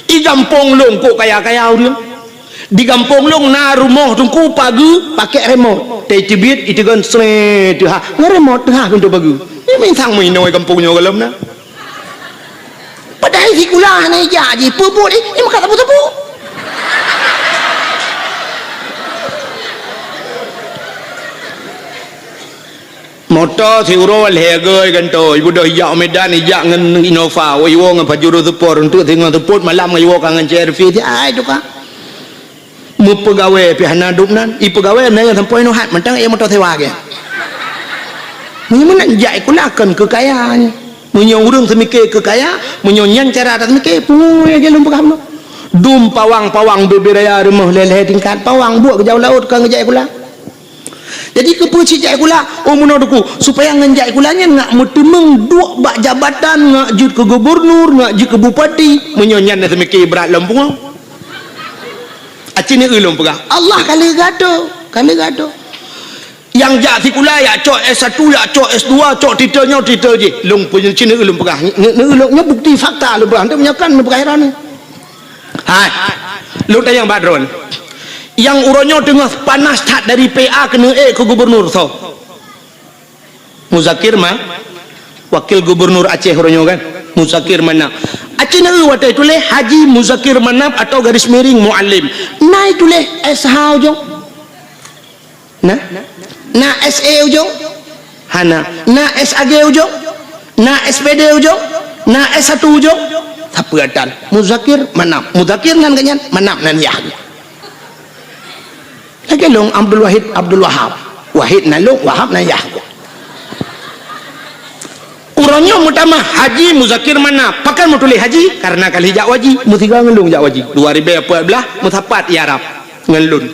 I gampông lôn kok kaya-kaya ureuëng. Di gampông lôn na rumoh teungku pageue pakai remote. Teubiet iteugon sret teuhah. Ngon remote teuhah pintoe pageue. Ni minsang meuinoe gampông nyoe gohlom na. Padahai sikula hana ijak jih, peubuet jih, eh, maka sapeue-sapeue. Moto siuroe lhèe gèe gantoe, ibeudôh ijak u Medan, ijak ngon Innova, woe iwoe ngon Pajero Sport, eunteuk singoh seupôt malam ngon iwoe ka ngon C R V, ai tukang. Meupeugawée pih hana dum nan, ipeugawée na nyang sampoe nyoe hat mantong, eh, moto sewa gèe. Meunyoe meunan jak sikula kon keu kaya nyoe. Meunyoe ureuëng seumike keu kaya, meunyoe nyan cara that seumike, pungo lagèe lôn peugah bunoe. Dum pawang-pawang bubé raya rumoh lhèe-lhèe tingkat, pawang buet geujak u laôt kon geujak sikula. Jadi keupeue cit jak sikula? Oh, meunoe teungku, supaya ngon jak sikula nyan ngak meuteumeung duek bak jabatan, ngak jeuet keu gubernur, ngak jeuet keu bupati. Meunyoe nyan na seumike brat lom pungo. Aci neu lôn peugah, Allah ka lheueh geuatoe, ka lheueh geuatoe. Nyang jak sikula, jak cok S satu, jak cok S dua, cok titel nyoe, titel jih. Lôn peunyeucin neu lôn peugah. Neu, neu lôn nyoe bukti fakta lôn peugah. Hana meunyoe kan lôn peugah heran. Hai. Lôn tanyong bak droen. Nyang uroe nyoe teungoh panas that dari P A keuneuk ék keu gubernur soe? Muzakir Ma-, wakil gubernur Aceh uroe nyoe kan? Muzakir Manaf. Aci neu watèe tuléh Haji Muzakir Manaf atau garis miring Muallim. Na ituléh S H ujong? Na? Na S E ujong? Hana. Na S A G ujong? Na S P D ujong? Na S satu ujong? Sapeue atan? Muzakir Manaf. Muzakir nan geuh nyan, Manaf nan yah. Lagèe lôn Abdul Wahid, Abdul Wahab. Wahid nan lôn, Wahab nan yah. Uroe nyoe meutamah Haji Muzakir Manaf. Pakon meutuléh Haji? Karena ka lheueh jak u haji. Meusigoe ngon lôn jak u haji. Dua ribèe peuet blah, meusapat i Arab ngon lôn.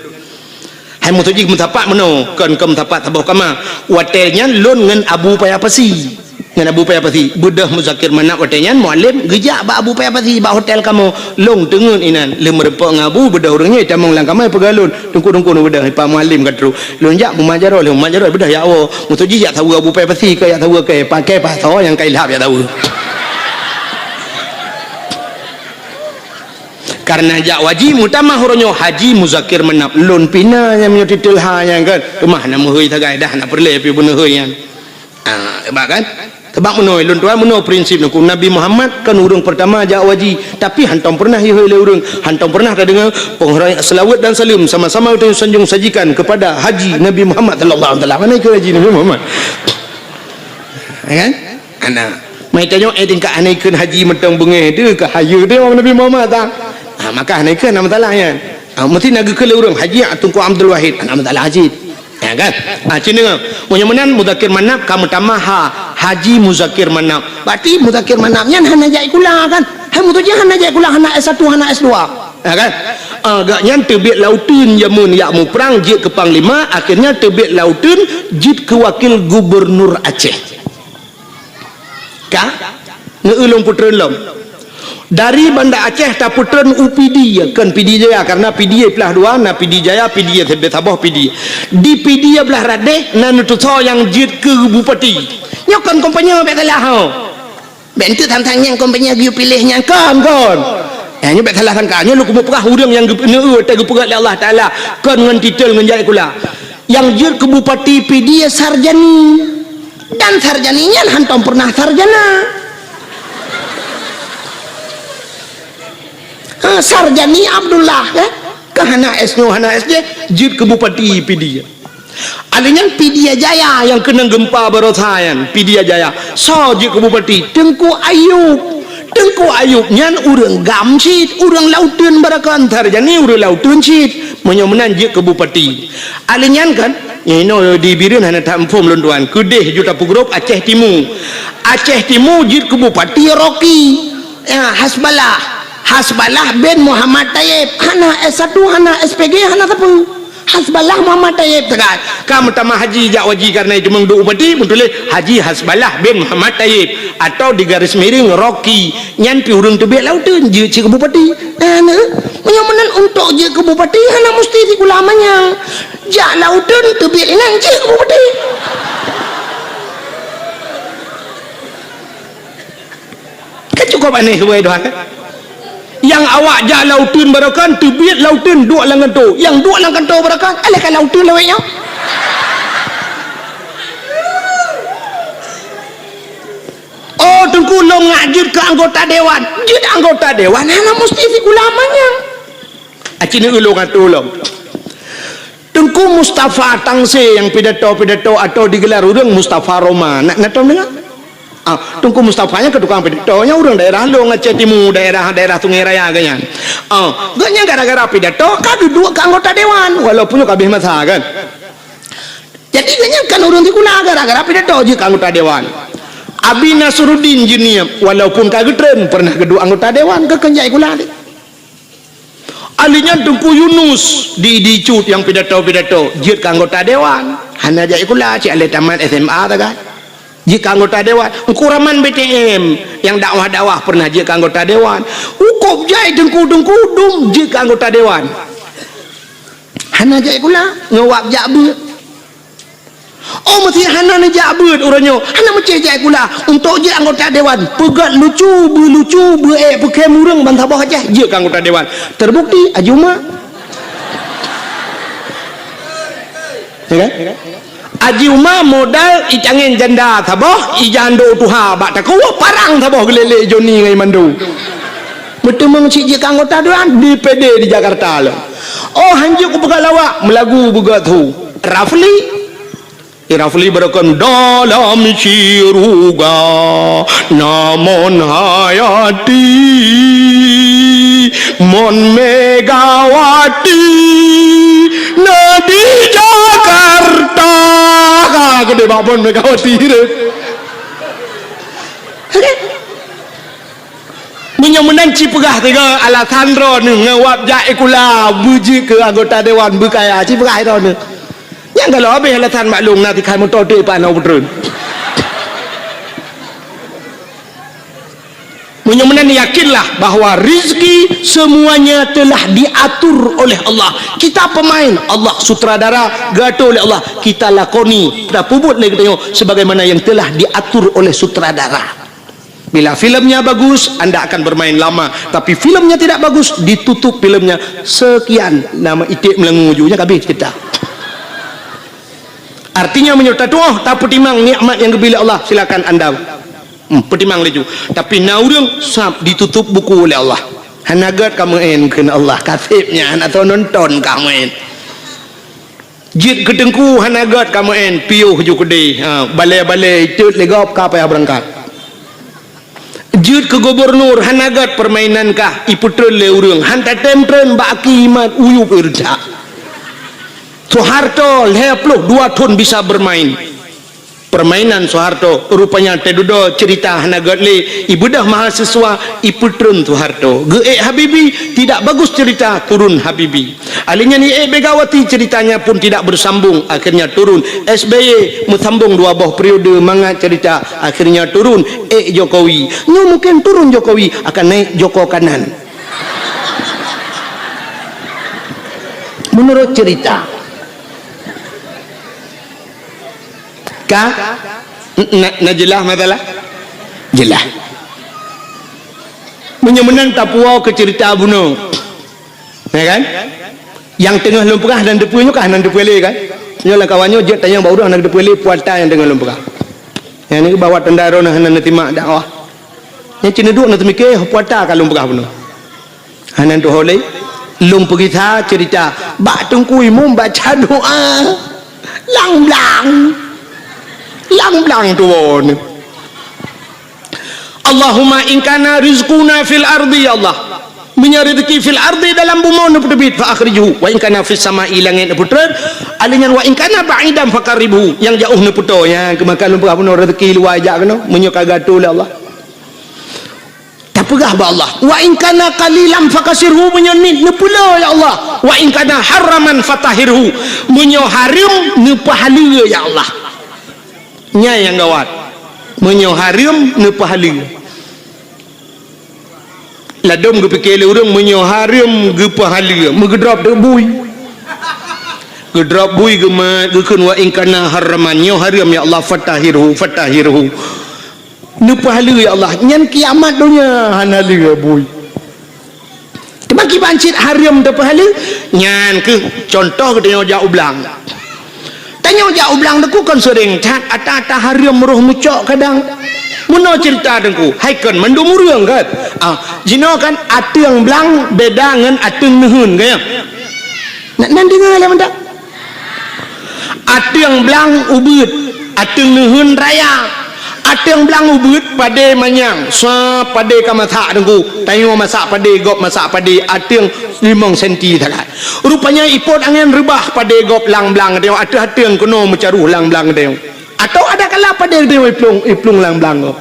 Hai meutuju jih meusapat meunoe, kon keu meusapat saboh kama. Watèe nyan lôn ngon Abu Paya Pasi. Ngon Abu Paya Pasi. Beudôh Muzakir Manaf watèe nyan Muallim geujak bak Abu Paya Pasi bak hotel kamoe. Lôn teungeut inan. Lheueh meurumpok ngon Abu, beudôh ureuëng nyan tamong lam kama peugah lôn. Teungku-teungku nyoe beudôh, Pak Muallim ka trôk. Lôn jak Mumajaroh, lheueh Mumajaroh beudôh jak woe. Meutuju jak saweue Abu Paya Pasi, keu jak saweue keu pakai pasoe nyang ka ilhab jak saweue. Karena jak u haji meutamah uroe nyoe Haji Muzakir Manaf lôn pih na nyang meunyoe titel ha nyang kan. Teuma na meuhôi sagai dah na peureulèe pih beuneuhôi nyan. Ah, hebat kan? Sebab meunoe lôn tuan meunoe prinsip nyoe Nabi Muhammad kan ureuëng pertama jak u haji, tapi hantom pernah ihôi lé ureuëng, hantom pernah tadeungoe penghormatan selawat dan salam sama-sama kita sanjung sajikan kepada Haji Nabi Muhammad sallallahu alaihi wasallam. Mana ikut Haji Nabi Muhammad? Ya kan? Ana. Mai tanyoe, eh, tingkat hana ikheun haji mantong beungéh tu, ka hayeue tu Nabi Muhammad ta. Ha, maka hana ikheun, hana masalah nyan. Ha, meusti na geukheun lé ureuëng, Haji Teungku Abdul Wahid, hana masalah cit. Ya kan? Ha, cit deungoe. Meunyoe meunan Muzakir Manaf ka meutamah ha, Haji Muzakir Manaf. Berarti Muzakir Manaf nyan hana jak sikula kan? Hai meutuju hana jak sikula, hana S satu, hana S dua. Ya kan? Ah, gobnyan teubiet lam uteuen jameun jak muprang jeuet keu panglima, akhirnya teubiet lam uteuen jeuet keu wakil gubernur Aceh. Ka? Neu-eu lôn peutreun lom. Dari Banda Aceh tapeutreun u Pidie, kon Pidie Jaya, karena Pidie plah dua, na Pidie Jaya, Pidie saboh Pidie. Di Pidie blah radeh na neutusoe nyang jeuet keu bupati. Nyoe kon kompanye bèk salah ho. Bèk enteuk tantang nyang kompanye geuyue piléh nyan kon, kon. Ya, nyoe bèk salah sangka. Nyoe lôn keumeung peugah ureuëng nyang geupeuneu watèe geupeugah lé Allah Taala kon ngon titel ngon jai kula. Nyang jeuet keu bupati Pidie Sarjani. Dan Sarjani nyan hantom pernah sarjana. Ha, Sarjani Abdullah, ya. Ka hana S nyoe, hana S J, jeuet keu bupati Pidie. Alèh nyan Pidie Jaya nyang keunong geumpa baroesa nyan, Pidie Jaya. Soe jeuet keu bupati? Teungku Ayub. Teungku Ayub nyan ureuëng GAM cit, ureuëng lam uteuen barakon, Sarjani ureuëng lam uteuen cit. Meunyoe meunan jeuet keu bupati. Alèh nyan kan, inoe di Bireuen hana that muphom lôn tuan. Keudeh ju tapeugrôp Aceh Timu. Aceh Timu jeuet keu bupati Rocky. Ya, Hasballah. Hasballah bin Muhammad Taib. Hana S satu, hana S P G, hana sapeue. Hasballah Muhammad Taib tegai. Ka meutamah haji jak u haji karena itu meuduek bupati, meutuléh Haji Hasballah bin Muhammad Taib atau di garis miring Rocky. Nyan pih ureuëng teubiet lam uteuen jeuet cit keu bupati. Nah, nah. Meunyoe meunan untuk jeuet keu bupati hana musti sikula manyang. Jak lam uteuen teubiet inan jeuet keu bupati. Kok aneh wai doa kan? Nyang awak jak lam uteuen baroekon, teubiet lam uteuen duek lam kantô. Nyang duek lam kantô baroekon, alah ka lam uteuen lawét nyoe. Oh, Teungku lôn ngak jeuet keu anggota dewan. Jeuet anggota dewan hana musti sikula manyang. Aci neu ulôn atô lom. Teungku Mustafa Tangse nyang pidato-pidato atau digelar ureuëng Mustafa Roma. Nak, nak tahu dengar? Ah, Teungku Mustafa nyan keu tukang pidato, nyan ureuëng daerah Long, Aceh Timu, daerah, daerah Sungai Raya geuh nyan. Ah, geuh nyan gara-gara pidato ka duduek keu anggota dewan, walaupun nyoe ka habéh masa kan. Jadi geuh nyan kan ureuëng sikula gara-gara pidato jeuet keu anggota dewan. Abi Nasruddin Juniab, walaupun ka geutreun, pernah geuduek anggota dewan, keu keunjai sikula deh. Ahli nyan Teungku Yunus di, di Cut nyang pidato-pidato, jeuet keu anggota dewan. Hana jak sikula, cit alah tamat S M A sagai. Jeuet keu anggota dewan. Teungku Rahman B T M nyang dakwah-dakwah pernah jeuet keu anggota dewan. Ukop jai teungku-teungku dum jeuet keu anggota dewan. Hana jak sikula, ngon wab jak beuet. Oh, meusé hana neujak beuet uroe nyoe, hana meucé jak sikula. Untuk jeuet anggota dewan, peugöt lucu, beulucu, beuék peukhém ureuëng bansaboh Aceh, jeuet keu anggota dewan. Terbukti, Haji Uma. Ya kan? Haji Uma modal icangén janda saboh, ijando tuha bak takue, parang saboh geulélé Joni ngon Mando. Meuteumeung cit jeuet keu anggota dewan, di P D di Jakarta lom. Oh, hanjeuet kupeugah lawak, meulagu beugöt thu. Rafli. Eh, Rafli beureukan dalam syeuruga, na Mon Hayati, Mon Megawati, na di Jakarta. Ka geude bak Mon Megawati deh. Meunyoe meunan ci peugah tiga alasan droeneuh ngon wab jak sikula beujeuet keu anggota dewan beukaya, ci peugah droeneuh. Nyang galak habéh alasan maklum na tikai moto dek panoe peutreun. Meunyoe meunan yakinlah bahwa rezeki semuanya telah diatur oleh Allah. Kita pemain, Allah sutradara, geuatur oleh Allah. Kita lakoni, tapeubuet lé geutanyoe sebagaimana yang telah diatur oleh sutradara. Bila filmnya bagus, anda akan bermain lama. Tapi filmnya tidak bagus, ditutup filmnya. Sekian, nama iték meulangô ju, nyan ka habéh cerita. Artinya, meunyoe tatuoh, tapeutimang nikmat nyang geubri lé Allah, silakan anda, hmm, peutimang laju. Tapi na ureuëng sab ditutup buku oleh Allah. Hana gét ka meu'en kheun Allah, kaseb nyan atau nonton ka meu'en. Jeuet keu teungku hana gét ka meu'en, piôh ju keudeh. Ha, balée-balée itot lé gob ka payah beurangkat. Jeuet keu gubunur hana gét, peurmainan kah ipeutreun lé ureuëng, han tatém treun bak aki imat uyueb ireujak. Soeharto lhée ploh dua thon bisa beurmain. Permainan Soeharto, rupanya teududoe cerita hana gét lé, ibeudôh mahasiswa, ipeutreun Soeharto. Geuék Habibie, tidak bagus cerita, turun Habibie. Ahli nyan iék Megawati, ceritanya pun tidak bersambung, akhirnya turun. S B Y meusambong dua boh periode mangat cerita, akhirnya turun. Ék Jokowi. Nyoe mungkin turun Jokowi, akan naik Joko Kanan. Menurut cerita. Ka? Na, na jeulaih masalah? Jeulaih. Meunyoe meunan tapuwoe keu ceurita bunoe. Ya kan? Nyang teungoh lôn peugah hana teupeue nyoe ka hana teupeue lé kan? Nyoe lam kawan nyoe jeuet tanyong bak ureueng hana teupeue lé puata nyang teungoh lôn peugah. Nyang nyoe bahwa tanda droeneuh hana neusimak dakwah. Nyang ceuneudok na teumike puata ka lôn peugah bunoe. Hana tuho lé, lôn peugisa ceurita bak Teungku Imum baca doa. Lang-blang. Lang-blang tuwoe. Allahumma in kana rizquna fil ardi, ya Allah. Meunyoe rezeki fil ardi dalam bumoe neupeuteubiet, fa akhrijhu. Wa in kana fis sama'i, langét neupeutreun. Alèh nyan wa in kana ba'idan fa qarribhu. Nyang jaoh neupeutoe. Nyang keumakan lôn peugah bunoe rezeki luwa jak keunoe. Meunyoe ka geuatoe lé Allah. Tapeugah bak Allah, "Wa in kana qalilan fakasirhu," meunyoe nit neupeulé, ya Allah. "Wa in kana haraman fatahhirhu," meunyoe hareuem neupeuhaleue, ya Allah. Nyan nyang gawat. Meunyoe hareuem neupeuhaleue. Ladôm geupike lé ureueng meunyoe hareuem geupeuhaleue, meugeudrop teuk bui. Geudrop bui geumat, geukheun, "Wa in kana haraman," nyoe hareuem, ya Allah, "fatahhirhu, fatahhirhu." Neupeuhaleue, ya Allah, nyan kiamat donya hana lé bui. Teuma kiban cit hareuem teupeuhaleue, nyan keuh contoh geutanyoe jak u blang. Tanyoe jak u blang Teungku kon seuring that, ata-ata hareuem roh meucok kadang. Meunoe ceurita Teungku, hai kon mandum ureueng kan? Ah, jinoe kan ateueng blang beda ngon ateueng neuheun, kan? Nak nan deungoe lé mantap. Ateueng blang ubeuet, ateueng neuheun raya. Ateueng blang ubeuet padé manyang, sa padé ka masak Teungku. Tanyoe masak padé, gob masak padé, ateueng limong senti sagai. Rupanya ipot angén reubah padé gob lam blang tanyoe, ateueh ateueng keunoe meucaroh lam blang tanyoe. Atau ada kala padé tanyoe iplueng, iplueng lam blang gob.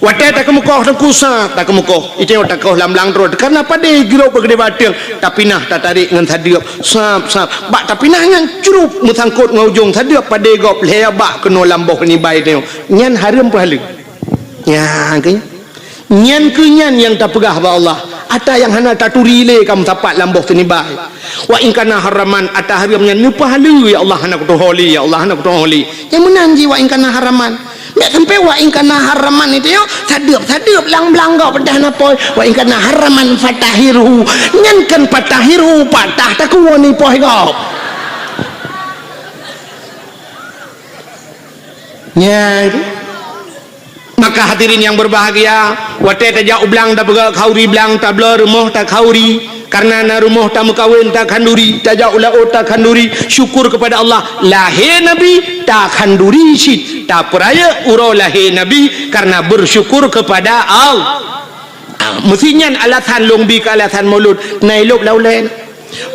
Watée takeumeukoh Teungku sa, takeumeukoh. Itanyoe takoh lam blang droe, kareuna padé girok bak keudéh bateueng, tapinah tatarék ngon sadeueb, sab, sab. Bak tapinah nyan crup meusangkot ngon ujong sadeueb padé gob lhée bak keunoe lam boh nibai tanyoe. Nyan hareuem peuhaleue. Nyan keuh. Nyan keuh nyan nyang tapeugah bak Allah. Ata nyang hana taturi lé ka meusapat lam boh sinibai. Wa in kana haraman, ata hareuem nyan neupeuhaleue, ya Allah, hana kutuho lé, ya Allah, hana kutuho lé. Nyang meunan jih wa in kana haraman. Bék sampai wa in kana haraman itu yo, sadeueb-sadeueb lang-blang gob peudah na poi. Wa in kana haraman fatahhirhu. Nyan kan fatahhirhu, patah takue ni poh gob. Nya itu. Maka hadirin yang berbahagia, watée tajak u blang tapeugah khanduri blang, tabloe rumoh takhanduri, karena na rumoh tameukawen takhanduri, tajak u laôt takhanduri, syukur kepada Allah, lahé Nabi takhanduri cit, tapeurayeuk uroe lahé Nabi karena bersyukur kepada Allah. Ah, meusi nyan alasan lôn bi keu alasan Maulud, na ilôb lam ulée.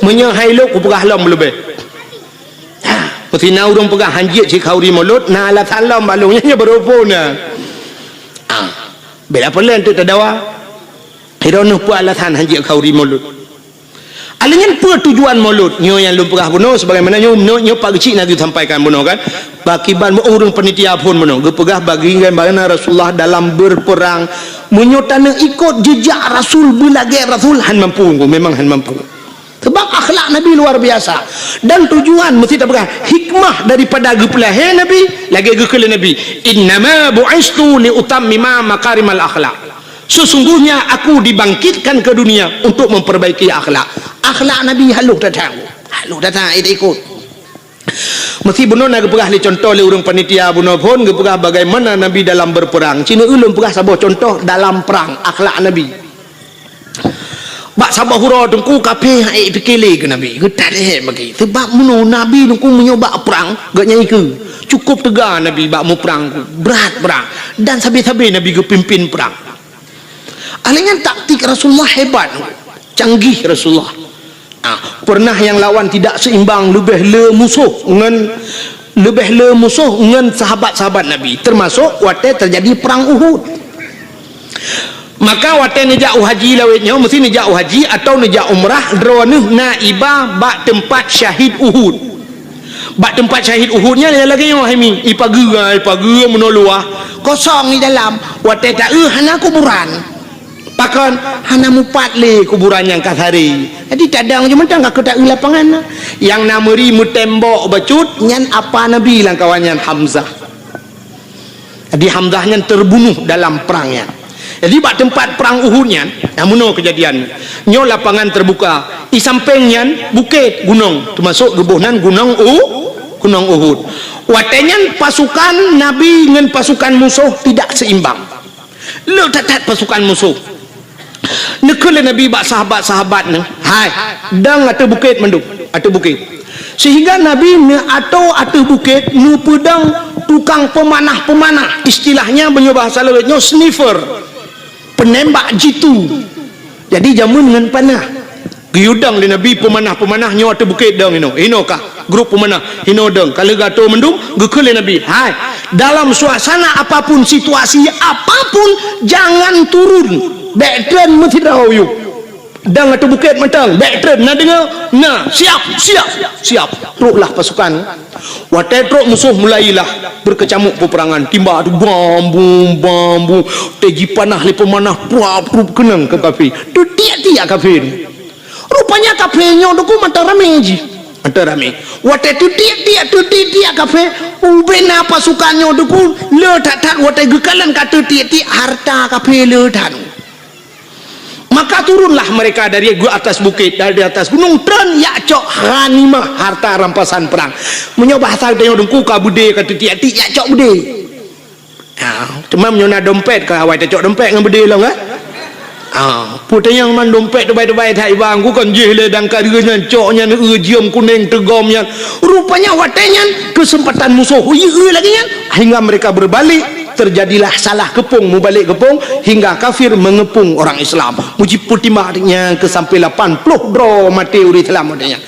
Meunyoe hai ilôb kupeugah lom leubeh. Ha, meusi na ureuëng peugah hanjeuet cit khanduri Maulud, na alasan lom bak lôn, nyan baru phon na. Ah, beda peue lé untuk tadawa. Droeneuh peue alasan hanjeuet khanduri Maulud? Alinyan peue tujuan Maulud? Nyoe nyang lôn peugah bunoe sebagaimana nyoe, nyoe, nyoe Pak Geuchik na geusampaikan bunoe kan. Pakiban ureuëng panitia phon bunoe geupeugah bagaimana Rasulullah dalam berperang. Meunyoe taneuk ikot jejak Rasul beulagée Rasul han mampu, memang han mampu. Sebab akhlak Nabi luar biasa. Dan tujuan meusti tapeugah hikmah daripada geupeulahé Nabi, lagée geukheun lé Nabi, "Innama bu'istu li utammima makarimal akhlak." Sesungguhnya aku dibangkitkan ke dunia untuk memperbaiki akhlak. Akhlak Nabi halôh that-that. Halôh that-that, eh, ikot. Meusti bunoe na geupeugah lé contoh lé ureuëng panitia bunoe phon geupeugah bagaimana Nabi dalam berperang. Cina ulôn peugah saboh contoh dalam perang, akhlak Nabi. Bak saboh uroe Teungku kafé han ék pike lé keu Nabi, geutat lé bagi. Sebab meunyoe Nabi Teungku meunyoe bak prang, geuhnyan ikeu. Cukup teuga Nabi bak muprang, brat prang. Dan sabe-sabe Nabi geupimpin prang. Alinyan taktik Rasulullah hebat, canggih Rasulullah. Ah, pernah nyang lawan tidak seimbang, leubeh le musoh ngon, leubeh le musoh ngon sahabat-sahabat Nabi, termasuk watée terjadi perang Uhud. Maka watée neujak u haji lawét nyoe, meusti neujak u haji atau neujak umrah, droeneuh na iba bak teumpat syahid Uhud. Bak teumpat syahid Uhud nyan lagée nyoe hai mi, ipageue, ipageue meunoe luwah, kosong di dalam. Watée taeu hana kuburan. Pakon? Hana mupat lé kuburan nyang ka saré. Jadi tadong jeuet mantong ka keuta u lapangan na. Nyang na meuri meutembok bacut nyan apa Nabi lam kawan nyan Hamzah. Jadi Hamzah nyan terbunuh dalam perang nyan. Jadi bak teumpat perang Uhud nyan, nah meunoe keujadian. Nyoe lapangan terbuka. Di sampéng nyan bukét, gunong, termasuk geuboh nan gunong U, gunong Uhud. Watée nyan pasukan Nabi ngon pasukan musoh tidak seimbang. Le that-that pasukan musoh. Neukheun lé Nabi bak sahabat-sahabat neuh, "Hai, dong ateueh bukét mandum, ateueh bukét." Sehingga Nabi neuatô ateueh bukét neupeudong tukang peumanah-peumanah, istilahnya meunyoe bahasa lawét nyoe sniffer, penembak jitu. Jadi jameun ngon panah. Geuyue dong lé Nabi peumanah-peumanah nyoe ateueh bukét dong inoe. Inoe kah grup peumanah, inoe dong. Ka lheueh geuatô mandum, geukheun lé Nabi, "Hai, dalam suasana apapun, situasi apapun, jangan turun. Bék treun meusidroe yue. Dong ateueh bukét mantong, bék treun. Na deungoe? Na. Siap, siap, siap." Troklah pasukan. Watée trok musoh mulailah beukeucamuk peuperangan. Timba tu bam bum, bam bum. Teujipanah lé peumanah, pruap, pruap keunong keu kafé. Teutiek-tiek kafé tu. Rupanya kafé nyoe Teungku mantong ramé jih. Mata ramé. Watée teutiek-tiek, teutiek-tiek kafé, ubena pasukan nyoe Teungku, le that-that watée geukalon ka teutiek-tiek harta kafé le that. Maka turunlah mereka dari atas bukit, dari atas gunung, treun jak cok ghanimah, harta rampasan perang. Meunyoe bahasa geutanyoe Teungku, ka beudé ka teutiek-tiek, jak cok beudé. Ha, teuma meunyoe na dompet, ka awai tacok dompet ngon beudé lom, kan? Ha, peue tanyong man dompet teubai-teubai that iba, Teungku, kon jih lé dangkareue nyan, cok nyan, eu, jeuem kunéng teugom nyan. Rupanya watée nyan keuseumpatan musoh, eu, eu lagée nyan, hingga mereka berbalik, terjadilah salah keupông, mubalek keupông, hingga kafir mengepung orang Islam. Mujipeutimang nyan keu sampai lapan ploh droe maté ureuëng Islam watée nyan.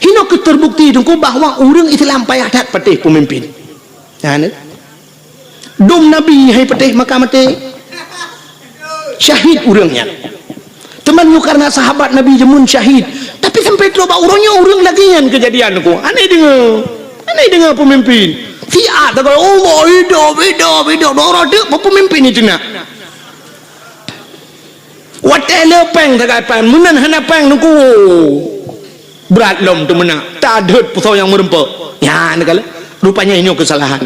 Hinoe keuh terbukti Teungku bahwa ureuëng Islam payah that patéh peumimpin. Nyan, eh. Dum Nabi hai patéh maka maté. Syahid ureuëng nyan. Teuma nyoe karena sahabat Nabi jameun syahid. Tapi sampai trok bak uroe nyoe ureuëng lagée nyan keujadian Teungku. Aneh deungoe. Aneh deungoe peumimpin. Siat takoi, "Allah hidup, hidup, hidup." Dua uroe teuk peumimpin itu nak. Watée le péng sagai péng, meunan hana péng Teungku. Brat lom teumeunak, tadhôt pusoe nyang meureumpok. Nyan kala, rupanya nyoe keusalahan.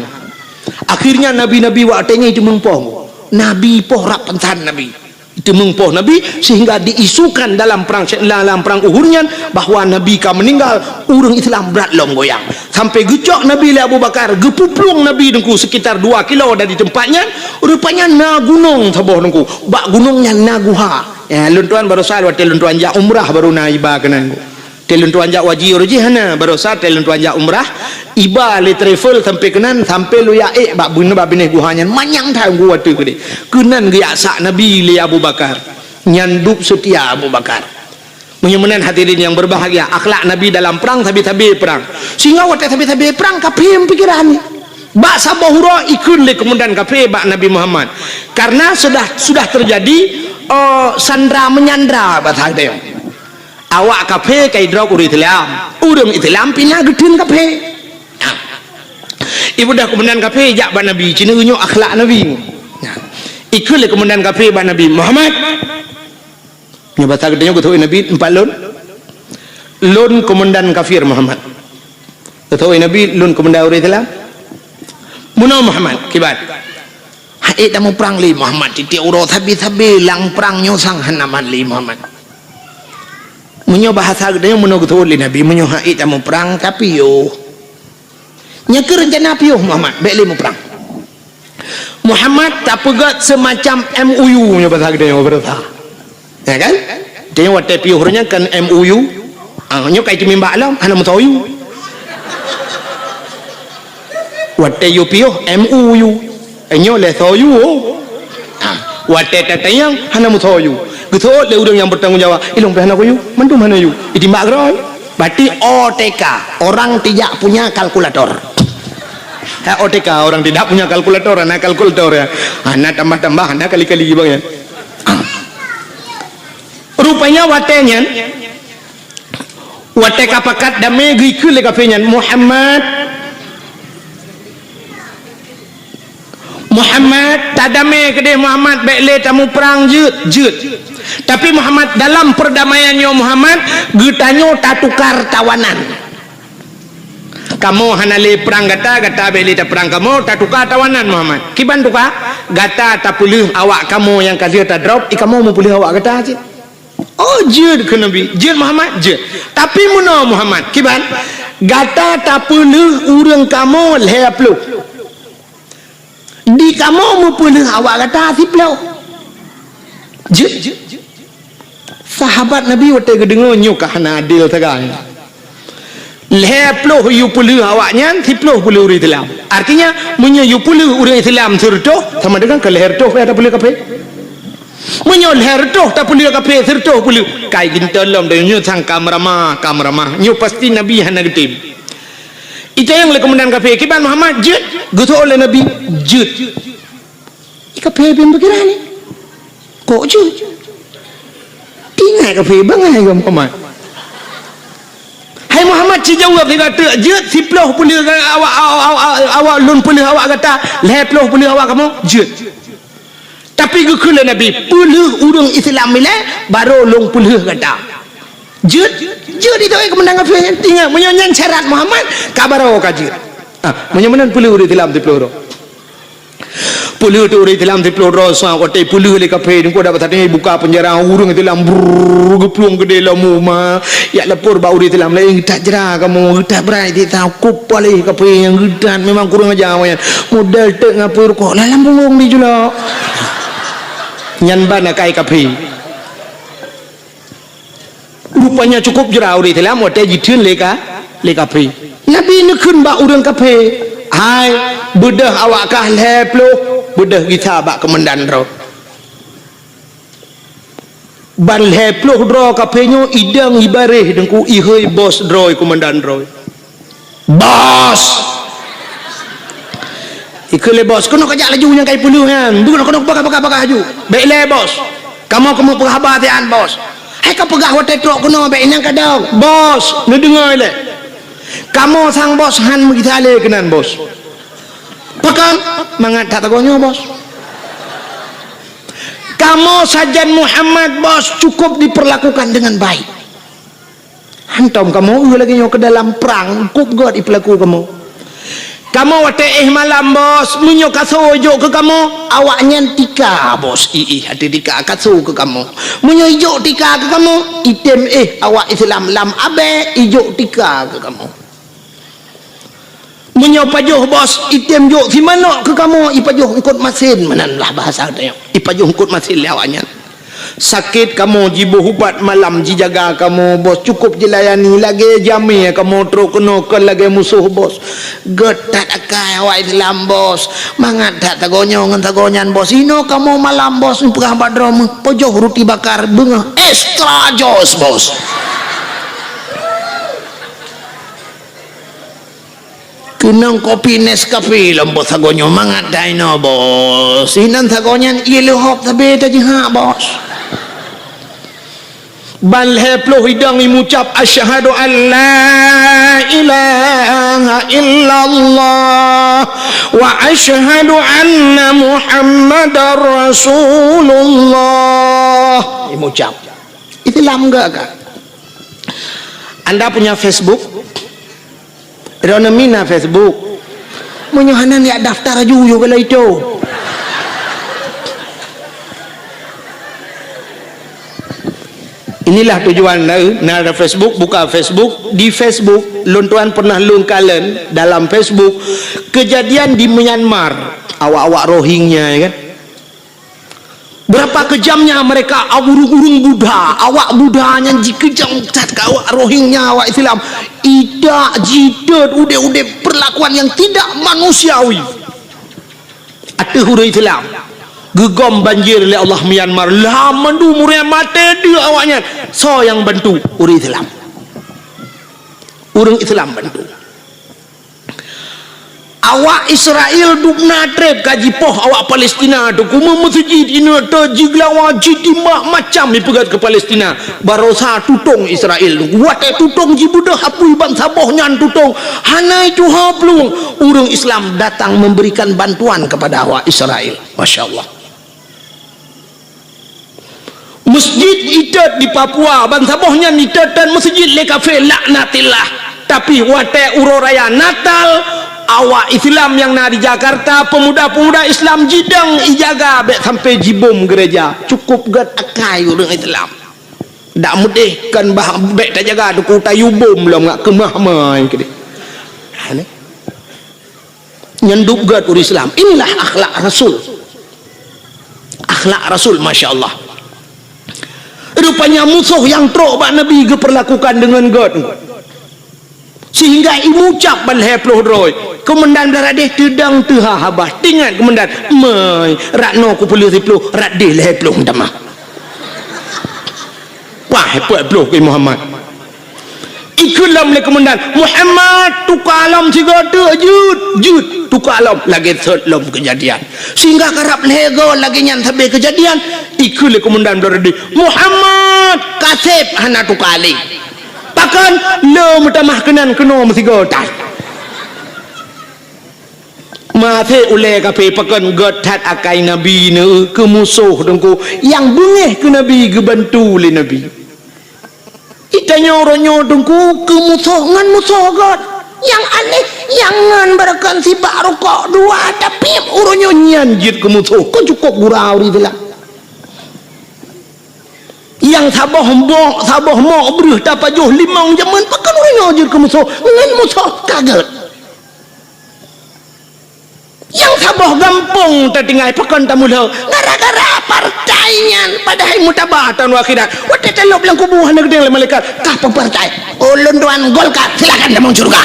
Akhirnya nabi-nabi watée nyan teumeupoh. Nabi poh rab pansan nabi. Teumeupoh nabi sehingga diisukan dalam perang, dalam perang Uhud nyan bahwa nabi ka meuninggal, ureuëng Islam brat lom goyang. Sampai geucok nabi lé Abu Bakar, geupuplueng nabi Teungku sekitar dua kilo dari tempat nyan, rupanya na gunong saboh Teungku. Bak gunong nyan na guha. Ya, lôn tuan barosa watée lôn tuan jak umrah baru na iba keunan. Watée lôn tuan jak haji uroe jih hana, barosa watée lôn tuan jak umrah, iba lé travel sampai keunan, sampai lôn jak ék bak beuneuh bak binéh guha nyan manyang that Teungku watée keudeh. Keunan geujak sak nabi lé Abu Bakar. Nyan dub seutia Abu Bakar. Meunyoe meunan hadirin yang berbahagia, akhlak Nabi dalam perang, sabe-sabe perang. Sehingga watée sabe-sabe perang, kafé meupikiran. Bak saboh uroe ikheun lé komandan kafé bak Nabi Muhammad. Karena sudah, sudah terjadi, eh, sandra menyandra bahasa geutanyoe. Awak kafé ka idrob ureuëng Islam. Ureuëng Islam pih na geutheun kafé. Nah. Ibu dah komandan kafé jak bak Nabi, cina nyoe akhlak Nabi. Nah. Ikheun lé komandan kafé bak Nabi, "Muhammad, nyoe basa geutanyoe geutôk Nabi, empat lôn. Lôn komandan kafir Muhammad." Geutôk Nabi, "Lôn komandan ureuëng Islam." "Meunoe Muhammad, kiban?" "Hana ék tamuprang lé Muhammad, tieb-tieb uroe sabe-sabe lam prang nyoe sang hana mat lé Muhammad." Meunyoe bahasa geutanyoe meunoe geutôk lé Nabi, "Meunyoe hana ék tamuprang, tapi yoh." "Nyoe keuh reuncana piôh Muhammad, bék lé muprang." Muhammad tapeugét seumacam M O U nyoe bahasa geutanyoe beureusa. Ya kan? Tanyoe watée piôh ureuëng nyan kan M O U. Ah, nyoe ka iteumimbak lom, hana meusoe. Watée yue piôh M O U. Nyoe lé soe yue. Ah, watée tatanyong hana meusoe. Geuseuôt lé ureuëng nyang bertanggung jawab, "Ilong pih hana kuyu, mandum hana yu." Itimbak keudroe. Berarti O T K, orang tidak punya kalkulator. Ha, O T K, orang tidak punya kalkulator, hana kalkulator ya. Hana tambah-tambah, hana kali-kali bang ya. Ah. Rupanya watée nyan, watée ka pakat damé geukheun lé kafé nyan, "Muhammad, Muhammad, tadamé keudeh Muhammad, bék lé tamuprang jeuet, jeuet. Tapi Muhammad, dalam perdamaian nyoe Muhammad, geutanyoe tatukar tawanan. Kamoe hana lé prang gata, gata bék lé taprang kamoe, tatukar tawanan Muhammad." "Kiban tukar?" "Gata tapeuleueh awak kamoe nyang ka lheueh tadrob, i kamoe meupeuleueh awak gata cit." "Oh, jeuet," kheun Nabi. "Jeuet Muhammad, jeuet. Tapi meunoe Muhammad, kiban? Gata tapeuleueh ureuëng kamoe lhée ploh. Di kamoe meupeuleueh awak gata siploh." Jeuet. Sahabat Nabi watée geudeungoe nyoe ka hana adil sagai. Lhée ploh yue peuleueh awak nyan, siploh peuleueh ureuëng Islam. Artinya, meunyoe yue peuleueh ureuëng Islam sireutôh, sama dengan ka lhée reutôh ka tapeuleueh kafé. Meunyoe lhée reutôh tapeuleueh kafé, sireutôh peuleueh, kai geuntôi lom dan nyoe sang ka meuramah, ka meuramah. Nyoe pasti Nabi hana geutem. Itanyong lé komandan kafé, "Kiban Muhammad, jeuet?" Geuseuôt lé Nabi, "Jeuet." Kafé bin pikiran ni. "Kok jeuet?" Tinggai kafé bangai keu Muhammad. "Hai Muhammad, ci jaweueb lé gata, jeuet siploh peuleueh awak, awak, awak, awak lôn peuleueh awak gata, lhée ploh peuleueh awak kamoe, jeuet. Tapi geukheun lé Nabi, peuleueh ureuëng Islam ilée, barô lôn peuleueh gata. Jeuet?" Jeuet itu, eh, keumandan kafé nyan. Ingat, meunyoe nyan syarat Muhammad, ka barô ka jeuet. Ah, meunyoe meunan peuleueh ureuëng Islam siplôh droe. Peuleueh teuh ureuëng Islam siplôh droe, soe watée peuleueh lé kafé, teungku dapat satéh buka peunjara, ureuëng Islam brrrr geuplueng keudéh lom uma. Jak lapor bak ureuëng Islam laén, "Geutat jra kamoe, geutat brat siksa, kop paléh kafé nyang geutat, memang kurang aja awaknyan. Modal teuk ngon apui rukok, lam punggong jih julok." Nyan ban akai kafé. Rupanya cukôp jra ureuëng Islam watée jitheun lé ka, lé kafé. Nabi neukheun bak ureuëng kafé, "Hai, beudôh awak kah lhée ploh, beudôh gisa bak keumandan droe." Ban lhée ploh droe kafé nyoe idong ibaréh teungku, ihôi bos droe, keumandan droe. "Bos!" Ikheun lé bos, "Keunoe kajak laju nyang kai peuleueh nyan. Keunoe, keunoe, peugah, peugah, peugah laju. Bék lé bos. Kamoe keuneuk peugah haba siat bos. Hai kapeugah watée trok keunoe bék inong kadong. Bos, neudeungoe lé. Kamoe sang bos han meugisa lé keunan bos." "Pakon?" "Mangat that sagoe nyoe bos. Kamoe sajan Muhammad bos cukôp diperlakukan dengan baik. Hantom kamoe eu lagée nyoe keu dalam prang, kop gét ipeulaku kamoe. Kamoe watée éh malam bos, meunyoe kasoe jok keu kamoe, awaknyan tika bos, iéh ateueh tika kasoe keu kamoe. Meunyoe ijok tika keu kamoe, item éh awak Islam lam abée ijok tika keu kamoe. Meunyoe pajoh bos, item jok simanok keu kamoe, ipajoh eungkot masen, meunan lah bahasa tanyoe. Ipajoh eungkot masen lé awaknyan. Sakét kamoe jiboh ubat malam jijaga kamoe bos, cukôp jilayani lagée jamé kamoe trok keunoe kon lagée musoh bos. Gét that akai awak Islam bos. Mangat that sagoe nyoe ngon sagoe nyan bos. Inoe kamoe malam bos, neupeugah bak droe meuh, pajoh ruti bakar beungoh extra jos bos. Keunong kopi Nescafe lom bos sagoe nyoe, mangat that inoe bos. Inan sagoe nyan ié leuhob sabe tajihak bos. Ban lhée ploh idong imucab, "Asyhadu an la ilaha illallah wa asyhadu anna Muhammadar Rasulullah." Imucab. Islam gak ka. Anda punya Facebook? Droeneuh mina Facebook. Meunyoe hana, jak daftar aju yoh gala itu. Inilah tujuan na, na ada Facebook, buka Facebook. Di Facebook, lôn tuan pernah lôn kalon dalam Facebook kejadian di Myanmar. Awak-awak Rohingya, ya kan? Berapa kejamnya mereka, ureuëng-ureuëng Buddha, awak Buddha nyan jikeujam that keu awak Rohingya, awak Islam. Idak, jitot, udeb-udeb perlakuan yang tidak manusiawi. Ateueh ureuëng Islam, geugom banjir lé Allah Myanmar, lam mandum ureuëng maté deuek awaknyan. Soe nyang bantu? Ureuëng Islam. Ureuëng Islam bantu. Awak Israel dubna treb ka jipoh awak Palestina tu, kume meuseujid ineuk teuh jigeulawa, jitimbak macam ipeugét keu Palestina. Barosa tutong Israel tu. Watée tutong jibeudôh apui bansaboh nyan tutong, hana ituha plueng. Ureuëng Islam datang memberikan bantuan kepada awak Israel. Masya Allah. Masjid itot di Papua, bansaboh nyan itot-tot masjid lé kafé, laknatillah. Tapi watée uroe raya Natal, awak Islam nyang na di Jakarta, pemuda-pemuda Islam jidong ijaga bék sampai jibom gereja. Cukup gét akai ureuëng Islam. Dak meudeh kan bah bék tajaga teungku tayue bom lom ngak keumah mai keudeh. Ha, ni. Nyan dub gét ureuëng Islam. Inilah akhlak Rasul. Akhlak Rasul, masya Allah. Rupanya musoh nyang trok bak Nabi geupeurlakukan deungon gét. Sehingga imucab ban lhée ploh droe. Keumandan blah radeh teudong teuha haba. Teuingat keumandan, "Mai, rot noe kupeuleueh siploh, rot deh lhée ploh tamah." Wah, peuet ploh keu Muhammad. Ikheun lom lé keumandan, "Muhammad, tuka lom sigoe teuk, jeuet, jeuet, tuka lom." Lagée sot lom keujadian. Sehingga karab lhée goe lagée nyan sabe keujadian, ikheun lé keumandan blah radeh, "Muhammad, kaseb hana tuka lé." Pakon? Lé meutamah keunan keunoe meusigoe that. Maté ulée kafé pakon gét that akai Nabi neu keu musoh teungku nyang beungéh keu Nabi geubantu lé Nabi. Itu Tanyoe uroe nyoe Teungku keu musoh ngon musoh göt. Nyang aneh, nyang ngon beureukan sibak rukok dua, tapi uroe nyoe nyan jeuet keu musoh. Kon cukôp gurau di silam. Nyang saboh mok, saboh mok breuh tapajoh limong jameun, pakon uroe nyoe jeuet keu musoh? Ngon musoh ka göt. Nyang saboh gampông tatinggai, pakon tamulo? Gara-gara partai nyan, padahai mutaba taun akhirat. Watèe talôb lam kubu hana geudeng lé malaikat, "Kah peue partai?" "Ulôn tuan Golkar." "Silakan tamong syeuruga."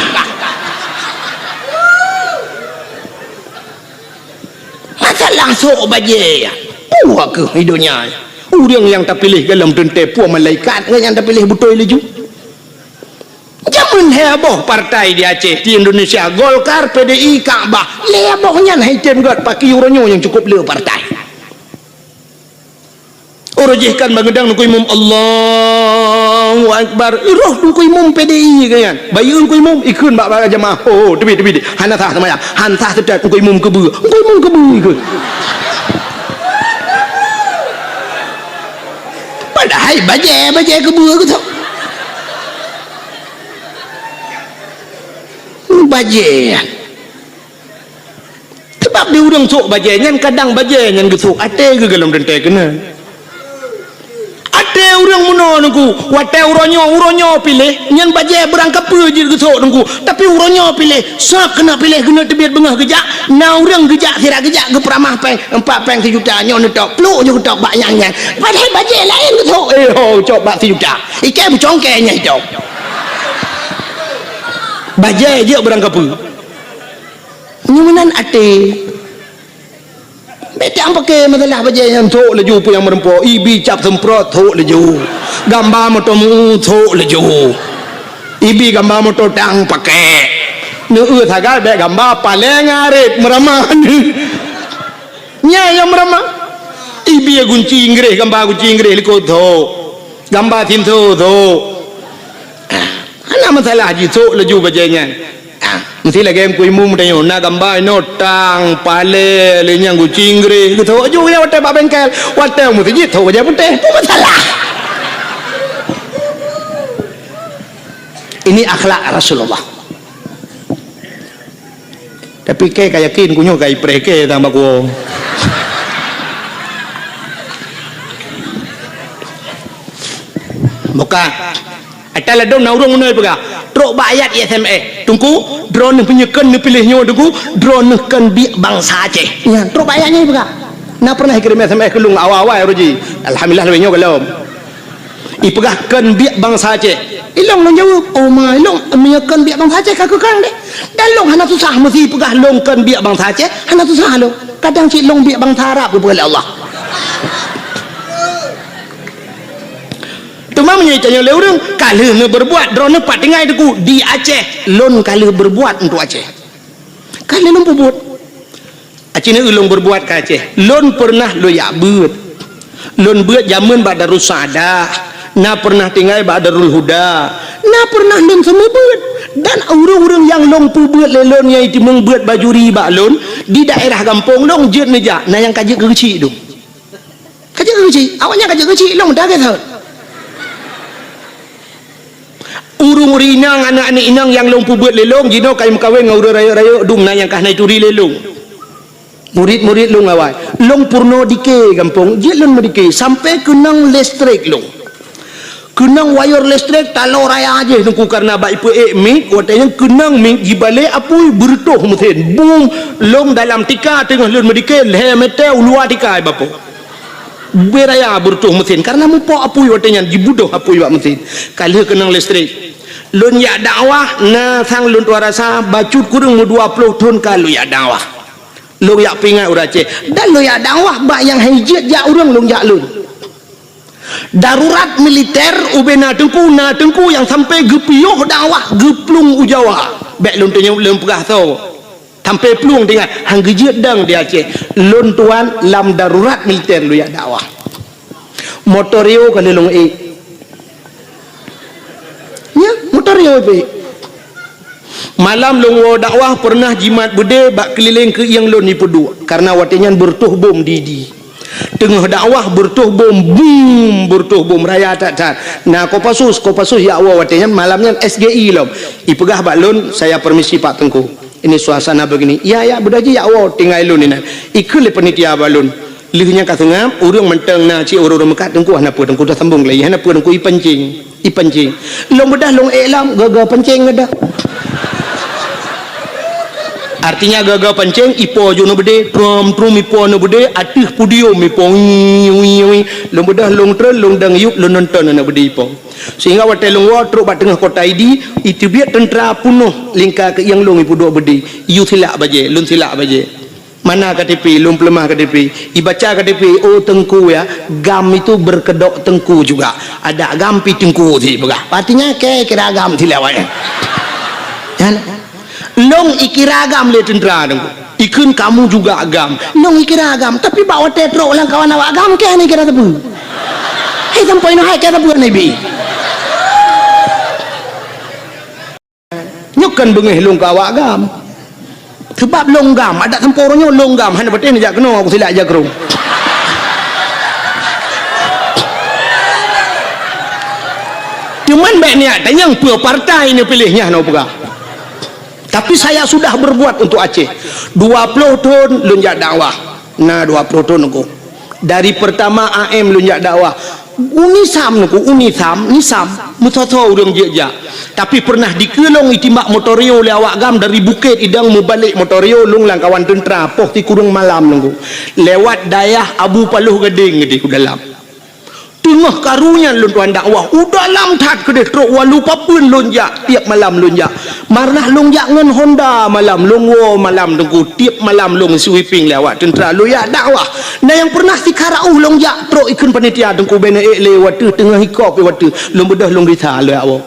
Masalah sôk bajèe, peue keuh di donya? Ureueng nyang tapiléh golom teuntèe peue malaikat, ngon nyang tapiléh beutôi laju. Jameun lhèe boh partai di Aceh, di Indonesia, Golkar, P D I, Kakbah. Lhèe boh nyan hai tem göt, pakri uroe nyoe nyang cukôp le partai. Uroe jih kan bangeudang Teungku Imum, "Allahu Akbar." Roh Teungku Imum P D I keu nyan. Bayeue Teungku Imum, ikheun bak, bak jamaah. "Oh, oh, teubiet, teubiet. Hana sah seumayang. Hana sah seutôt Teungku Imum keubeue. Teungku Imum keubeue ikheun." Padahai bajèe, bajèe keubeue keu tu. Bajèe. Sabab di ureueng sôk bajèe nyan, kadang bajèe nyan geusôk até geuh golom teuntèe keunan. Até ureueng meunoe Teungku, watèe uroe nyoe, uroe nyoe piléh, nyan bajèe beurangkapeue jeuet geusôk Teungku. Tapi uroe nyoe piléh, sôk keuneuk piléh, keuneuk teubiet beungoh geujak, na ureueng geujak, sira geujak geupeuramah pèng, empat pèng sijuta, nyoe neutôk, plôk jeuet geutôk bak nyang nyan. Padahai bajèe laén geusôk, eh, ho, cok bak sijuta. Ikèe beucongkèe nyan itôk. Bajèe jeuet beurangkapeue. Nyoe meunan até. Bèk tang paké masalah bajèe nyan, sôk laju peue nyang meureumpok, ibi cap seumprot, sôk laju. Gamba moto meu, sôk laju. Ibi gamba moto tang paké. Neueu sagai bèk gamba paleng aret meuramah. Nyan nyang meuramah. Ibi gunci Inggréh, gamba gunci Inggréh likot, sôk. Gamba sinso, sôk. Ah, hana masalah jih, sôk laju bajèe nyan. Ah, meusti lagèe Teungku Imum tanyoe, na gamba inoe tang, paleng, lheuh nyan gunci Inggréh, geusôk aju nyan watèe bak bengkel, watèe u meuseujid sôk bajèe putéh, peue masalah? Ini akhlak Rasulullah. Tapi kèe ka yakin, ku nyoe ka ipreh kèe tang bak kuwoe. Buka. Ata ladôm na ureueng meunoe peugah, trok bak ayat I S M S. Teungku, droeneuh meunyoe kheun neupiléh nyoe Teungku, droeneuh kheun biek bansa Aceh. Nyan, trok bak ayat nyan peugah. Na pernah ikirém S M S keu lôn awai-awai uroe jih. Alhamdulillah, lagèe nyoe golom. Ipeugah kheun biek bansa Aceh. Ilôn lôn jaweueb, "Oh ma, ilôn meunyoe kheun biek bansa Aceh ka keu kang deh." Dan lôn hana susah meusi peugah lôn kheun biek bansa Aceh, hana susah lôn. Kadang cit lôn biek bansa Arab geupeugah lé Allah. Teuma meunyoe itanyoe lé ureueng, ka lheueh neubeureubuat, droeneuh pat tinggai Teungku di Aceh, lôn ka lheueh beureubuat untuk Aceh. Ka lheueh lôn peubuet. Aci neu lôn beureubuat ka Aceh. Lôn peureunah lôn jak beuet. Lôn beuet jameun bak Darussaada, na peureunah tinggai bak Darul Huda, na peureunah lôn seumeubeuet. Dan ureueng-ureueng nyang lôn peubeuet lé lôn nyang jiteumeung beuet bajuri bak lôn, di daerah gampông lôn jeuet neujak, na nyang ka jeuet keu geuchik dum. Ka jeuet keu geuchik, awaknyan ka jeuet keu geuchik, lôn meudagai thon. Ureueng-ureueng inong, aneuk-aneuk inong nyang lôn peubeuet lé lôn, jinoe ka meukawen ngon ureueng rayeuk-rayeuk dum na nyang ka hana jituri lé lôn. Murit-murit lôn awai. Lôn peurunoe dike gampông, jeuet lôn meudike, sampoe keunong listrik lôn. Keunong wayeur listrik taloe raya jih Teungku, kareuna bak ipeuék mik, watèe nyan keunong mik jibalek apui, beureutoh meusén. Bum, lôn dalam tika teungoh lôn meudike, lhèe mètè u luwa tika, eh, bapak. Beu raya beureutoh meusén, kareuna mupok apui watèe nyan, jibudoh apui bak meusén. Ka lheueh keunong listrik. Lôn jak dakwah, na sang lôn tuan rasa, bacut kureueng meudua ploh thon ka lôn jak dakwah. Lôn jak peuingat ureueng Aceh. Dan lôn jak dakwah bak nyang han jeuet jak ureueng lôn jak lôn. Darurat militer ubé na teungku, na teungku nyang sampoe geupiôh dakwah geuplueng u Jawa. Bèk lôn tanyong lôn peugah soe. Sampoe plueng teuingat, han geujeuet dong di Aceh. Lôn tuan lam darurat militer lôn jak dakwah. Motor Rio ka lheueh lôn ék. Nyan, motor Rio ék. Malam lôn woe dakwah peureunah jimat beudé bak keulileng keuieng lôn jipeuduek, kareuna watèe nyan beureutoh bom di, di. Teungoh dakwah, beureutoh bom, bum, beureutoh bom raya that-that. Na Kopassus, Kopassus jak woe watée nyan, malam nyan S G I lom. Ipeugah bak lôn, "Saya permisi Pak Teungku. Ini suasana begini." "Ya, ya, beudôh jih jak woe, tinggai lôn inan." Ikheun lé panitia bak lôn. Lheueh nyan ka seungab, ureuëng mantong na cit ureuëng-ureuëng meukat, "Teungku, hana peue, Teungku, dah sambong lagi, hana peue, Teungku, ipancing, ipancing." Lôn beudôh lôn ék lom, gaga pancing gadoh. Artinya gaga pancing, ipo ju na beudé, trom-trom ipo na beudé, ateueh podium ipo, wi, wi, wi. Lôn beudôh lôn treun, lôn dang yup, lôn nonton na beudé ipo. Sehingga watée lôn woe trok bak teungoh kota Idi, iteubiet teuntra peunoh lingka keuieng lôn ipeuduek beudé, iyue silak bajée, lôn silak bajée. Mana K T P, lôn peuleumah K T P. Ibaca K T P, "Oh, Teungku ya, GAM itu berkedok Teungku juga. Ada GAM pi Teungku," sipeugah. Artinya, kira GAM silak awaknyan. Ya, lôn ikira GAM lé teuntra Teungku. Ikheun, "Kamu juga GAM." Lôn ikira GAM, tapi bak watée trok lam kawan awak GAM, keu hana ikira sapeue. Hai sampoe nyoe hai keu sapeue hana ibi. Nyoe kon beungéh lôn keu awak GAM. Sabab lôn GAM, adak sampoe uroe nyoe lôn GAM, hana patéh neujak keunoe, aku silak jak keu droe. Cuman bék niat tanyong peue partai neupiléh, nyan hana peugah. Tapi saya sudah berbuat untuk Aceh. Dua ploh thon lôn jak dakwah. Na dua ploh thon Teungku. Dari pertama A M lôn jak dakwah. UNISAM Teungku, UNISAM, NISAM, meusoe-soe ureuëng jeuet jak. Tapi pernah dikeue lôn itimbak motor Rio lé awak GAM dari Bukét Idong meubalek motor Rio lôn lam kawan teuntra poh sikureueng malam Teungku. Lewat dayah Abu Paloh Gadeng di dalam. Teungoh karu nyan lôn tuan dakwah, u dalam that keudeh trok walu papeuen lôn jak, tiep malam lôn jak. Marnah lôn jak ngon Honda malam, lôn woe malam Teungku, tiep malam lôn sweeping lé awak teuntra lôn jak dakwah. Na nyang pernah sikara uh lôn jak trok ikheun panitia Teungku bèk neuék lé watèe teungoh ikop watèe lôn beudôh lôn gisa lôn jak woe.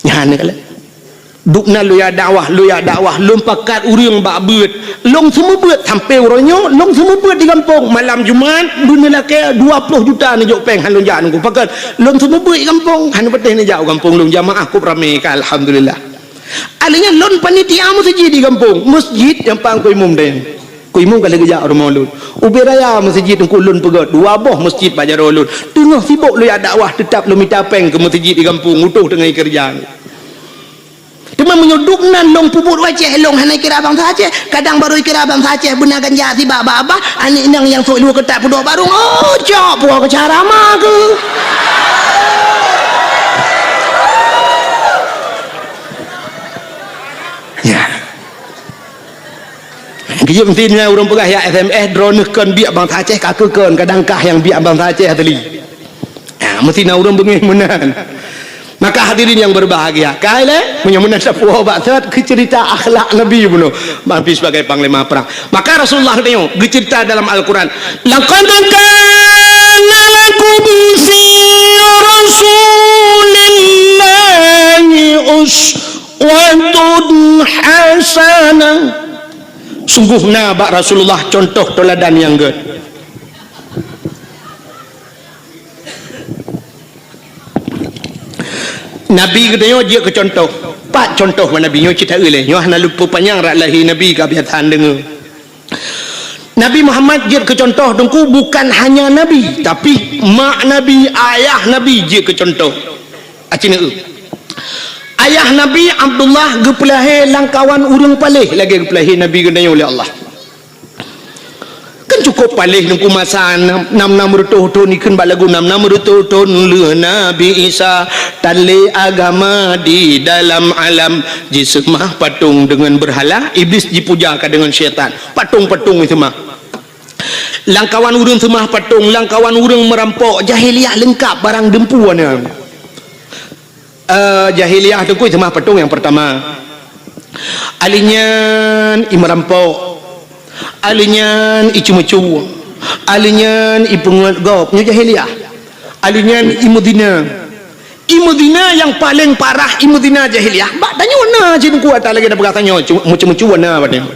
Nyan keuh lé. Dubna lôn jak dakwah, lôn jak dakwah, lôn pakat ureueng bak beuet. Lôn seumeubeuet sampoe uroe nyoe, lôn seumeubeuet di gampông. Malam Jumat, beuneulakèe dua ploh juta neujok pèng, han lôn jak Teungku. Pakat lôn seumeubeuet di gampông, han patéh neujak u gampông lôn, jamaah kôp ramè ka, alhamdulillah. Alèh nyan lôn panitia meuseujid di gampông, meuseujid nyang pang keu imum deh. Keu imum ka lheueh geujak u rumoh lôn. Ubé raya meuseujid Teungku lôn peugöt, dua boh meuseujid bak jaroe lôn. Teungoh sibok lôn jak dakwah, teutab lôn mita pèng keu meuseujid di gampông, utôh teungoh keureuja. Teuma meunyoe dubna lôn peubuet u Aceh, lôn hana kira bansa Aceh. Kadang barô kira bansa Aceh beuna ganja sibak babah, aneuk inong nyang sôk luweue keutat peuduek barông, oh, cok puwoe keu cara ma keuh. Ya. Geujeuet meusti nyan ureueng peugah jak S M S, droeneuh kon biek bansa Aceh, ka keuh kon, kadang kah nyang biek bansa Aceh asli. Ha, meusti na ureueng beungéh meunan. Maka hadirin yang berbahagia, kai lé, meunyoe meunan sapeue bak that keu ceurita akhlak Nabi bunoe, Nabi sebagai panglima perang. Maka Rasulullah geutanyoe geuceurita dalam Al-Quran, "Laqad kana lakum fi Rasulillahi uswatun hasanah." Sungguh na bak Rasulullah contoh teuladan nyang gèt. Nabi geutanyoe jeuet keu contoh. Pat contoh bak Nabi nyoe cit taeu lé. Nyoe hana lôn peupanyang rot lahé Nabi ka biasa deungö. Nabi Muhammad jeuet keu contoh Teungku bukan hanya Nabi, tapi mak Nabi, ayah Nabi jeuet keu contoh. Aci neu. Ayah Nabi Abdullah geupeulahé lam kawan ureueng paléh lagèe geupeulahé Nabi geutanyoe lé Allah. Kan cukôp paléh Teungku masa nam, nam, nam reutôh thôn, ikheun bak lagu nam, nam reutôh thôn lheueh Nabi Isa, tan lé agama di dalam alam, jiseumah patong deungon beurhala, Iblih jipuja ka deungon syaitan. Patong-patong jiseumah. Lam kawan ureueng seumah patong, lam kawan ureueng meurampok, jahiliyah leungkap barang deumpu na. Eh, jahiliyah Teungku seumah patong nyang peurtama. Alèh nyan i meurampok. Alèh nyan i ceumeucue. Alèh nyan i peungeut gob. Nyoe jahiliyah. Alèh nyan i meuzina. I meuzina nyang paleng parah, i meuzina jahiliyah. Bak tanyoe na cit Teungku ata lagèe na peugah tanyoe, cu-, meucue-meucue na bak tanyoe.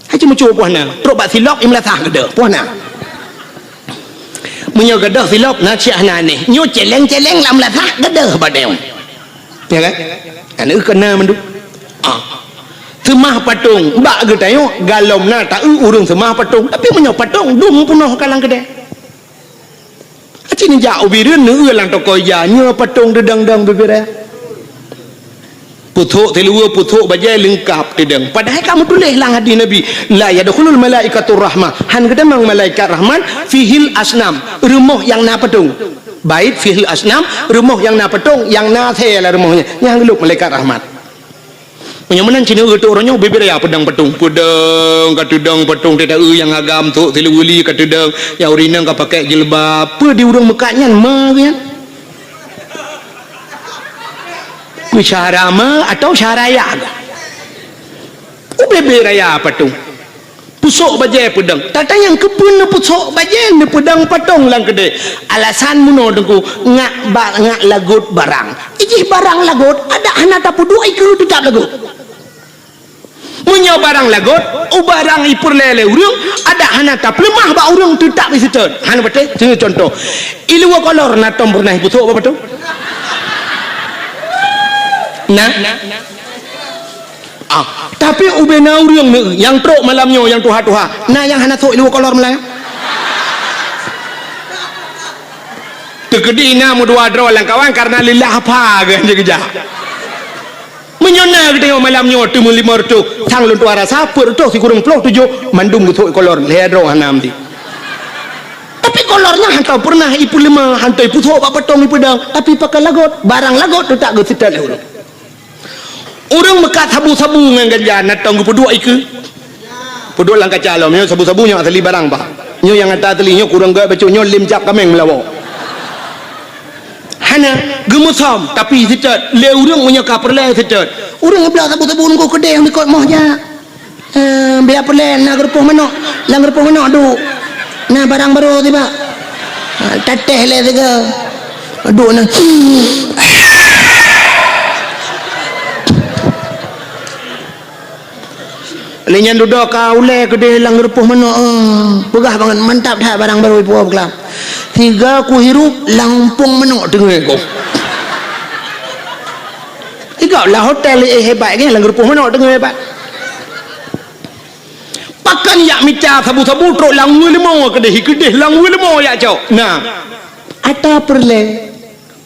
Hai ceumeucue poh na, trok bak silop i meulasah geudoh, poh na. Meunyoe geudoh silop na cit hana anéh, nyoe celeng-celeng lam meulasah geudoh bak tanyoe. Ya kan? Aneuk keu na mandum. Ah. Seumah patong, bak geutanyoe galom na taeu ureuëng seumah patong, tapi meunyoe patong dum peunoh ka lam keudè. Aci neujak u Bireuen, neueu lam toko ija, nyoe patong teudong-dong bibiraya. Pusok siluweue, pusok bajée leungkab teudong. Padahai ka meutuléh lam hadis Nabi, "La yadkhulul malaikatur rahmah." Han geutamong malaikat rahmat, "fihil asnam", rumoh nyang na patong. Bait fihil asnam, rumoh nyang na patong, nyang na asèe lam rumoh nyan. Nyan han geulôb malaikat rahmat. Meunyoe meunan cit neutôk uroe nyoe, bibiraya peudong patong. Peudong ka teudong patong, teuta eu nyang agam, sôk siluweue ka teudong, nyang ureuëng inong ka pakai jilbab. Peue di ureuëng meukat nyan, ma geuh nyan? Peue syara ma atau syara ya? Ubé-bé raya patong. Pusok bajée peudong. Tatanyong keupeue neupusok bajée neupeudong patong lam keudè. Alasan meunoe Teungku, ngat ba-, ngat lagot barang. Ijih barang lagot, adak hana tapeuduek ikeue teutap lagot. Meunyoe barang lagot, u barang ipeureulée lé ureuëng, adak hana tapeuleumah bak ureuëng teutap iseutôt. Hana patéh, siuroe cuntoh. Iluwa kolor na tom peureunah ipusok bak patong? Na? Ah, tapi ubé na ureuëng neu nyang trok malam nyoe nyang tuha-tuha, na nyang hana sôk iluwa kolor malam nyan? Teukeudi na meudua droe lam kawan karena lillah apa geuh jeuet geujak. Meunyoe na geutanyoe malam nyoe teumeulimong reutôh, sang lôn tuha rasa peuet reutôh sikureueng ploh tujoh mandum geusôk kolor, lhée droe hana meuti. Tapi kolor nyan hana peureunah ipeuleumah, hana ipusok bak patong ipeudong, tapi pakai lagot, barang lagot teutap geuseutôt lé ureuëng. Ureuëng meukat sabu-sabu ngon ganja na tom geupeuduek ikeue. Peuduek lam kaca lom, nyoe sabu-sabu nyoe asali barang, Pak. Nyoe nyang ata asali, nyoe kureueng gét bacut, nyoe lem cap kaméng meulawa. Hana, geumeusom, tapi seutôt. Lé ureuëng meunyoe ka peureulée seutôt. Ureuëng geubloe sabu-sabu ngon keudeh likot moh jak. Eh, biar peureulée na geurupoh manok, lam geurupoh manok duek. Na barang barô tibak. Ha, tatéh lé sigoe. Duek na. Lé nyan dudoe ka ulée keudeh lam geurupoh manok, eh, peugah bangat mantap that barang barô ipuwoe beuklab. Sigoe kuhirup lam umpung manok teungoh ku. Sigoe lam hotel, eh, hebat kan, lam geurupoh manok teungoh hebat. Pakon jak mita sabu-sabu trok lam ueh leumo keudeh, keudeh lam ueh leumo jak cok. Nah, ata peureulée.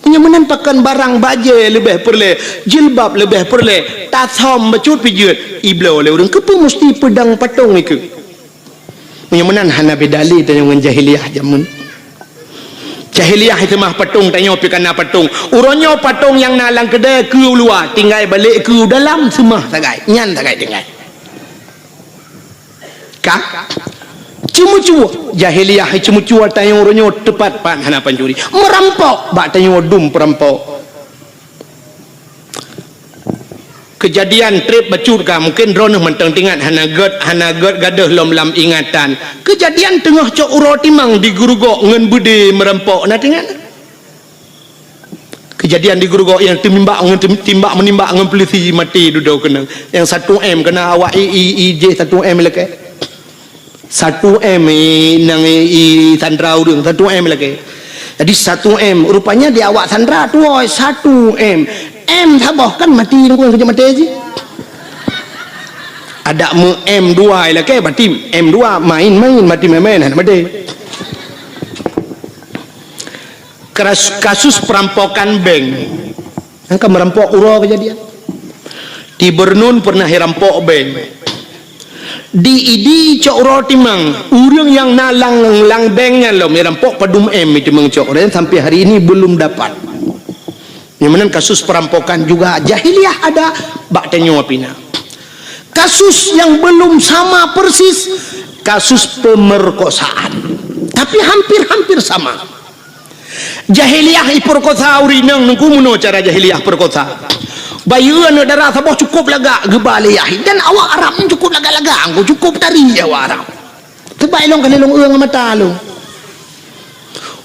Meunyoe meunan pakon barang bajée leubeh peureulée, jilbab leubeh peureulée, tasöm bacut pih jeuet, ibloe lé ureuëng keupeue musti peudong patong ikeue. Meunyoe meunan hana beda lé tanyoe ngon jahiliyah jameun. Jahiliyah seumah patong, tanyoe pih ka na patong. Uroe nyoe patong nyang na lam keudè keu u luwa, tinggai balek keu u dalam seumah sagai. Nyan sagai tinggai. Ka? Ceumeucue. Jahiliyah ceumeucue tanyoe uroe nyoe teupat pat hana pancuri. Meurampok bak tanyoe dum peurampok. Keujadian treb bacut ka, mungken droeneuh mantong teuingat, hana gét, hana gét gadôh lom lam ingatan. Keujadian teungoh cok uroe timang di Geurugok ngon beudé meurampok, na teuingat? Keujadian di Geurugok nyang teumimbak ngon tem-, timbak meunimbak ngon peulisi maté dudoe keunong. Nyang satu M keuna awak i, i, i jih satu M lakée. Satu M i, nang i, i sandra ureuëng, satu M lakée. Jadi satu M, rupanya di awak sandra tuwoe satu M. M saboh kan maté, nunggu keujeuet maté jih. Adak meu M dua lakée, berarti M dua main-main, maté main-main, hana maté. Keras-, kasus perampokan bank. Nyang ka meurampok uroe keujadian. Di Bernun pernah irampok bank. Di Idi cok uroe timang, ureuëng nyang na lam, lam bank nyan lom irampok padum M itimang cok, dan sampai hari ini belum dapat. Nyang meunan kasus perampokan juga jahiliyah ada bak tanyoe pih na. Kasus yang belum sama persis, kasus pemerkosaan. Tapi hampir-hampir sama. Jahiliyah ipeurkosa ureuëng inong, nunggu meunoe cara jahiliyah peurkosa. Bayeue aneuëk dara saboh cukup lagak geuba lé yah, dan awak Arab nyan cukup lagak-lagak, angku cukup tari awak Arab. Teuma ilong kali long eu ngon mata lôn.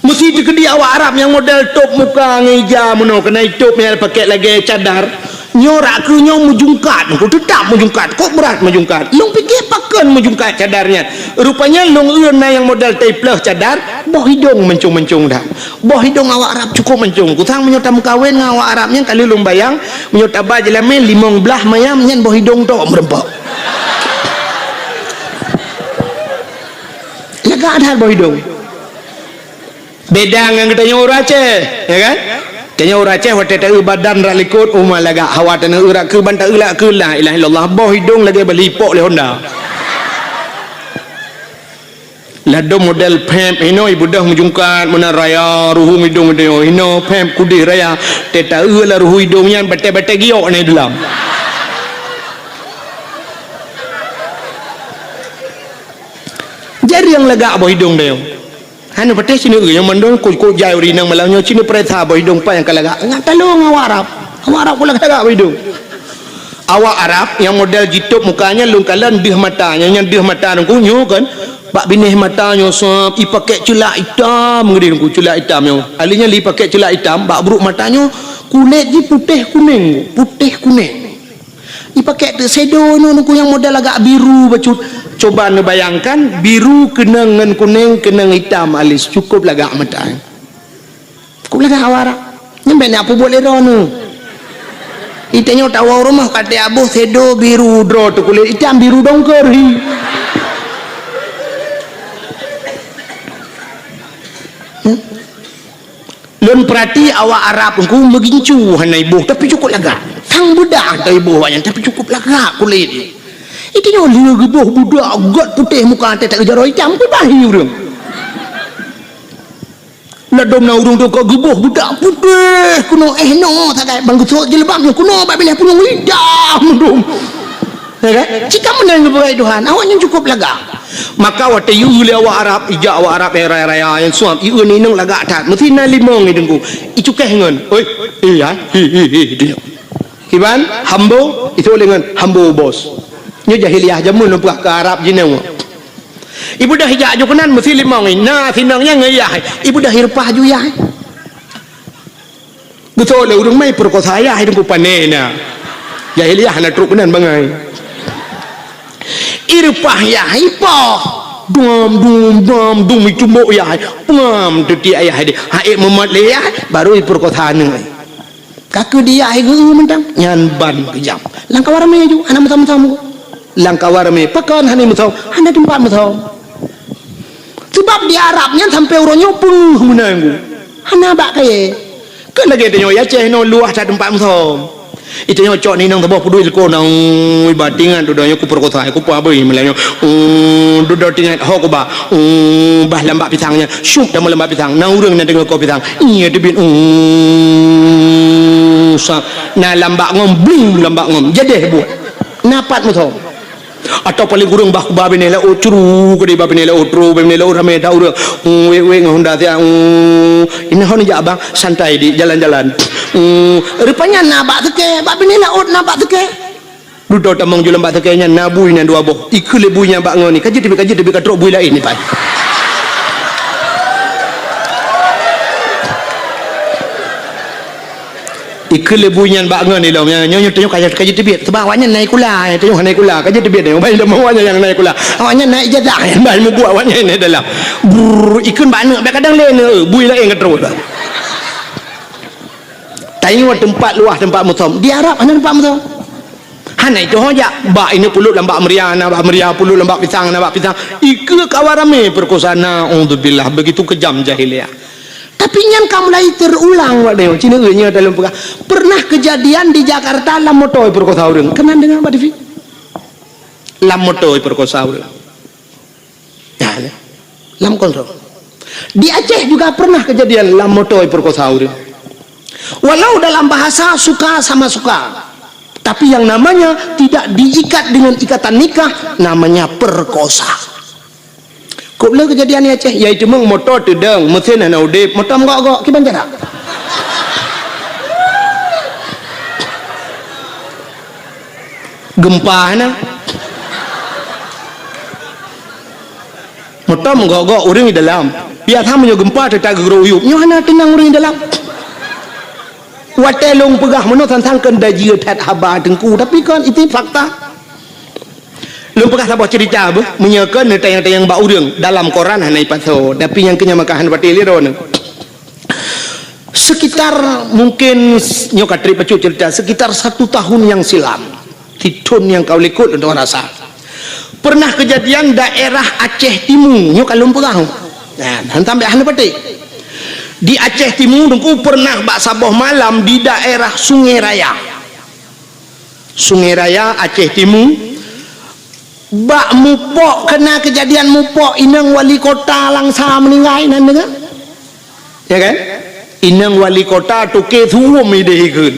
Meusi teukeudi awak Arab nyang model top muka ngon ija meunoe, keunai top nyang pakai lagée cadar. Nyoe rak keu nyoe meujungkat, nunggu teutap meujungkat, kok brat meujungkat. Lôn pike pakon Kon meujungkat cadar nyan. Rupanya lôn eu na nyang model teupleuh cadar, boh idong mancong-mancong dah. Boh idong awak Arab cukup mancong. Kusang meunyoe tameukawen ngon awak Arab nyan, ka lheueh lôn bayang, meunyoe taba jeulamé limong blaih mayam nyan boh idong tok meureumpok. Lagak that boh idong. Beda ngon geutanyoe ureueng Aceh, ya kan? Tanyoe ureueng Aceh watèe taeu badan rak likot, uma lagak, hawa taneuk eu rak keu ban taeu rak keu la ilaha illallah, boh idong lagèe bali ipok lé Honda. Ladom model pèp hinoe ibeudôh meujungkat meunan raya ruhueng idong geutanyoe, hinoe pèp kudeh raya, teuh taeu lam ruhueng idong nyan batèe-batèe giok na deulam. Jareueng lagak boh idong tanyoe. Hana patéh sineuk nyang mandum kok-kok jai ureueng inong malam nyoe sineuk peuriksa boh idong pat nyang ka lagak. Ngat talong awak Arab. Awak Arab kok lagak-lagak boh idong. Awak Arab nyang model jitôb muka nyan lôn kalon deuh mata nyan, nyan deuh mata nungku nyoe kan. Bak binéh mata nyoe sab ipakèk ceulak itam ngeudeh nungku ceulak itam nyoe. Ahli nyan lé ipakèk ceulak itam bak brôk mata nyoe kulét jih putéh kunéng, putéh kunéng. Ipakèk teuk shadow nyoe nungku nyang model agak biru bacut. Coba neubayangkan, biru keunong ngon kunéng, keunong itam alis, cukup lagak mata. Cukup lagak awak Arab. Nyan bèk na peubuet lé droeneuh. Itanyoe tawoe rumoh ka teuaboh shadow biru droe teuh kulét itam biru dongker hi. Hmm? Lôn peurati awak Arab nungku meugincu hana iboh, tapi cukup lagak. Sang beudak hana iboh awaknyan, tapi cukup lagak kulét. Itanyoe lé geuboh budak gèt putéh muka teuh tak jaroe itam, peue bah hi ureueng. Ladom na ureueng teuka geuboh budak putéh keunoe, eh, noe sagai ban geusok jilbab nyoe keunoe bak binéh punyueng itam dum. Ya kan? Cit ka meunan geupeugah Tuhan, awaknyan cukup lagak. Maka watèe yue lé awak Arab, ijak awak Arab nyang raya-raya nyang suab, yue inong lagak that. Meusti na limong i deungku. Icukéh ngon, "Oi, iya, hi, hi, hi," dia. Kiban, hambo, itu lé ngon hambo bos. Nyoe jahiliyah jameun lôn peugah keu Arab jinoe. Ibeudôh ijak aju keunan meusti limong i. Na sinong nyan ngon iyah. Ibeudôh ireupah aju iyah. Beutôi lé ureueng mai peurekosa yah, hai teungku pané na. Jahiliyah hana trok keunan bangai. Ireupah yah, ipoh. Dum, dum, dum, dum, icumbok yah. Pengam teutiek yah deh. Hai meumat lé yah, baru ipeurekosa aneuk. Ka keu di yah geu mantong. Nyan ban keujam. Lam kawan ramé aju, hana meusom-som. Lam kawan ramé, pakon hana meusom? Hana teumpat meusom. Sebab di Arab nyan sampai uroe nyoe peungeuh meunan. Hana bak kayée. Kan lagée tanyoe Aceh nyoe luwah that teumpat meusom. Itanyoe cok ninong saboh peuduek likot na, ui, batingan dudoe nyoe kupeurekosa, kupeuabui meulayu. Uh, dudoe tingat ho kuba. Uh, bah lambak pisang nyan. Syup tamong lambak pisang. Na ureuëng na deungoe ko pisang. Iya teubiet. Uh, sa. Na lambak ngom, bling lambak ngom. Jadeh buet. Na pat meusom. Atau paling kurang bah kuba binéh laôt curu, keudeh bah binéh laôt tru, bah binéh laôt ramé that ureuëng. Hmm, wék-wék ngon honda siat. Hmm, inong hon jak abang, santai di jalan-jalan. Hmm, rupanya na bak seukée, bah binéh laôt na bak seukée. Dudoe tamong ju lam bak seukée nyan na bui nyan dua boh. Ikheun lé bui nyan bak ngon ni, ka jeuet teubiet, ka jeuet teubiet, ka trok bui laén ni pai. Ikheun lé bui nyan bak ngon ilom nyan, nyoe, nyoe, tanyoe ka, ka jeuet teubiet. Sabab awaknyan na sikula, tanyoe hana sikula, ka jeuet teubiet, nyoe ban teuma awaknyan nyang na sikula. Awaknyan na ijazah, ban mubuet awaknyan di dalam. Brrr, ikheun bak aneuk, kadang lé aneuk, bui laén ka trok. Tanyoe teumpat luwah teumpat meusom. Di Arab hana teumpat meusom. Hana itu ho jak. Bak ini puluk lam bak meuria, na bak meuria, puluk lam bak pisang, na bak pisang. Ikheun kawan ramé peurekosa, naudzubillah. Begitu kejam jahiliyah. Tapi nyan ka mulai terulang, Pak Neo. Cina nyoe dalam peugah. Pernah kejadian di Jakarta lam moto peurekosa ureuëng. Keunan deungoe bak T V. Lam moto peurekosa ureuëng. Ya, ya. Lam kontrol. Di Aceh juga pernah kejadian lam moto peurekosa ureuëng. Walau dalam bahasa suka sama suka, tapi yang namanya tidak diikat dengan ikatan nikah, namanya perkosa. Kok le kejadian di Aceh, yaitu meng moto teudong, mesin hana udeb, moto meugok-gok, kiban cara? Gempa hana. Moto meugok-gok ureuëng di dalam. Biasa meunyoe gempa teuta geugrok uyueb. Nyoe hana teunang ureuëng di dalam. Watée lôn peugah meunoe sang-sang keuneuk jeuet that haba teungku, tapi kan itu fakta. Lôn peugah saboh cerita beuh, meunyoe keu neutanyong-tanyong bak ureuëng, dalam koran hana ipasoe, tapi nyang keu nyan maka hana patéh lé droeneuh. Sekitar mungkin s-, nyoe ka trép bacut cerita, sekitar satu tahun yang silam, sithon nyang ka u likot lôn rasa. Pernah kejadian daerah Aceh Timu, nyoe ka lôn peugah. Nah, hantam bèk hana patéh. Di Aceh Timu, Teungku, pernah bak saboh malam di daerah Sungai Raya. Sungai Raya, Aceh Timu, bak mupok, kena kejadian mupok, inong wali kota Langsa meninggai, nan deungoe? Ya kan? Inong wali kota Toke Su'um idéh ikheun.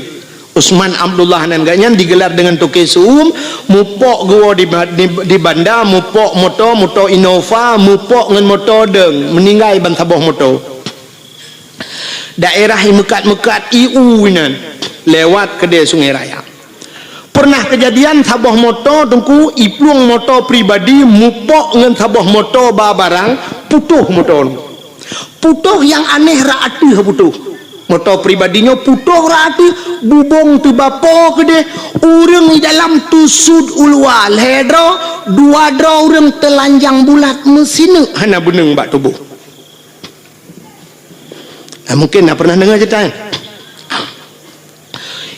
Usman Abdullah nan geuh nyan digelar dengan Toke Su'um, mupok geuwoe di ba-, di, di banda, mupok moto, moto Innova, mupok ngon moto deung, meninggai ban saboh moto. Daerah imeukat-meukat iu inan, lewat keudè Sungai Raya. Pernah kejadian saboh moto Teungku iplueng moto pribadi mupok ngon saboh moto ba barang, putôh moto nyoe. Putôh nyang aneh rot ateueh putôh. Moto pribadi nyoe putôh rot ateueh, bubông teubapo keudeh, ureuëng di dalam teusut u luwa lhèe droe, dua droe ureuëng teulanjang bulat meusineuk hana beuneueng bak tuboh. Nah, mungkin na pernah deungoe cerita nyan.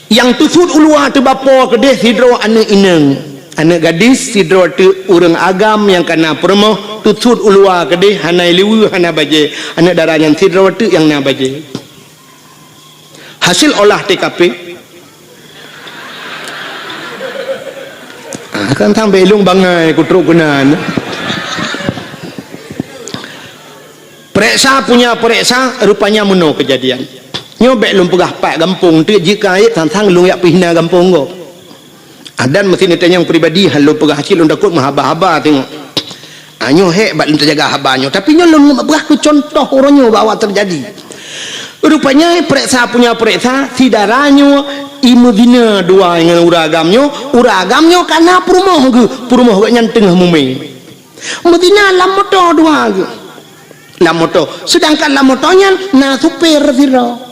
Nyang teusut u luwa teubapo keudeh sidroe aneuëk inong, aneuëk gadis, sidroe teuk ureuëng agam nyang ka na peurumoh, teusut u luwa keudeh hana liweue, hana bajée, aneuëk dara nyan sidroe teuk nyang na bajée. Hasil olah T K P, ah, kan sampai lôn bangai kutrok keunan. Pereksa punya pereksa, rupanya meunoe kejadian. Nyoe bèk lôn peugah pat gampông teuk, jika ayat tantang lôn yak pihna gampông gob. Adan meusti neutanyong pribadi, han lôn peugah cit lôn takot meuhaba-haba teungoh. Ah, nyoe hék bak lôn teujaga haba nyoe. Tapi nyoe lôn peugah keu contoh uroe nyoe bahwa terjadi. Rupanya pereksa punya pereksa, si dara nyoe imeuzina dua ngon ureuëng agam nyoe, ureuëng agam nyoe ka na peurumoh geuh, peurumoh geuh nyan teungoh mumè. Meuzina lam moto dua geuh. Lam moto. Sedangkan lam moto nyan na supir sidroe.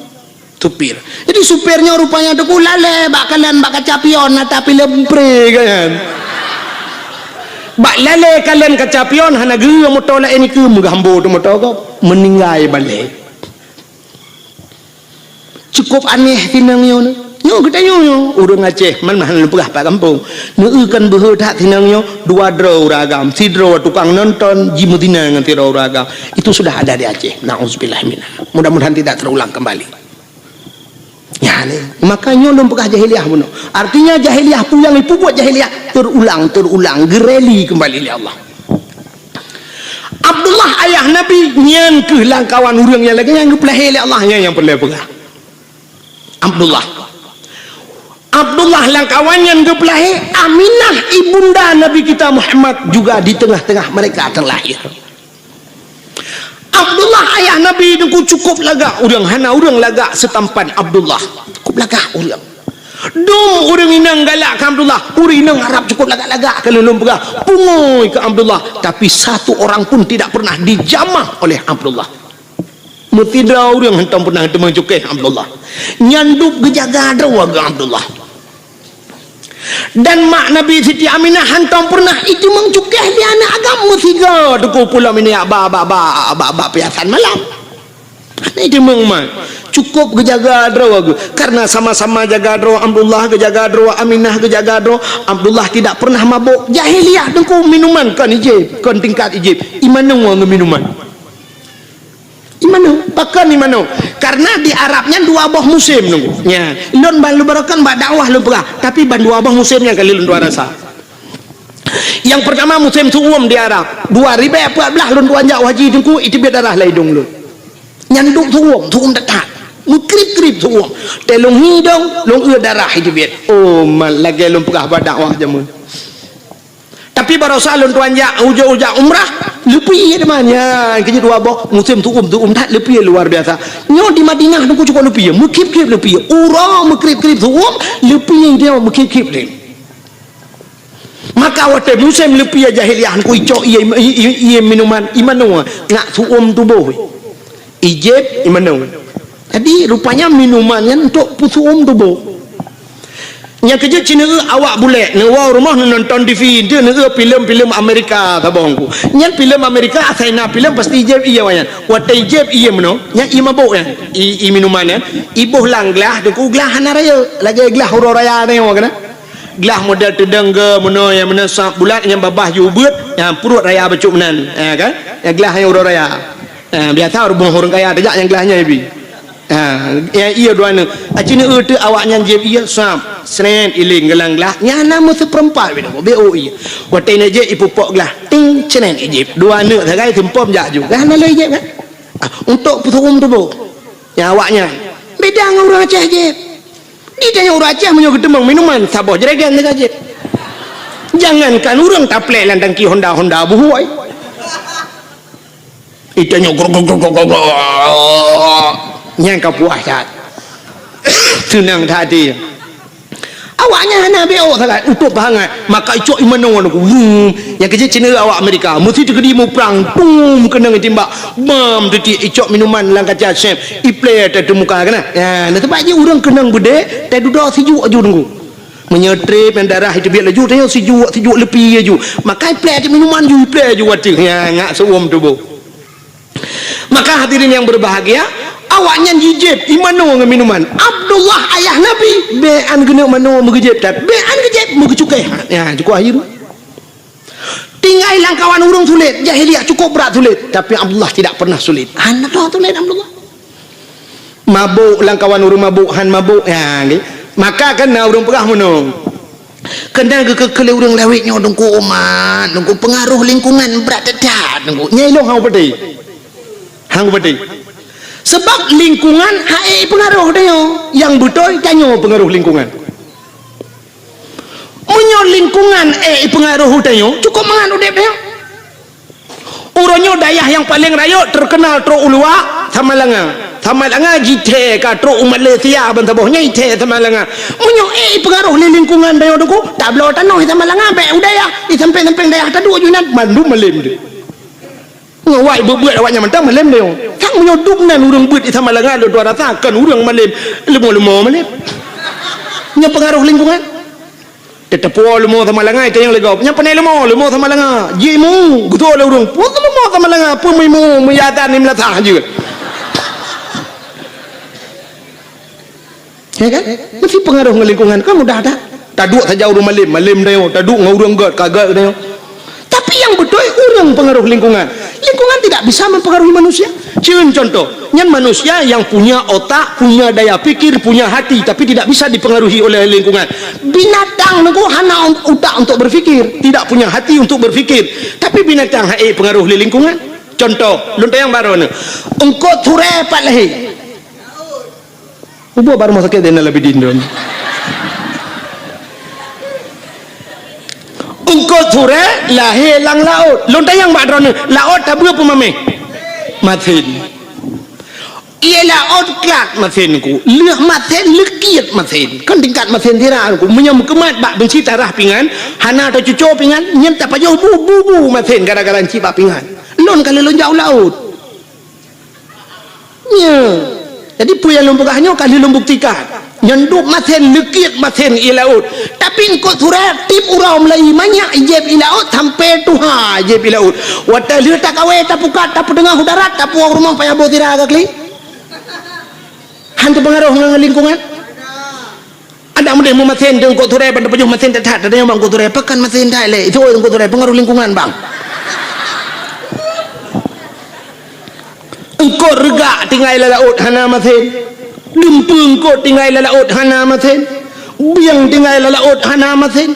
Supir. Jadi supir nyoe rupanya Teungku lalè bak kalon bak kaca pion, na tapi lempré kan. Bak lalè kalon kaca pion hana geu moto laén ikeu meugah ambo tu moto gob. Meninggai balè. Cukup aneh si inong nyoe. Nyoe geutanyoe nyoe, ureuëng Aceh, man hana lôn peugah pat gampông. Neu-eu kan beuhe that si inong nyoe, dua droe ureuëng agam, sidroe tukang nonton, jimeuzina ngon sidroe ureuëng agam. Itu sudah ada di Aceh. Nauzubillah minha. Mudah-mudahan tidak terulang kembali. Ya, ni. Maka nyoe lôn peugah jahiliyah bunoe. Artinya jahiliyah peue nyang ipeubuet jahiliyah terulang, terulang, geureli kembali lé Allah. Abdullah ayah Nabi nyan keuh lam kawan ureuëng nyang lagée nyang geupeulahé lé Allah, nyan nyang peureulée peugah. Abdullah. Abdullah lam kawan nyan geupeulahé, Aminah ibunda Nabi kita Muhammad juga di tengah-tengah mereka terlahir. Abdullah ayah Nabi Teungku cukup lagak ureuëng, hana ureuëng lagak seutampan Abdullah. Cukup lagak ureuëng. Dum ureuëng inong galak keu Abdullah, ureuëng inong Arab cukup lagak-lagak ka lôn peugah, pungui keu Abdullah, tapi satu orang pun tidak pernah dijamah oleh Abdullah. Meusidroe ureuëng hantom pernah teumeung cukéh Abdullah. Nyan dub geujaga droe geuh Abdullah. Dan mak Nabi Siti Aminah hantom pernah iteumeung cukéh di aneuëk agam meusigoe Teungku pulom ini ba, ba, ba, ba, ba piasan malam. Hana iteumeung mak. Cukup geujaga droe geuh. Karena sama-sama jaga droe, Abdullah geujaga droe, Aminah geujaga droe. Abdullah tidak pernah mabok. Jahiliyah Teungku minuman kon ijib, kon tingkat ijib. Imanoe ngon minuman. Imanoe, pakon imanoe? Karena di Arab nyan dua boh musém Teungku. Nya, lôn ban lôn barokan bak dakwah lôn peugah, tapi ban dua boh musém nyang kali lôn tuan rasa. Yang pertama musém su'um di Arab. Dua ribèe empat belas lôn tuan jak haji Teungku, iteubiet darah lam idong lôn. Nyan dub su'um, su'um that-that. Meukrib-krib su'um. Teuh lôn hidong, lôn eu darah iteubiet. Oh, mat lagée lôn peugah bak dakwah jameun. Tapi barosa lôn tuan jak, ujoe jak umrah, leupie teuma nyan, keujeuet dua boh, musém su'um, su'um that leupie luar biasa. Nyoe di Madinah Teungku cukup leupie, meukrib-krib leupie. Uroe meukrib-krib su'um, leupie nyoe meukrib-krib deh. Maka watée musém leupie jahiliyah Teungku icok ié, ié, ié, ié minuman, imanoe, ngat su'um tuboh. Ijib, imanoe. Jadi rupanya minuman nyan untuk peusu'um tuboh. Nyang keujeuet cit neueu awak bulek, neuwoe rumoh neunonton T V, deuh neueu filem-filem Amerika saboh ku. Nyan filem Amerika, asai na filem pasti jieb ié awak nyan. Watèe jieb ié meunoe, nyan ié mabök nyan, i, i minuman nyan, iboh lam glah, teungku glah hana rayeuk, lagèe glah uroe raya nyoe kan. Glah model teudong geuh meunoe, nyang meunoe sap bulat, nyang babah ju beuet, nyang pruet raya bacut meunan, ha kan. Nyang glah nyang uroe raya. Ha, biasa rumoh ureueng kaya tajak nyang glah nyan ibi. Ha, nyang ié dua neuk. Aci neueu teuk awak nyan jieb ié, sap, sret, iléng geuh lam glah. Nyan na meuseupeurempat bit, beu ié. Watèe na jieb ipupok glah, ting, sret, ijieb. Dua neuk sagai seumpom jak ju. Kan hana lé jieb kan? Ah, untuk peusuum tuboh. Nyang awak nyan. Beda ngon ureueng Aceh jieb. Di tanyoe ureueng Aceh meunyoe geuteumeung minuman, saboh jregen teuka jieb. Jangankan ureueng taplek lam tangki Honda, Honda buhôi. Itanyoe grok, grok, grok, grok, grok, grok. Nyan ka puas that. Seunang that até. Awaknyan hana beuôt sagai, utôp bangai. Maka icok imanoe nyoe, wum. Nyang keujeuet cit neueu awak Amerika. Meusi teukeudi muprang, tum, keunong itimbak. Bam, teutiek icok minuman lam kaca sép. Iplé teutumuka keunan. Ya, na sabab jih ureueng keunong beudé, teududoe sijuek aju teungku. Meunyoe trép nyang darah iteubiet laju, tanyoe sijuek, sijuek leupie laju. Makai plek minuman ju, plek laju ateueh. Nyan, ngak seuuem tuboh. Maka hadirin yang berbahagia, awaknyan jijieb imanoe ngon minuman. Abdullah ayah Nabi, bèk an geuneuk manoe meugeujieb that. Bèk an geujieb meugeucukéh. Nyan, cukup akhé. Tinggai lam kawan ureueng sulet, jahiliyah cukup brat sulet, tapi Abdullah tidak pernah sulet. Hana sulet Abdullah. Mabök lam kawan ureueng mabök, han mabök, ya, nggih. Maka kan na ureueng peugah meunoe. Keunan geukeu-, keu lé ureueng lawét nyoe teungku umat, teungku peungaroh lingkungan brat that-that teungku. Nyan ilôn han kupatéh. Han kupatéh. Sebab lingkungan han ék peungaroh tanyoe, nyang beutôi tanyoe peungaroh lingkungan. Meunyoe lingkungan ék peungaroh u tanyoe, cukup mangat udép tanyoe. Uroe nyoe dayah nyang paleng rayeuk teukeunal trok u luwa, Samalanga. Samalanga jithèe ka trok u Malaysia ban saboh nyan ithèe Samalanga. Meunyoe ék peungaroh lé lingkungan tanyoe teungku, tabloe tanoh i Samalanga bèk u dayah, i sampéng-sampéng dayah taduek ju inan mandum malém deuh. Ngon wai beuet-beuet awaknyan mantong malém deuh. Sang meunyoe dum nan ureueng beuet i Samalanga lôn tuan rasa kon ureueng malém, leumo-leumo malém. Nyan peungaroh lingkungan. Teuteupue leumo Samalanga, itu nyang lé gob. Nyang panai leumo, leumo Samalanga. Jimu, geutoe lé ureueng. Peue leumo Samalanga, peue mimu, meuyatan ni meulasah jeuet. Ya kan? Meusti peungaroh ngon lingkungan, kan mudah dah. Taduek saja ureueng malém, malém dayong. Taduek ngon ureueng gèt, ka gèt dayong. Tapi nyang beutôi ureueng peungaroh lingkungan. Lingkungan tidak bisa mempengaruhi manusia. Cun contoh, nyan manusia yang punya otak, punya daya pikir, punya hati, tapi tidak bisa dipengaruhi oleh lingkungan. Binatang nyoe hana utak untuk berpikir, tidak punya hati untuk berpikir, tapi binatang han ék pengaruh lé lingkungan. Contoh, lôn tanyong baroe nyoe. Eungkôt surée pat lahé. Ubak bak rumoh sakét Zainal Abidin tu. Eungkôt surée lahé lam laôt. Lôn tanyong bak droeneuh, laôt tabeue peue mamèh? Masen. Ié laôt klat masen ku. Lheueh masen, leukiet masen. Kan tingkat masen sira ku. Meunyoe meukeumat bak beunci tarah pingan, hana tacuco pingan, nyan tapajoh bu-bu-bu masen gara-gara ci bak pingan. Lôn ka lheueh lôn jak u laôt. Nya. Jadi peue nyang lôn peugah nyoe ka lheueh lôn buktikan. Nyan dub masen, leukiet masen ié laôt. Tapi eungkôt surée tiep uroe mulai manyak jieb ié laôt sampoe tuha jieb ié laôt. Watée lheueh takawé, tapukat, tapeuteungoh u darat, tapuwoe u rumoh payah boh sira ka kli. Han teupeungaroh ngon lingkungan. Adak meudeh meumasen teuh eungkôt surée ban tapajoh masen that-that, tanyong bak eungkôt surée, pakon masen that lé? Itu eungkôt surée, peungaroh lingkungan bang. Eungkôt reugak tinggai lam laôt hana masen. Dumpeue eungkôt tinggai lam laôt hana masen. Bieng tinggai lam laôt hana masen.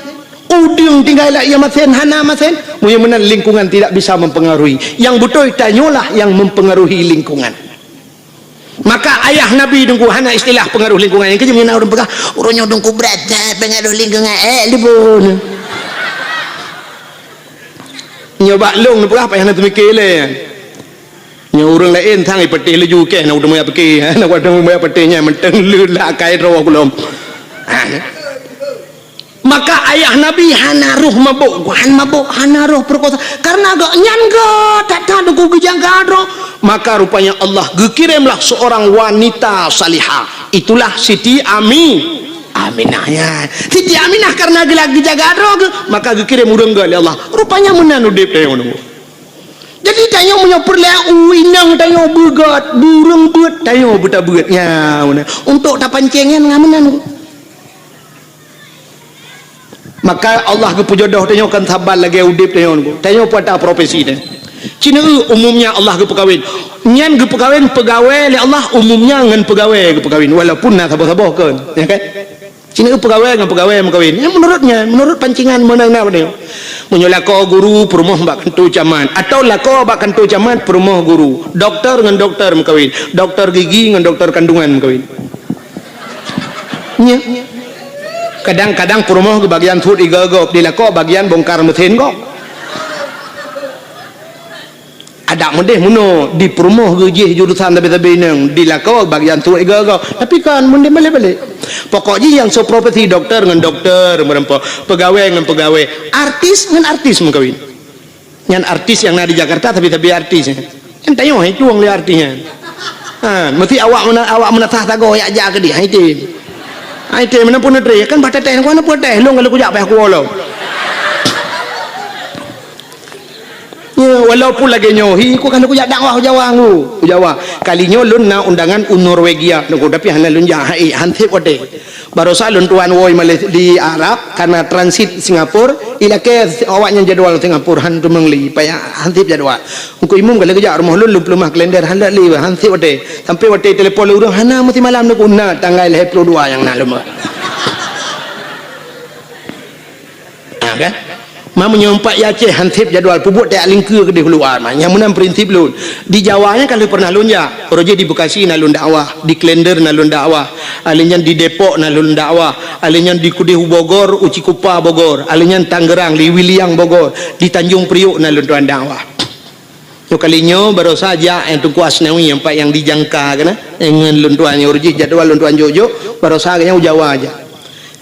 Udeueng tinggai lam ié masen hana masen. Meunyoe meunan lingkungan tidak bisa mempengaruhi. Nyang beutôi tanyoe lah nyang mempengaruhi lingkungan. Maka ayah Nabi teungku hana istilah pengaruh lingkungan. Nyang keujeuet na ureueng peugah, "Uroe nyoe teungku brat that pengaruh lingkungan." Eh, leuboh nyoe. Nyoe bak lôn neupeugah payah na teumike lé. Nyoe ureueng laén sang ipatéh laju keh na udeueng meuyak pike. Na udeueng meuyak patéh nyan mantong leulat akai droe kulom. Ha. Maka ayah Nabi hana roh mabök, han mabök, hana roh peurekosa. Karena gobnyan gèt that-that teungku geujaga droe. Maka rupanya Allah geukiremlah seorang wanita salihah. Itulah Siti Ami-, Aminah nyan. Siti Aminah karena geula geujaga droe geuh, maka geukirém ureuëng gét lé Allah. Rupanya meunan udép tanyoe nunggu. Jadi tanyoe meunyoe peureulée u inong tanyoe beugét, bureueng beuet tanyoe beutabeuet. Nya, meunan. Untuk tapancéng nyan ngon meunan. Maka Allah geupeujodoh tanyoe kan saban lagée udép tanyoe nunggu. Tanyoe peue ata profesi nyan. Cina umumnya Allah geupeukawén. Nyan geupeukawén peugawée lé Allah umumnya ngon peugawée geupeukawén walaupun na saboh-saboh kon. Ya kan? Cina peugawée ngon peugawée meukawén. Ya, menurutnya, menurut pancingan meunan na bani. Meunyoe lakoe guru peurumoh bak kantô camat, atau lakoe bak kantô camat peurumoh guru, doktor ngon doktor meukawén, doktor gigi ngon doktor kandungan meukawén. Nya. Kadang-kadang peurumoh geubagian suet iga gob, di lakoe bagian bongkar mesin gob. Adak meudeh meunoe di peurumoh geujih jurusan sabe-sabe inong, di lakoe bagian suet iga-iga. Tapi kan meudeh balek-balek. Pokok jih nyang soe profesi doktor ngon doktor meureumpok, peugawée ngon peugawée, artis ngon artis meukawén. Nyan artis nyang na di Jakarta sabe-sabe artis. Nyan tanyoe hai tueng lé artis nyan. Ha, meusti awak meuna-, awak meunasah sagoe yak jak keudeh, hai tem. Hai tem meunan pun neutre kan bah teuteh, kon pun teh, lôn kalau kujak payah kuwoe lom. Ya, walaupun lagée nyoe, hi, ku kan ku jak dakwah u Jawa ngu, u Jawa. Kali nyoe lôn na undangan u Norwegia, nunggu, tapi hana lôn jak, hai, han sép watée. Barosa lôn tuan woi Malaysia di Arab, karena transit Singapura, ilakée awak nyan jadwal Singapura, han teumeung li, payah han sép jadwal. Engku imum galak geujak rumoh lôn, lôn peuleumah kalender, han li, han sép watée. Sampai watée telepon lé ureuëng, hana meusimalam nunggu, na tanggai lhée ploh dua nyang na lôn. Ha, kan? Ma meunyoe pat ya Aceh han sép jadwal peubuet tajak lingkeue keudeh luwa ma. Nyang meunan prinsip lôn. Di Jawa nyan ka lheueh pernah lôn jak. Uroe jih di Bekasi na lôn dakwah, di Klender na lôn dakwah, alèh nyan di Depok na lôn dakwah, alèh nyan di keudeh u Bogor, u Cikupa Bogor, alèh nyan Tangerang, di Wiliang Bogor, di Tanjung Priok na lôn tuan dakwah. Nyoe kali nyoe barosa jak nyang Teungku Asnawi nyang pat nyang di Jangka keunan. Ngon lôn tuan nyoe uroe jih jadwal lôn tuan jok-jok, barosa geuh nyan u Jawa jak.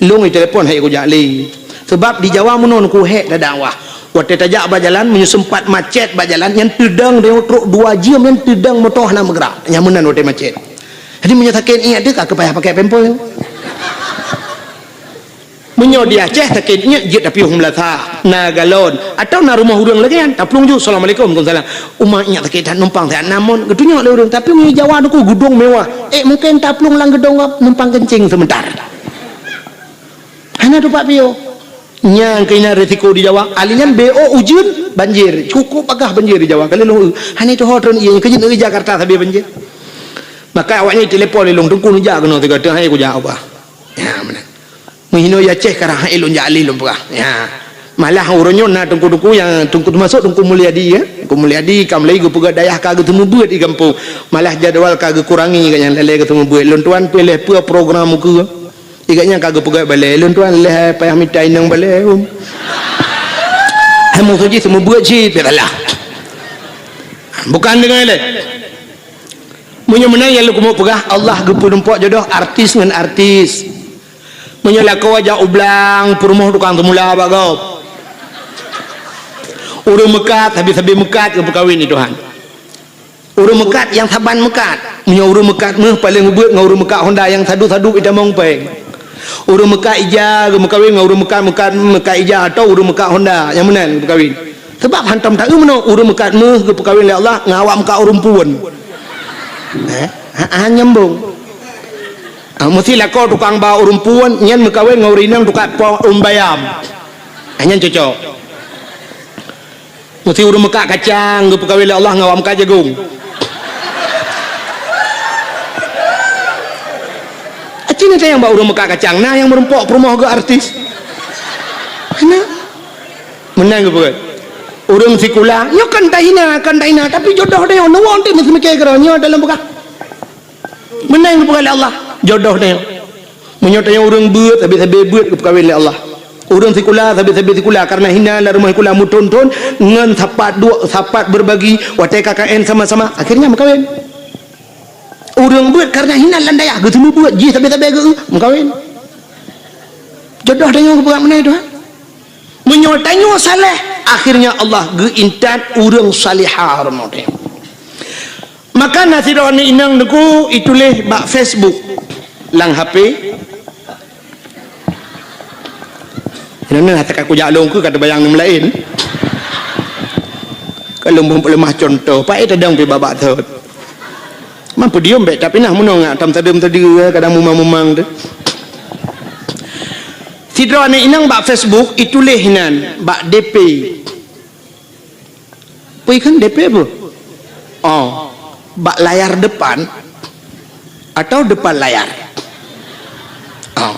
Lôn itelepon hai kujak lé. Sebab di Jawa meunoe ku hék dakwah. Watée tajak bak jalan, meunyoe sempat macet bak jalan, nyan teudong deuh trok dua jeuem nyan teudong moto hana meugerak. Nyan meunan watée macet. Jadi meunyoe sakét iék deuh ka payah pakai pampers. Meunyoe di Aceh sakét iék jeuet tapiôh meulasa, na galon, atawa na rumoh ureuëng lagée nyan, taplueng ju, "Assalamualaikum." "Waalaikumsalam." "Uma iék sakét that numpang siat na mon." Geutunyok lé ureuëng, tapi meunyoe Jawa nyoe ku geudong mewah, ék mungken taplueng lam geudong numpang keuncing seumeutar. Hana tupak piôh. Nyang keunan risiko di Jawa, alèh nyan B O ujeuen, banjir. Cukup bagah banjir di Jawa. Kali lôn, hana tuho treun ié, keu jeuet Jakarta sabe banjir. Maka awaknyan telepon lé lôn, "Teungku neujak keunoe sigoe, teuh hai kujak ubah." Ya, meunan. Meuhinoe ya Aceh karah hai lôn jak lé lôn peugah. Ya. Malah uroe nyoe na teungku-teungku nyang teungku teumasok Teungku Mulyadi, ya. Teungku Mulyadi ka mulai geupeugah dayah ka geuteumeubeuet di gampông. Malah jadwal ka geukurangi gobnyan lalée geuteumeubeuet. Lôn tuan piléh peue program ukeue. Di gobnyan ka geupeugah balée, lôn tuan lheueh payah mita inong balée, um. Hai musoh jih seumeubeuet cit, pih salah. Bukan deungon lé. Meunyoe meunan nyang lôn keumeung peugah, Allah geupeurumpok jodoh artis ngon artis. Meunyoe lakoe jak u blang, peurumoh tukang seumula bak gob. Ureuëng meukat, sabe-sabe meukat geupeukawén di Tuhan. Ureuëng meukat nyang saban meukat. Meunyoe ureuëng meukat méuh paleng ubeuet ngon ureuëng meukat Honda nyang sadu-sadu itamong péng. Ureuëng meukat ija geumeukawén ngon ureuëng meukat, meukat, meukat ija atau ureuëng meukat Honda nyang meunan geumeukawén. Sebab hantom taeu meunoe ureuëng meukat méuh geupeukawén lé Allah ngon awak meukat ureuëng puon. Eh, ha, ha nyambung. Ha, meusti lakoe tukang ba ureuëng puon nyan meukawén ngon ureuëng inong tukang po ureuëng bayam. Ha, nyan cocok. Meusti ureuëng meukat kacang geupeukawén lé Allah ngon awak meukat jagong. Aci na nyang bak ureuëng meukat kacang, na nyang meurumpok peurumoh geuh artis. Na. Meunan geupeugah. Ureuëng sikula, nyoe kan tahina, kan tahina, tapi jodoh tanyoe, neuwoe teuh meuseumike keudroe nyoe dalam peugah. Meunan geupeugah lé Allah, jodoh tanyoe. Meunyoe tanyoe ureuëng beuet, sabe-sabe beuet geupeukawén lé Allah. Ureuëng sikula, sabe-sabe sikula, karena hina lam rumoh sikula meuthon-thon, ngon sapat duek, sapat berbagi, watée K K N sama-sama, akhirnya meukawén. Ureuëng beuet karena hina lam dayah, geuseumeubeuet, jih sabe-sabe geu-, meukawén. Jodoh tanyoe geupeugah meunan Tuhan. Meunyoe tanyoe saleh, akhirnya Allah geuintat ureuëng salihah rumoh tanyoe. Maka na sidroe aneuk inong neuku ituléh bak Facebook lam H P. Nyoe na, hata ka kujak lôn keu ka teubayang nyang laén. Ka lôn beuleumah cuntoh, paét tadong pih babah thot. Man podium bèk tapinah meunoe ngat tam tadeuem tadeuem kadang mumang-mumang teuh. Sidroe aneuk inong bak Facebook ituléh nan bak D P. Peue kheun D P peue? Oh, bak layar depan atau depan layar? Oh.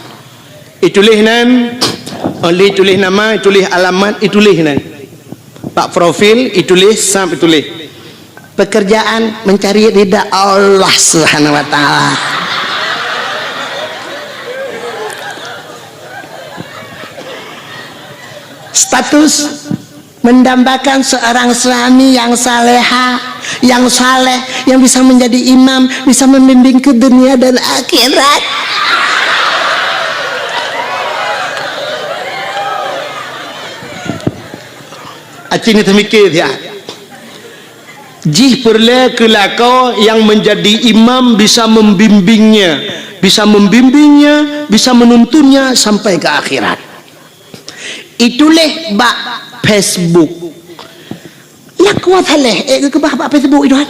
Ituléh nan, oh, ituléh nama, ituléh alamat, ituléh nan. Bak profil, ituléh, sam ituléh. Pekerjaan mencari ridha Allah Subhanahu wa Ta'ala. Status mendambakan seorang suami yang saleha, yang saleh, yang bisa menjadi imam, bisa membimbing ke dunia dan akhirat. Aci ni teumikir ya. Jih peureulèe keu lakoe nyang menjadi imam bisa membimbingnya, bisa membimbingnya, bisa menuntunnya sampai ke akhirat. Ituléh bak Facebook. Lakoe saleh, eh, geukeubah bak Facebook itu kan.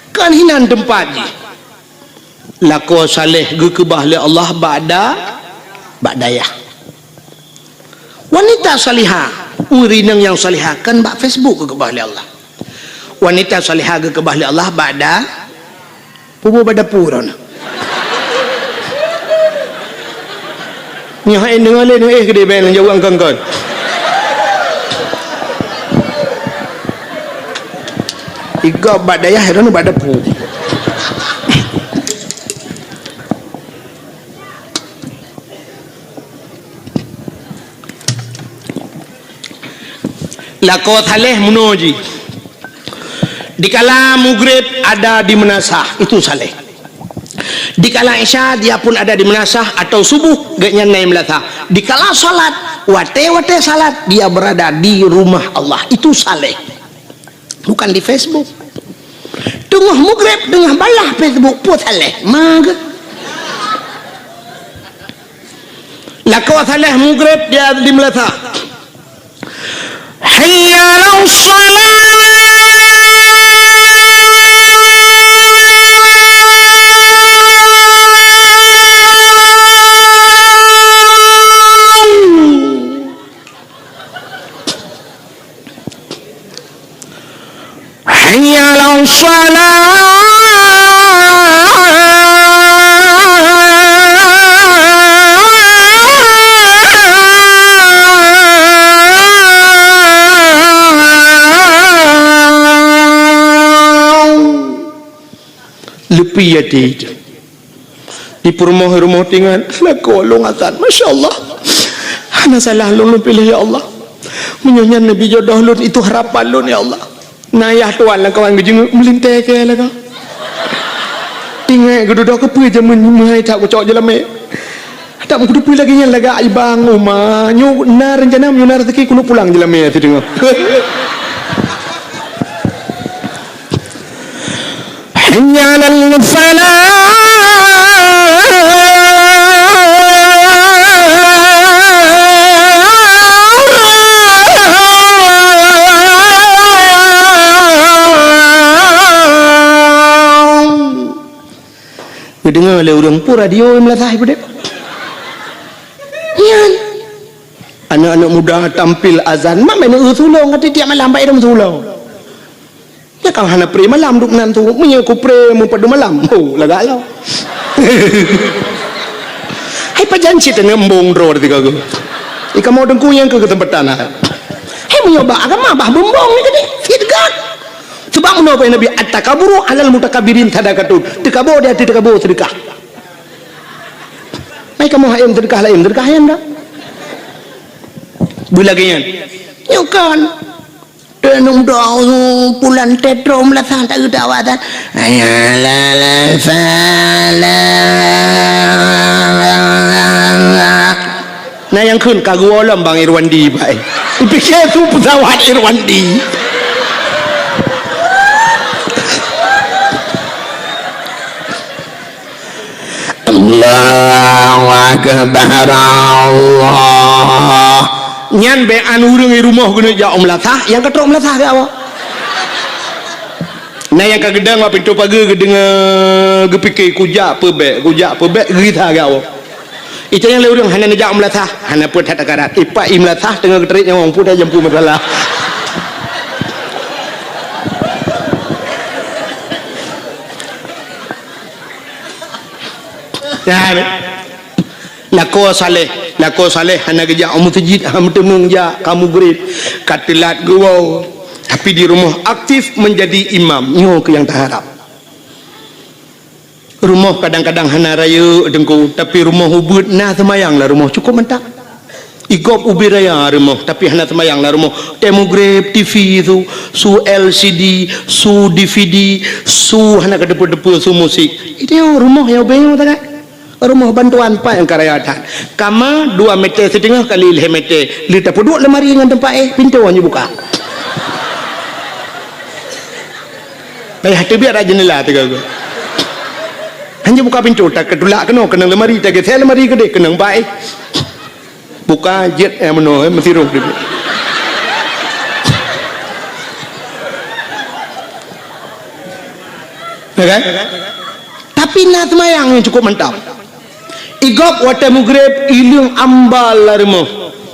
Kan hinan teumpat jih. Lakoe saleh geukeubah lé Allah bak da-, bak dayah. Wanita salihah, ureueng inong nyang salihah kan bak Facebook geukeubah lé Allah. Wanita salihah geukeubah lé Allah bak da-, pubu bak dapu droeneuh. Nyoe hai deungoe lé nyoe, eh, keudéh bèk lôn jaweueb kongkon. Igob bak dayah droeneuh bak dapu. Lakoe saleh meunoe jih. Dikala mugreb ada di meunasah, itu saleh. Dikala isya dia pun ada di meunasah atau subuh gobnyan na i meunasah. Dikala salat, watèe-watèe salat dia berada di rumah Allah, itu saleh. Bukan di Facebook. Teungoh mugreb, teungoh balah Facebook, peue saleh. Mage. Lakoe saleh mugreb dia di meunasah. Hayya 'alas shalah. Hayya 'alas shalah. Leupie até. Di peurumoh-rumoh tingan, lakoe lôn azan. Masya Allah. Hana salah lôn, lôn piléh, ya Allah. Meunyoe nyan neubi jodoh lôn, itu harapan lôn, ya Allah. Na yah tuan lam kawan geujeungeuek, meulintèe keu lakoe. Ingat geududoe keupeue jameun meuhai that kucok jeulamèe. That meukeuteupeu lagèe nyan lagak ibang uma. Nyoe na reuncana, meunyoe na raseuki keuneuk pulang jeulamèe sideungoe. Hayya 'alal falah. Geudeungoe lé ureueng, peue radio meulasaih peudeh. Nyan. Aneuk-aneuk muda tampil azan, mak meuneuk eu sulong, ka tiep-tiep malam bak idong sulong. Nyan ka hana pré malam duek nan tu, meunyoe ku pré meupadum malam. Oh, lagak lom. Hai pajan cit teungoh embong droe teuka geuh. Ikamoe teungku nyang keu keuseumpatan hai. Hai meunyoe bak agama bah beumbong ni tadi, sit gat. Sebab meunoe Nabi, "At-takaburu 'alal mutakabbirin sadaqatun." Teukabo di ateueh teukabo seudeukah. Mai kamoe hayom seudeukah laén, seudeukah hayom dak? Beulagèe nyan. Nyoe kan. Teunong dong pulan tetrom lah sang tak geudawa dan. Hayya 'alal falah. Na nyang kheun ka geuwoe lom Bang Irwandi, bai. Ipike su pesawat Irwandi. Allahu Akbar, Allah. Nyan bèk an ureueng di rumoh keuneuk jak u meulasah, nyang ka trok meulasah keu awak. Na nyang ka geudong bak pintoe pageue geudeungoe, geupike, "Kujak peubèk, kujak peubèk," geugisa keu awak. Ita nyang lé ureueng hana neujak u meulasah, hana peue that takarat. Ipak i meulasah teungoh geutrép nyawöng, peue that jampu masalah. Nyan. Lakoe saleh, lakoe saleh hana geujak u meuseujid, hana meuteumeung jak, ka mugreb, ka teulat geuwoe. Tapi di rumoh aktif meunjadi imam, nyoe keuh nyang taharab. Rumoh kadang-kadang hana rayeuk teungku, tapi rumoh ubeuet na seumayang lam rumoh cukup mantap. Igob ubit raya rumoh, tapi hana seumayang lam rumoh. Tée mugreb, T V su, su L C D, su D V D, su hana keudeupeue-deupeue, su musik. Itu rumoh nyang ubit nyoe sangat. Rumoh bantuan pat nyang ka raya that. Kama dua meter siteungoh kali lhée meter. Lheueh tapeuduek lemari ngon teumpat éh, pintoe hana buka. Payah teubiet rak jeundela teuga-ga. Hana buka pintoe, takeutulak keunoe, keunong lemari, tageusée lemari keudeh, keunong bak éh. Buka jeuet nyang meunoe, eh, meusirong teubiet. Ya kan? Tapi na seumayang nyang cukup mantap. Igob watée mugreb, ileueng ambal lam rumoh.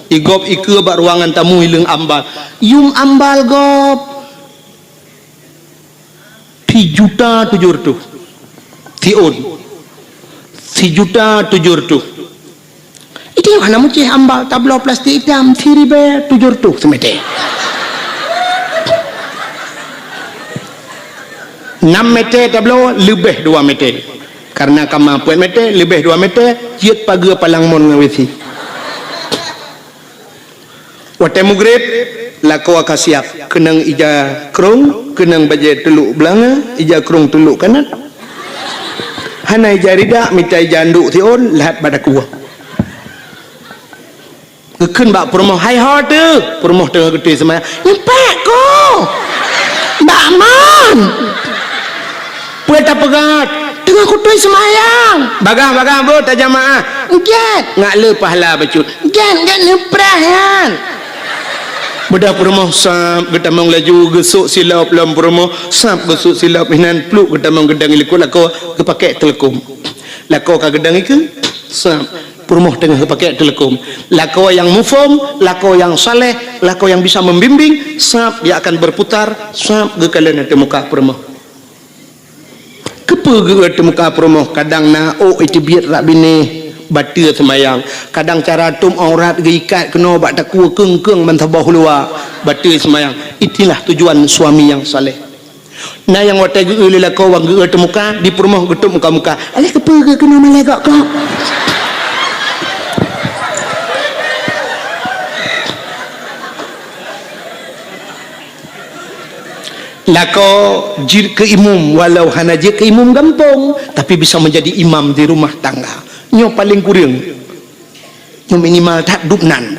Igob ikeue bak ruangan tamu, ileueng ambal. Yum ambal gob. Sijuta tujoh reutôh. Siôn. Sijuta tujoh reutôh. Itu hana meucéh ambal, tabloe plastik itam, siribée tujoh reutôh seumeter. Nam meter tabloe, leubeh dua meter. Karena kama peuet meter, leubeh dua meter, jeuet pageue palang mon ngon W C. Watée mugreb, lakoe ka siab, keunong ija krong, keunong bajée teulok beulanga, ija krong teulok kanat. Hana ija ridak, mita ija anduk siôn, lhat bak dakue. Geukheun bak peurumoh, "Hai ho teuh?" Peurumoh teungoh geutôi seumayang. "Nyeupek ku." "Bak mon?" "Peue tapeugah?" "Teungoh kutôi seumayang." "Bagah, bagah, beuh tajamaah." "Gét." "Ngat le pahala bacut." "Gét, gét neupreh nyan." Beudah peurumoh sab geutamong laju, geusok silop lom peurumoh, sab geusok silop inan, pluek geutamong geudong i likot lakoe, geupakek teuleukom. Lakoe ka geudong ikeue, sab. Peurumoh teungoh geupakek teuleukom. Lakoe nyang muphom, lakoe nyang saleh, lakoe nyang bisa membimbing, sab dia akan berputar, sab geukalon ateueh muka peurumoh. Keupeue geu-eu teuh muka peurumoh? Kadang na ôk iteubiet rak binéh, bateue seumayang. Kadang cara tôb aurat geuikat keunoe bak takue keung-keung ban saboh luwa, bateue seumayang. Itulah tujuan suami nyang saleh. Na nyang watée geu-eu lé lakoe wan geu-eu teuh muka, di peurumoh geutôb muka-muka. "Alah, keupeue geu-eu keunoe malée gok-gok?" Lakoe jeuet keu imum, walau hana jeuet keu imum gampông, tapi bisa menjadi imam di rumah tangga. Nyoe paleng kureueng. Nyoe minimal that dub nan.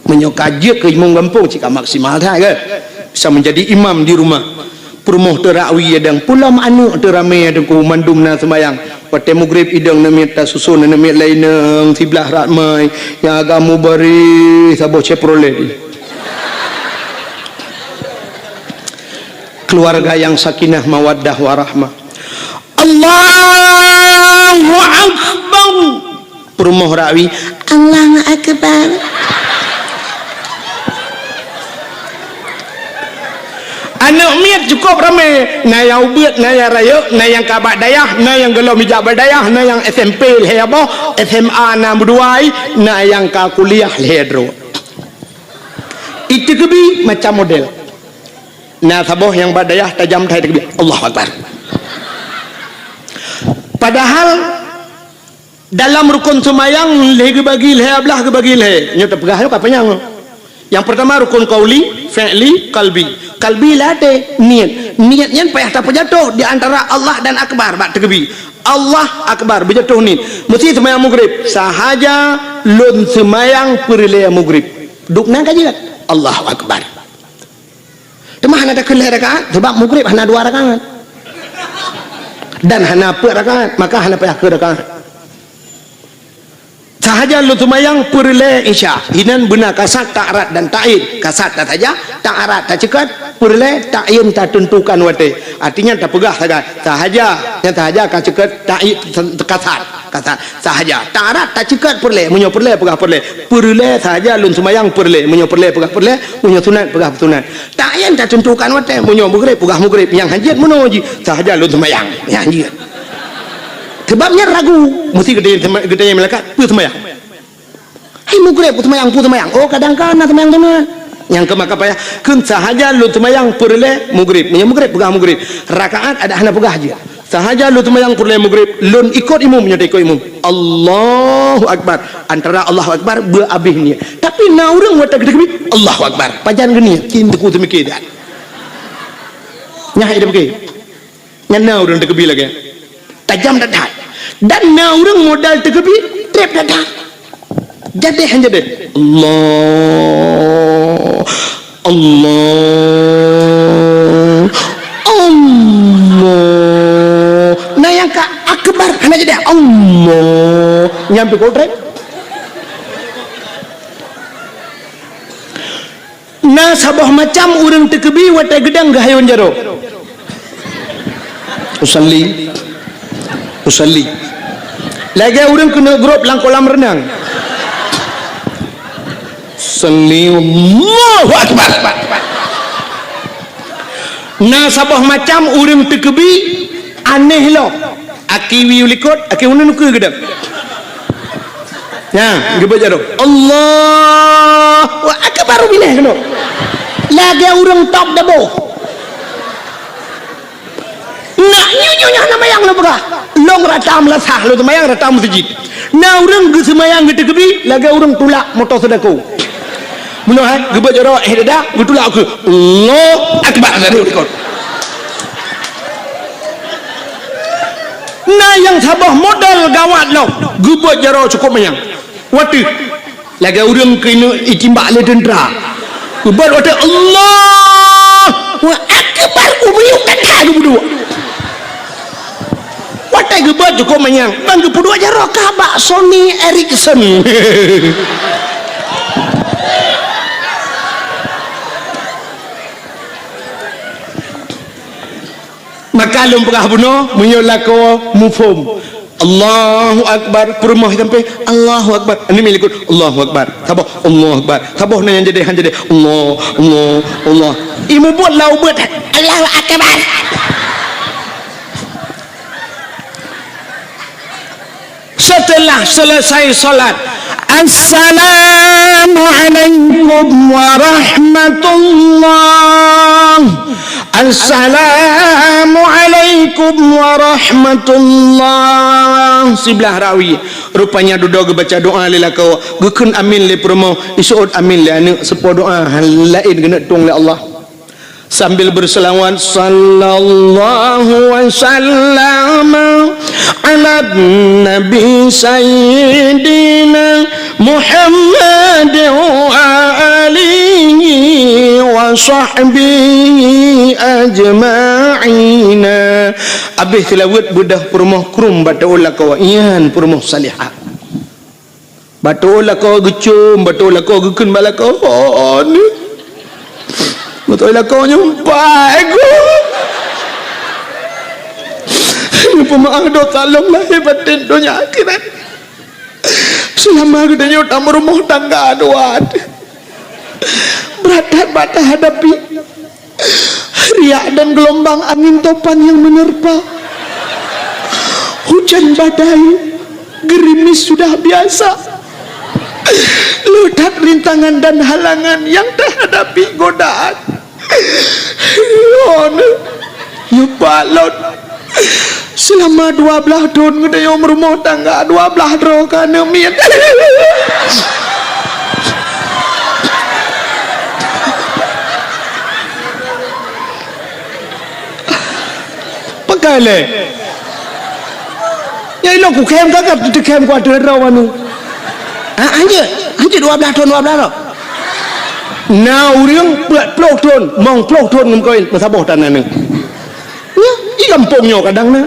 Meunyoe ka jeuet keu imum gampông, cit ka maksimal that, kan? Bisa menjadi imam di rumah. Peurumoh teuh rak wie idong, pulom aneuëk teuh ramé teungku, mandum na seumayang. Watée mugreb idong neuk miet, tasuson neuk miet lé inong siblah rak mai, nyang agam mubarih saboh Chevrolet. Keluarga yang sakinah, mawaddah, warahmah. Allahu Akbar. Peurumoh rak wie, Allahu Akbar. Aneuëk miet cukup ramé, na nyang ubeuet, na nyang rayeuk, na nyang ka bak dayah, na nyang gohlom ijak bak dayah, na nyang S M P lhée boh, S M A na meuduai, na nyang ka kuliah lhée droe. Iteukeubie macam model. Na saboh nyang bak dayah tajam that iteukeubie, Allahu Akbar. Padahal dalam rukon seumayang lhée geubagi lhée, blah geubagi lhée. Nyoe tapeugah nyoe ka panyang. Nyang peurtama rukon qauli, fi'li, qalbi. Qalbi lé até, niet. Niet nyan payah tapeujatoh di antara Allah dan Akbar bak teukeubie. Allah Akbar, beujatoh niet. Meusti seumayang mugreb. Sahaja lôn seumayang peureulée mugreb. Dub nan ka jeuet. Allahu Akbar. Teuma hana takheun lhée rakaat, sabab mugreb hana dua rakaat. Dan hana peuet rakaat, maka hana payah keu rakaat. Sahaja lôn seumayang peureulée Isya. Inan beuna kasat, ta'rad dan ta'yin. Kasat tasaja, ta'rad taceukat, peureulée ta'yin tateuntukan watée. Artinya tapeugah sagai. Sahaja, nyang sahaja ka ceukat ta'yin kasat. Kasat sahaja. Ta'rad taceukat peureulée, meunyoe peureulée peugah peureulée. Peureulée sahaja lôn seumayang peureulée, meunyoe peureulée peugah peureulée, meunyoe sunat peugah sunat. Ta'yin tateuntukan watée, meunyoe meugreb peugah meugreb, nyang hanjeuet meunoe jih, sahaja lôn seumayang, nyang hanjeuet. Sebab nyan ragu, meusti geutanyoe, geutanyoe malaikat, "Peue seumayang?" "Hai meugreb, peue seumayang, peue seumayang?" "Oh, kadang ka na seumayang teuma." Nyang keu maka payah, kheun sahaja lôn seumayang peureulée meugreb. Meunyoe meugreb peugah meugreb, rakaat adak hana peugah jeuet. Sahaja lôn seumayang peureulée meugreb, lôn ikot imum, nyoe ikot imum. Allahu Akbar. Antara Allahu Akbar, beu abéh niet. Tapi na ureuëng watée geuteukeubi, Allahu Akbar. Pajan geuniet, cit teungku teumike that. Nyan hai teupike. Nyan na ureuëng teukeubi lagée. Tajam that-that. Dan na ureuëng modal teukeubi, treb that-that. Jadéh han jadéh. Allah. Allah. Allah. Na nyang ka akbar hana jadéh. Allah. Nyang pih kotrek. Na saboh macam ureuëng teukeubi watée geudang geuhayôn jaroe. Usalli. Usalli. Lagée ureuëng keuneuk grob lam kolam reunang. Usalli, Allahu Akbar. Na saboh macam ureuëng teukeubi aneh lom. Aki wiyeue likot, aki uneun ukeue geudang. Nyan, geubeuet jaroe. Allahu Akbar, binéh keunoe. Lagée ureuëng top dabo. Nak nyoe-nyoe nyang na mayang lôn peugah. Lôn rata meulasah, lôn seumayang rata meuseujid. Na ureuëng geuseumayang geuteukeubi, lagée ureuëng tulak moto seudako. Meunoe, hai, geubeuet jaroe, eh, dada, geutulak ukeue. Allahu Akbar, jaroe likot. Na nyang saboh modal gawat lom, geubeuet jaroe cukôp manyang. Watée lagée ureuëng keuneuk itimbak lé teuntra. Geubeuet watée Allahu Akbar, ubiyuk that-that geupeuduek. Watée geubeuet cukôp manyang, ban geupeuduek jaroe ka bak Sony Ericsson. Maka lôn peugah bunoe, meunyoe lakoe muphom. Allahu Akbar, peurumoh sampai, Allahu Akbar. Aneuk miet likot, Allahu Akbar. Saboh, Allahu Akbar. Saboh na nyang jadéh, han jadéh. Allah, Allah, Allah. Imeubeuet lam ubeuet, Allahu Akbar. Setelah selesai salat, "Assalamualaikum warahmatullah. Assalamualaikum warahmatullah." Siblah rawi. Rupanya dudoe geubaca doa lé lakoe, geukheun amin lé peurumoh, iseuôt amin lé aneuk, seupôt doa laén geuneuk tueng lé Allah. Sambil berselawat, "Sallallahu wa sallama ala nabi sayyidina Muhammad wa alihi wa sahbihi ajma'ina." Abéh seulaweuet beudôh peurumoh krueng bak taeu lakoe, nyan peurumoh salihah. Bak taeu lakoe geucom, bak taeu lakoe geukheun bak lakoe, "Oh, ni. Bak taeu lakoe nyoe empat, eh, ku. Neupeumaáh dosa lôn lahé batén donya akhirat. Seulama geutanyoe tameurumoh tangga dua. Brat that bak tahadapi." Riak dan gelombang angin topan yang menerpa. Hujan badai, gerimis sudah biasa. Le that rintangan dan halangan yang tahadapi, godaan. Lôn, nyoe pat lôn. Seulama dua blaih thon geutanyoe meurumoh tangga, dua blaih droe ka aneuk miet. Pakai lé. Nyang ilôn kukhem ka, ka teukhem ku ateueh droe manu. Ha, hanjeuet, hanjeuet dua blaih thon, dua blaih droe. Na ureuëng peuet ploh thon, mong ploh thon ngon kawin, meusaboh tan aneuk. Nyoe, di gampông nyoe kadang na.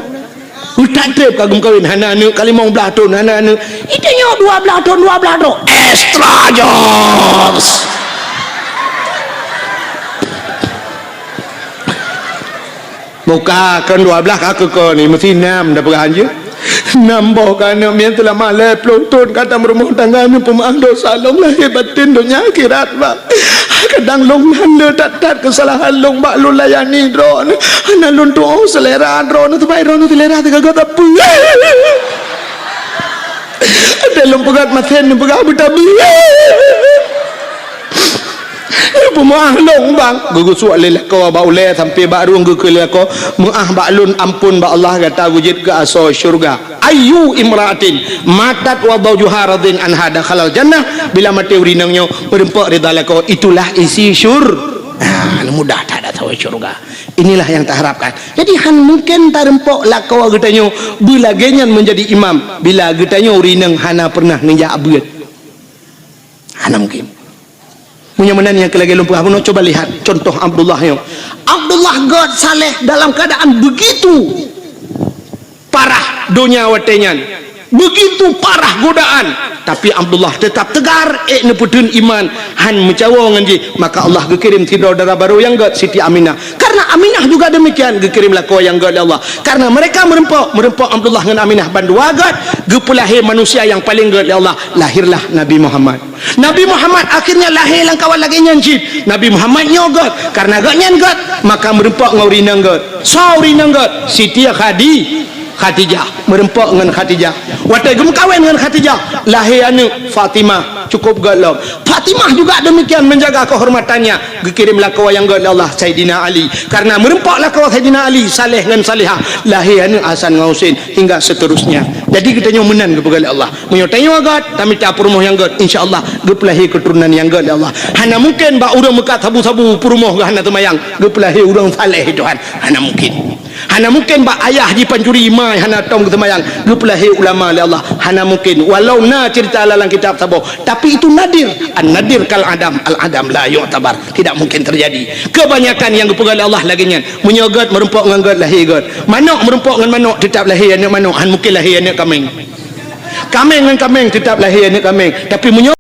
Utak treb ka geumeukawen, hana aneuk, ka limong blaih thon, hana aneuk. Itu nyoe dua blaih thon, dua blaih thon. Extra jobs. Buka kon dua blaih ka keu ko ni, meusi nam dah peugah anjeuk. Nam boh ka aneuk miet teulama lhèe ploh thon ka tameurumoh tangga, neupeumaáh dosa lôn lahé batén donya akhirat, Bang. Kadang lôn hana that-that keusalahan lôn bak lôn layani droeneuh. Hana lôn tuoh seulera droeneuh, teuma droeneuh seulera teuka gata peue. Ada lôn peugah masen, lôn peugah beutabi. Peumeuáh lôn, Bang. Geugeusuak lé lakoe bak ulèe sampai bak rueng geukheun lé lakoe, meuáh bak lôn, ampôn bak Allah, gata geujeuet keu asoe syeuruga. Ayyu imra'atin matat wa zawjuha radin anha dakhalal jannah. Bila maté ureueng inong nyoe meurumpok ridha lakoe, itulah isi syur-, ah, mudah that asoe syeuruga. Inilah yang taharapkan. Jadi, han mungken tarumpok lakoe geutanyoe beulagèe nyan meunjadi imam bila geutanyoe ureueng inong hana peureunah neujak beuet. Hana mungken. Meunyoe meunan nyang keu lagèe lôn peugah bunoe, coba lihat contoh Abdullah nyoe. Abdullah gèt saleh dalam keadaan begitu parah donya watèe nyan. Begitu parah godaan, tapi Abdullah tetap tegar, ék neupeutheun iman, han meucawoe ngon jih. Maka Allah geukirém sidroe dara barô nyang gèt, Siti Aminah. Karena Aminah juga demikian, geukirém lakoe nyang gèt lé Allah. Karena mereka meurumpok, meurumpok Abdullah ngon Aminah bandua gèt, geupeulahé manusia nyang paleng gèt lé Allah. Lahirlah Nabi Muhammad. Nabi Muhammad akhirnya lahé lam kawan lagèe nyan cit. Nabi Muhammad nyoe gèt, karena gèt nyan gèt, maka meurumpok ngon ureueng inong gèt. Soe ureueng inong gèt? Siti Khadi-, Khadijah. Meurumpok ngon Khadijah. Watèe geumeukawen ngon Khadijah, lahé aneuk Fatimah, cukup gèt lom. Fatimah juga demikian menjaga kehormatannya. Geukirém lakoe nyang gèt lé Allah, Saidina Ali. Karena meurumpok lakoe Saidina Ali, saleh ngon salehah, lahé aneuk Hasan ngon Husein, hingga seterusnya. Jadi geutanyoe meunan geupeugah lé Allah. Meunyoe tanyoe gèt, tamita peurumoh nyang gèt, insya Allah geupeulahé keuturonan nyang gèt lé Allah. Hana mungken bak ureueng meukat sabu-sabu peurumoh geuh hana teumayang, geupeulahé ureueng saleh Tuhan. Hana mungken. Hana mungken bak ayah jipancuri, ma hana tom geuseumayang, geupeulahé ulama lé Allah. Hana mungken. Walau na ceurita lam kitab saboh, tapi itu nadir. An-nadir kal adam, al-adam la yu'tabar. Tidak mungkin terjadi. Kebanyakan nyang geupeugah lé Allah lagèe nyan. Meunyoe gèt meurumpok ngon gèt, lahé gèt. Manok meurumpok ngon manok, tetap lahé aneuk manok. Han mungken lahé aneuk kaméng. Kaméng ngon kaméng, tetap lahé aneuk kaméng. Tapi meunyoe